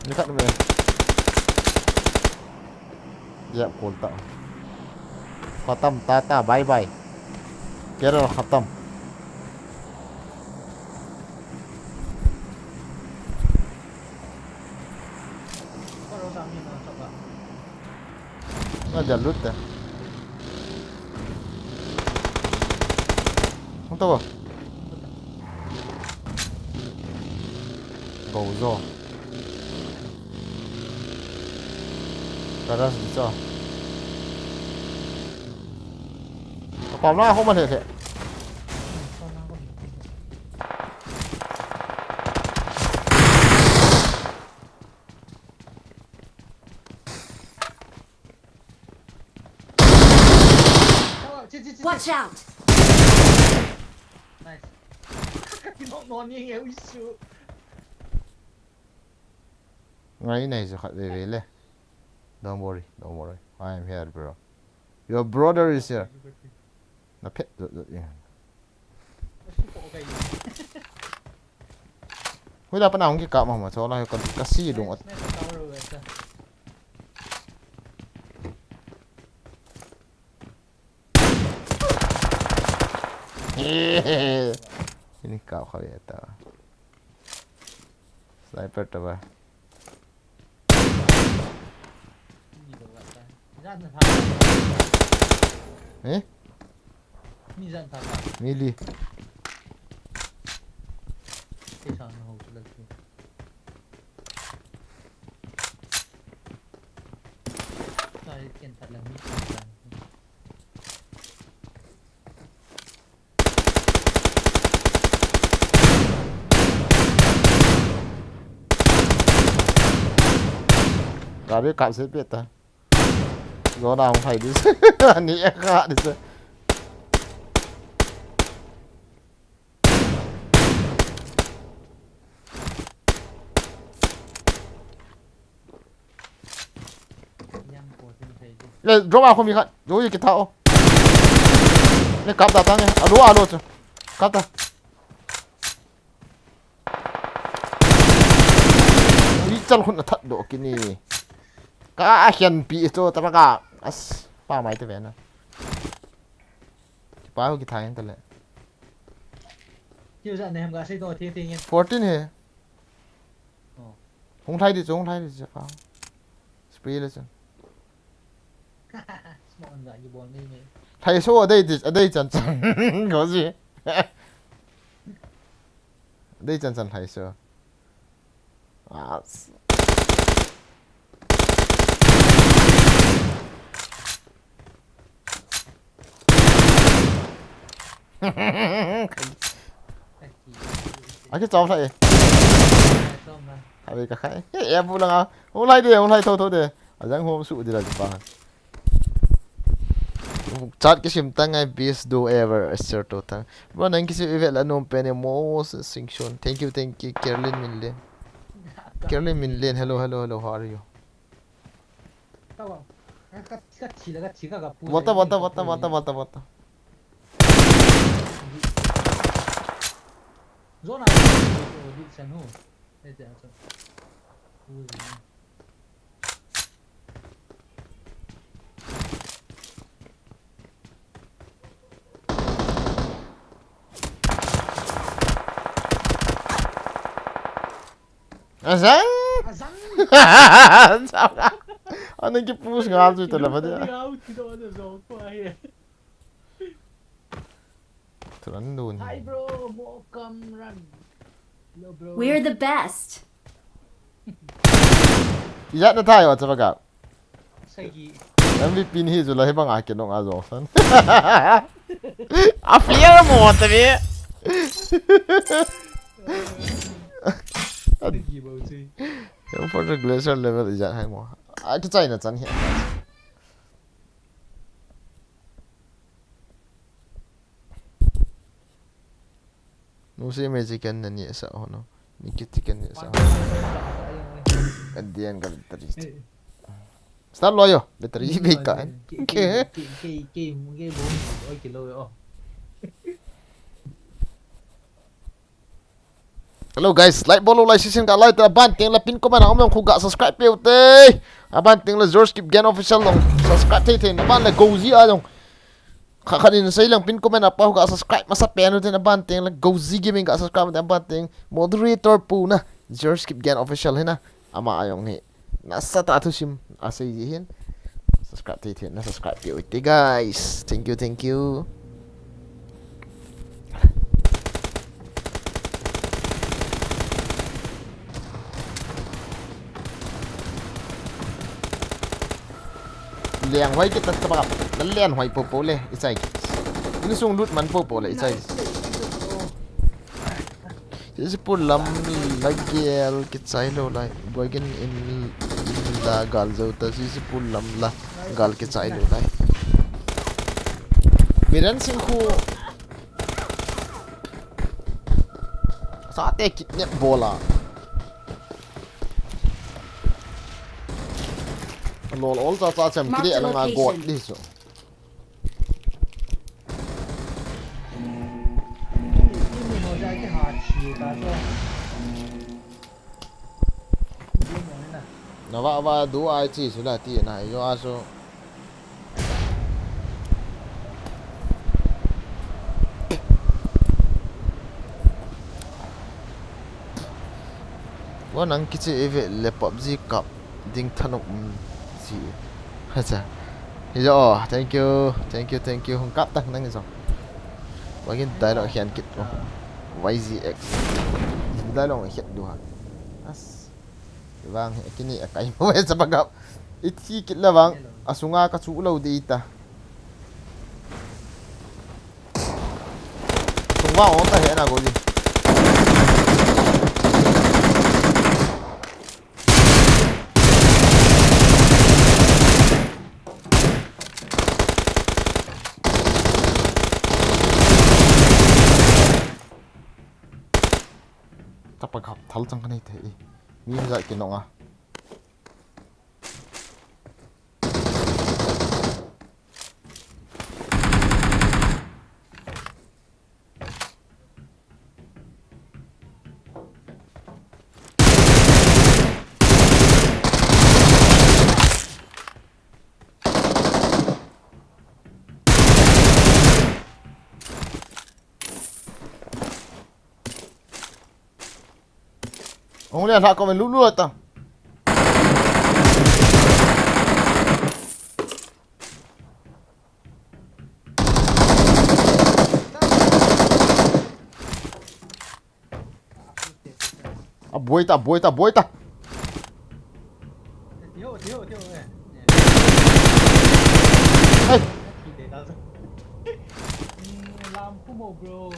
Ni khat ve. Yep, kol ta. Patam, tata, bye bye. Carrier khatam. Nga dia lut te. Hung tau. Go zo. Garage di cho. Pam na ho ma le le. Watch out! Nice. Ngai nai jo khat veve le. Don't worry, don't worry. I am here, bro. Your brother is here. Na phet jo jo. Hui la pa na hung ki ka ma ma cho la ka, ka si lung at. Ini kau kau ya ta. Sniper ta ba. Eh? Mi li. Gari kap se peta. Zona hung hai dis. Ani e kha dis. Le, drop a khomi khat. Zo ye kita o. Le, kap ta tang e. Alo, alo chu. Kap ta. Ui, chal khun a that do kini. Ka a hian pi chu ta ka. As, pa mai te ve na. Ki pa ho ki thain ta le. Kiu ja ne ham ga sei to thi thi ngen. Fourteen he. Oh. Hung thai di chu, hung thai di chu pa. Spray le chu. Smoke an ga ki bol mei mei. Thai so a dei di, a dei chan chan. Go ji. Dei chan chan thai so. Ah. Aki chom thai. Abi ka khai. E bu langa. Hung lai de, hung lai tho tho de. Ajang hom su di la di pa. Chat kisim tang ngai best duo ever, Esther to tang. Bro, nang kisim ivet la nom pen e mo singshon. Thank you, thank you, Carolyn Minlen. Carolyn Minlen, hello, hello, hello, how are you? Tawa. Ka, ka, ka thi la, ka thi ka, ka pu. Bota, bota, bota, bota, bota, bota. Zona. Di san ho. Ete aso. Pu. Azang! Azang! Azang! Anang ki push ngal chu tala pha de. Ngal chu tala pha de. Turan dun. Hi bro, welcome run. Hello bro. We're the best. Ijat na thai wa chapa ka. Sagi. M V P ni hi chu la hi bang a ke nong a jong san. A fear mo ta ve. Sagi bo chi. Yung for the glacier level ijat hai mo. A ki chai na chan hi. Nuse me chicken na ni sa ho no. Ni ki chicken ni sa. Adian ka battery. Start lo yo, battery be ka. Ke ke ke ke mu ke bo. Oi kilo yo. Hello guys, like bol lou lai sisen ka like ta ban teng la pin comment a um jong khu ga subscribe pe u te. Aban teng la George Kipgen Official jong subscribe thei thei na ban la go ji a jong. Kha khan in sei lang pin comment a pau ga subscribe masa pen u tin aban teng la Gozi Gaming ga subscribe tin aban teng moderator pu na George Kipgen Official hi na ama a jong hi. Nasatah a thusim asei ji hin. Subscribe thei thei na subscribe peh u te guys. Thank you, thank you. Leng hoi kit ta ta bak. Na leng hoi po po le, i chai. Insung lut man po po le, i chai. Sisi pu lam la gel kichai lou lai. Boigin in, in la gal jou ta. Sisi pu lam la gal kichai lou lai. Biren Singh khu. Sa te kidnap bol a. Lol, ol cha cha chem kile langa got di chu. Na va va du ai chi su la ti na jo a su. Wa nang kichi eve le PUBG kap ding thanop um si. Hacha. Hi jo, thank you, thank you, thank you. Hung kap tak nang jo. Wa kin dialogue hian kit ko. Y Z X. Dialogue hiat du ha. As. Vang he kini a kai mo ve chapa gap. I thi kit la vang. A sunga ka chu lo de ita. Sung vang ong ta he na go di. Tapa gap thal chang ka nei thei. Mi hung zai ki nong a. Hung le, hla ko men lu lu ta. A boi ta, boi ta, boi ta. Hey. Lam kumo, bro.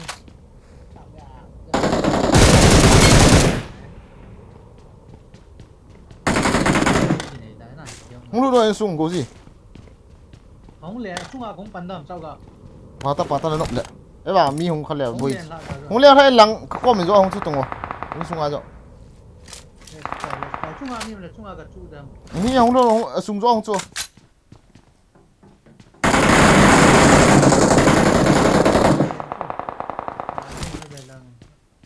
Hung lut lo insung ko si. Hung le, chunga kong pan dam, chau ga. Pata, pata na nop le. E ba, mi hung kha le, boi. Hung le, hung le, hung le, lang, ka kom in zo, hung chu tung o. Insung a zo. Chunga mi le, chunga ka chu dam. Ni hung lo, hung, sung zo, hung chu.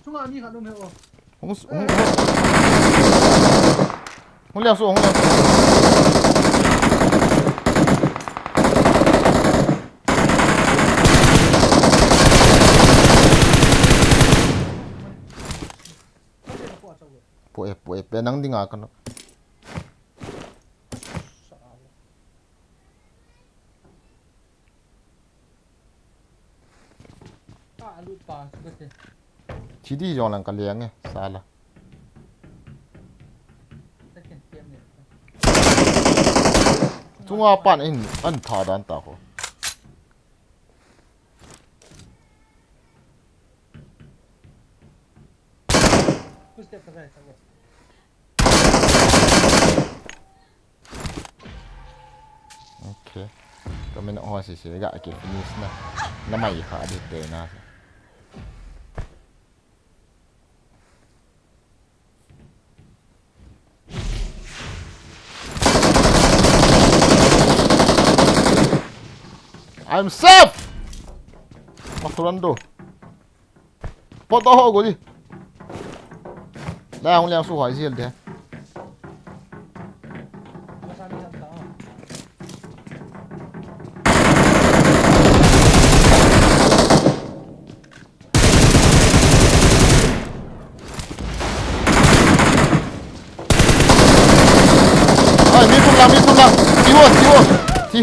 Chunga mi khat um he o. Hung, hung, hung. Hung liang su, hung liang su. Pu e, pu e, pe nang dinga kano. Chidi jong lang ka liang e, sala. Chunga pan in, an tha dan ta ko. Okay. Kami na ho si si ga ki finish na. Na mai kha di te na. I'm safe. Maturando. Pot ho go di. La hung liang su hoi sil de. Masa ni lam ta.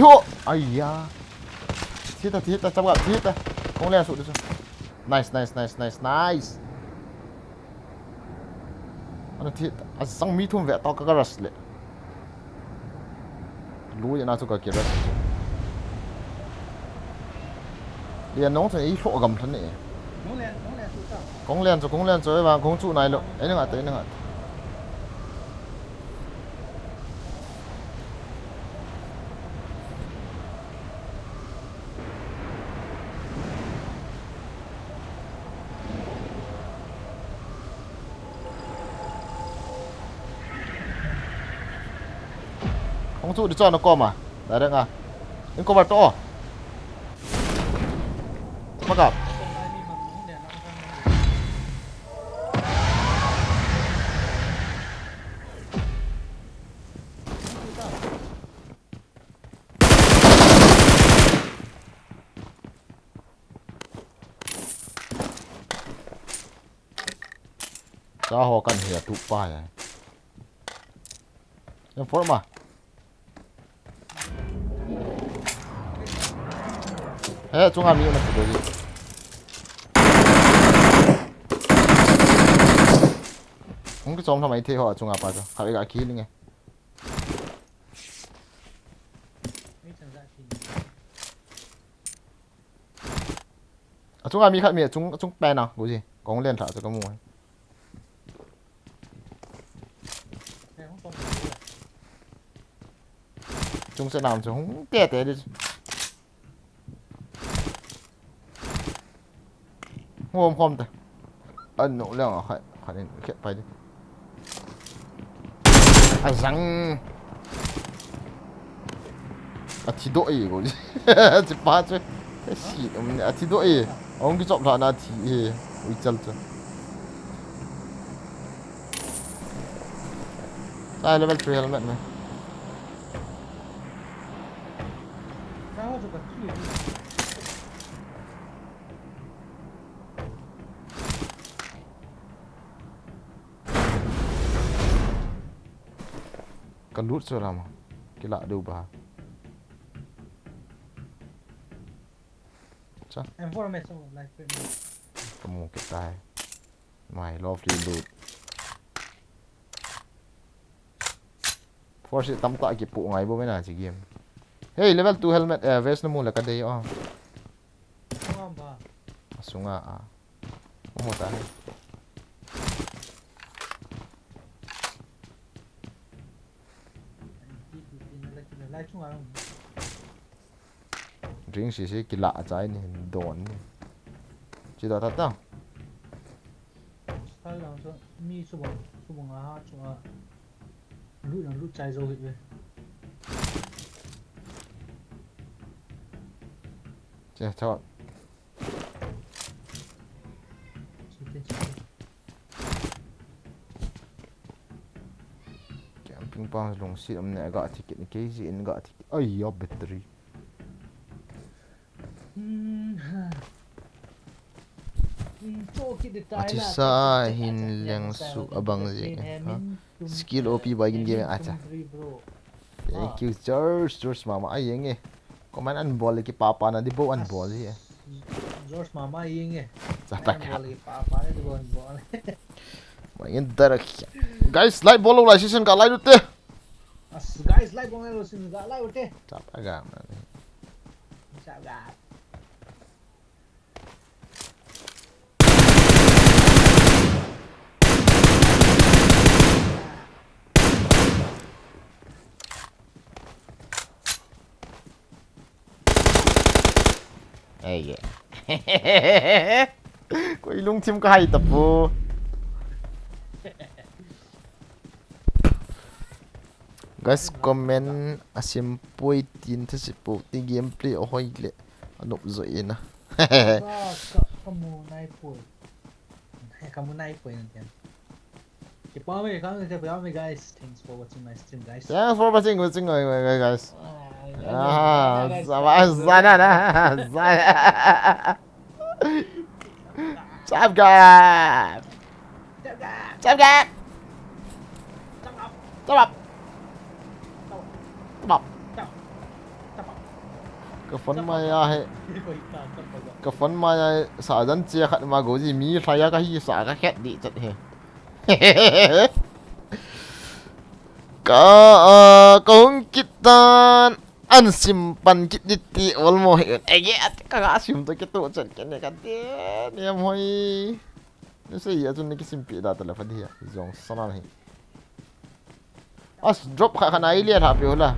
Yo! Aiya. Thi ta, thi ta, chapa, thi ta. Kong le su de su. Nice, nice, nice, nice, nice. Ana thi ta. Asang mi thum ve to ka, ka rush le. Lui na chu ka ki rush. Lia nong chu i hlo gam than e. Kong len chu, kong len chu, e vang kong chu nai lo. Ei na nga ta, ei na nga ta. Hung chu di chon a kom a. Direct a. In cover to. Pagap. Cha ho kan hia tu pa ya. Yang for ma. He, chunga mi na tu do ji. Hung ki chom thamai the ho chunga pa cha. Kha ga ki ling e. Achunga mi khat mi achung, achung pen a, Guji. Kong len tha chu ka mu. Chung se nam chu hung te te di. Hom hom te. An no le a khai, khai ni khe pai di. Azang. Athi do e go. Chi pa chu. Si um ne athi do e. Ong ki chop la na thi e. Ui chal chu. Sai level three helmet me. Ka lut chu lama. Kila du ba. Cha. M four me so life. Kamu kita hai. My lovely loot. Force tam ta ki pu ngai bo me na chi game. Hey, level two helmet, eh, vest na mu la ka dei o. Ngam ba. Asunga a. Omo ta. Drink si si kila a chai ni don ni. Chi da ta ta. Kal lang chu mi subang, subang a ha chu a. Lut lang lut chai zo hi ve. Che, chawat. Camping pa lungsi um ne ga ticket ni K Z in ga ticket. Ai ya battery. Achisa hin lengsu abang ji. Skill O P bai gin game acha. Thank you, George. George mama ai yeng e. Comment an bol ki papa na di bo an bol e. George mama yeng e. Chapa ka. Bol ki papa na di bo an bol. Mai in darak. Guys, like bol lo, like session ka like te. As guys, like bol lo, session ka like te. Chapa ka man. Chapa ka. Ei. Koi lungthim ka hai ta pu. Guys, comment a sim poi tin thase po ti gameplay a hoi le. Anop zo ina. Ka, ka, ka mu nai poi. Ka mu nai poi na tian. Kipa me, ka me, kipa me, guys. Thanks for watching my stream, guys. Thanks for watching, watching, guys. Ah, Ah, guys, zaba, guys, zana, na, zana. Chap gap. Chap gap. Chap gap. Chap up. Chap up. Chap up. Chap up. Ka phone mai a he. Ka phone mai a he, sa jan che khat ma go ji mi lhai a ka hi sa ka khet di chat he. Ka, ah, ka hung kit tan an sim pan kit di ti olmo he. Ege at ka ga sim to kit to chat ke ne ka te. Niam hoi. Ni sei a chun ni kisim pi da ta la fa di a. Jong sana hi. As drop kha khana i le tha pe hula.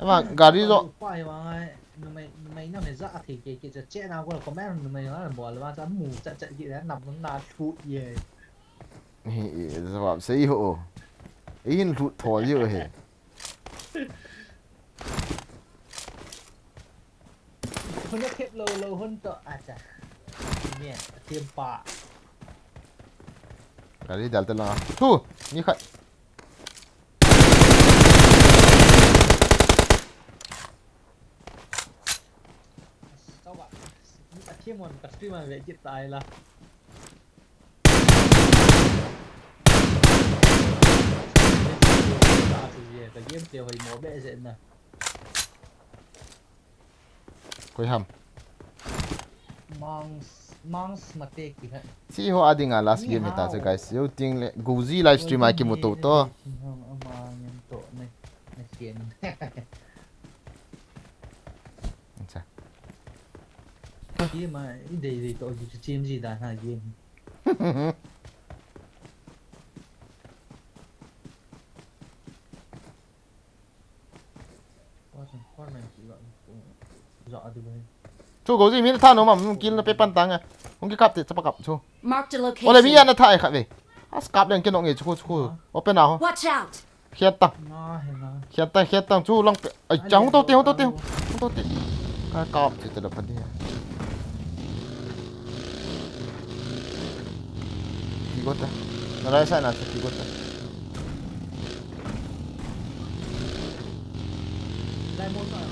Ama gari jo. Pa hi wa ngai numei numei na me za a thei ke ke cha che na ko ko men numei na bol wa cha mu cha cha ki na nam na thu ye. Hi, jawab sei ho. Ei hin lut tho ji he. Hun a thep lo lo hun to acha. Ni a thiem pa. Gari dal ta la. Thu, ni khat. Sawa. A thiem on ka stream an ve kit tai la. Ka game te hoi mo be je na. Koi ham. Mangs, Mangs mate ki ha. Si ho ading a last game hita chu guys. Yo ting le Gozi live stream a kimu to to. Ama ngen to ne. Ne ken. Acha. Game a i dei dei to ji team ji da na game. Chu Gozi mi tha no mam kill na pe pan tang a. Hung ki kap te chapa kap chu. Marked a location. Ole mi ya na tha e kha ve. As kap leng ke no nge chu chu. Open a ho. Watch out. Khian tang. Khian tang, khian tang chu lang pe. Ai, chang hung to te, hung to te, hung to te. Ka kap te te la phan dia. Ti go ta. Na rai sa na ti go ta.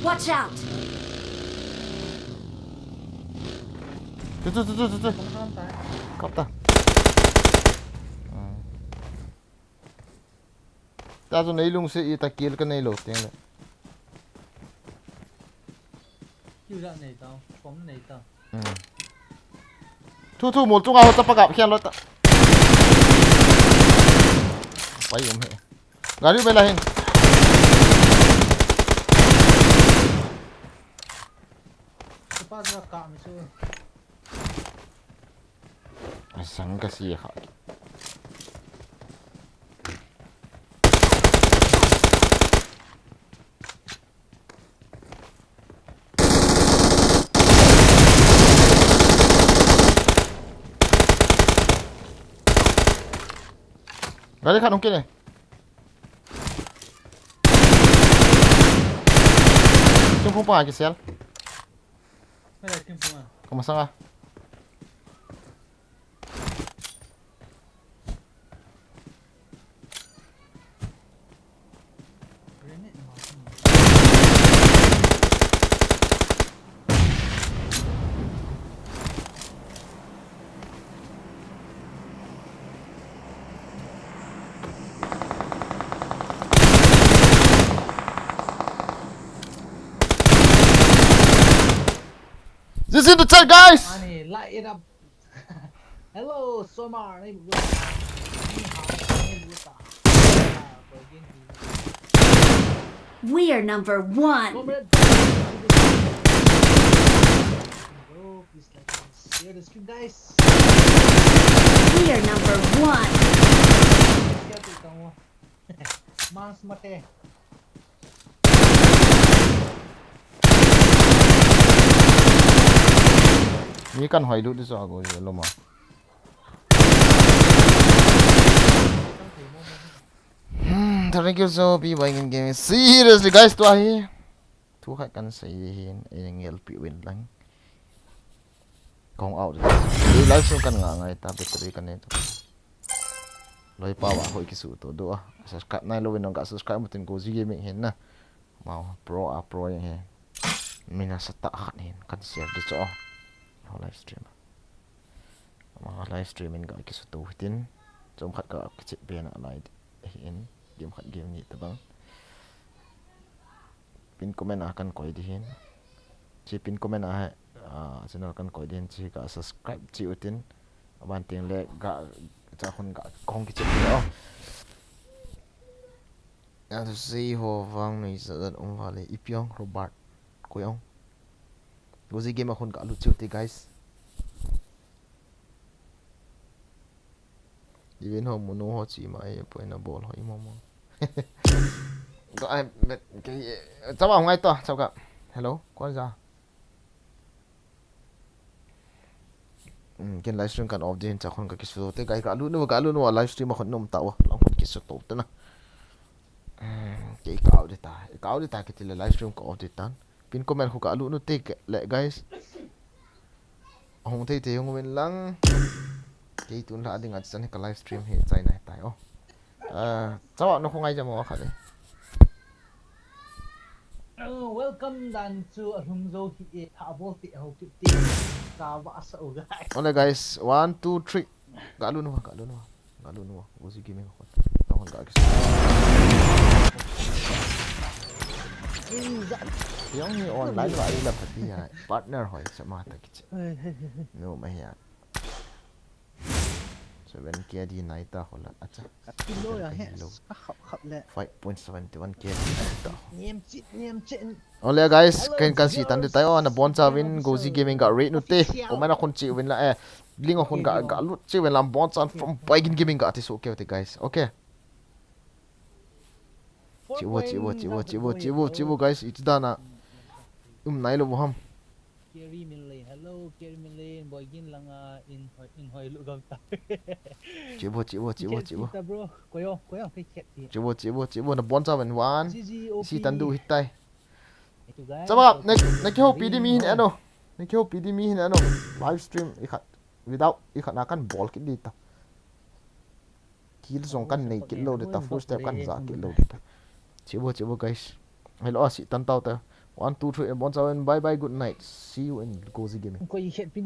Watch out. Tu, tu, tu, tu, tu, tu. Kap ta. Hmm. Ta chu nei lungset i ta kill ka nei lou teng le. Kill ja nei ta, pom nei ta. Hmm. Thu thu mol chunga ho ta pakap khian lo ta. Pai um he. Gari be la hin. Sepa ja ka mi chu. Asang ka si kha. Gari khat hung kit e. Thingphung panga kisel. Ka masang a. This is the chat, guys. Ani, light it up. Hello, Somar. Ni hao, ni hao. We are number one. Comrade. Bro, please like and share the stream, guys. We are number one. Share to tamo. Mangs mate. Mi kan hoi lut di chu a go je loma. Hmm, thank you so, be buying in gaming. Seriously, guys, tua hi. Thu khat kan sei hin, ei ngel pi win lang. Kong out. Ei live stream kan nga ngai ta, battery kan nei ta. Loi pa wa hoi kisu to do a. Subscribe nai lo win nong ka subscribe mutin Gozi Gaming hin na. Mau pro a pro yang he. Mina sa ta khat hin kan share di chu. Ho live stream. Ama live stream in ka kisu to hitin. Chom khat ka kichep be na lai hin. Game khat game ni tabang. Pin comment a kan koi di hin. Hiche pin comment a hi, ah, channel kan koi din hiche ka subscribe cheh utin. Aban teng le ga, cha khun ga kong kichep ni o. Ya tu sei ho vang noi sa dan um vale, ipi ong Robert. Koi ong. Gozi game a khun ga lut cheh ute guys. Even ho munu ho chi ma e poi na bol ho imo mo. Ga ai met ke, eh, chawa ngai to, chawa. Hello, kon ja. Hmm, ken live stream kan off din, cha khun ka kisu te, guys, ka lu nu, ka lu nu, live stream a khun num ta wa, lang khun kisu to te na. Hmm, ke ka off de ta, ka off de ta, ke ti le live stream ka off de tan. Pin comment khu ka lu nu te ke le, guys. Hung thei thei hung uvin lang. Kei tun la ding a chan ka live stream hi chai nai tai o. Ah, chawa no khu ngai jam o kha le. Oh, welcome dan chu alhum zo hi e, tha bol ti ho ki ti. Ka va sa o guys. Ole guys, one, two, three. Ka lu nu, ka lu nu. Ka lu nu. Gozi gaming khun. Ka khun ka kis. Yong ni online wa ila pati ya. Partner hoi sa ma ta kichi. No ma ya. Seven K D nai ta ho la. Acha. Kilo ya he. Ka khap khap le. Five point seven one K D nai ta ho. Niam chit, niam chit. Ole guys, ken kan si tan de tai o, na bon cha win Gozi Gaming ga rate nu te. O mana khun chi win la, eh. Ling o khun ga, ga lut chi win la bon cha from Baigin Gaming ga ti so ke te guys. Okay. Chivo, chivo, chivo, chivo, chivo, chivo, guys, iti dana. Um, nai lo ham. Kerry Minlane, hello, Kerry Minlane, Boigin langa in hoi, in hoi lu gam ta. Chivo, chivo, chivo, chivo. Bro, koyo, koyo, kei chat ti. Chivo, chivo, chivo, na bon cha win one. G G O P. Si tan du hit tai. Ito guys, chawa, na, na ki ho P D mi hin ano. Na ki ho P D mi hin ano. Live stream i khat. Without i khat na kan bol kit di ta. Kill zong kan nei kit lo de ta, full step kan za kit lo de ta. Chivo, chivo, guys. Hello, asi tan tau ta. One, two, three, and one, seven. Bye bye, good night. See you in Gozi Gaming. Koi het pin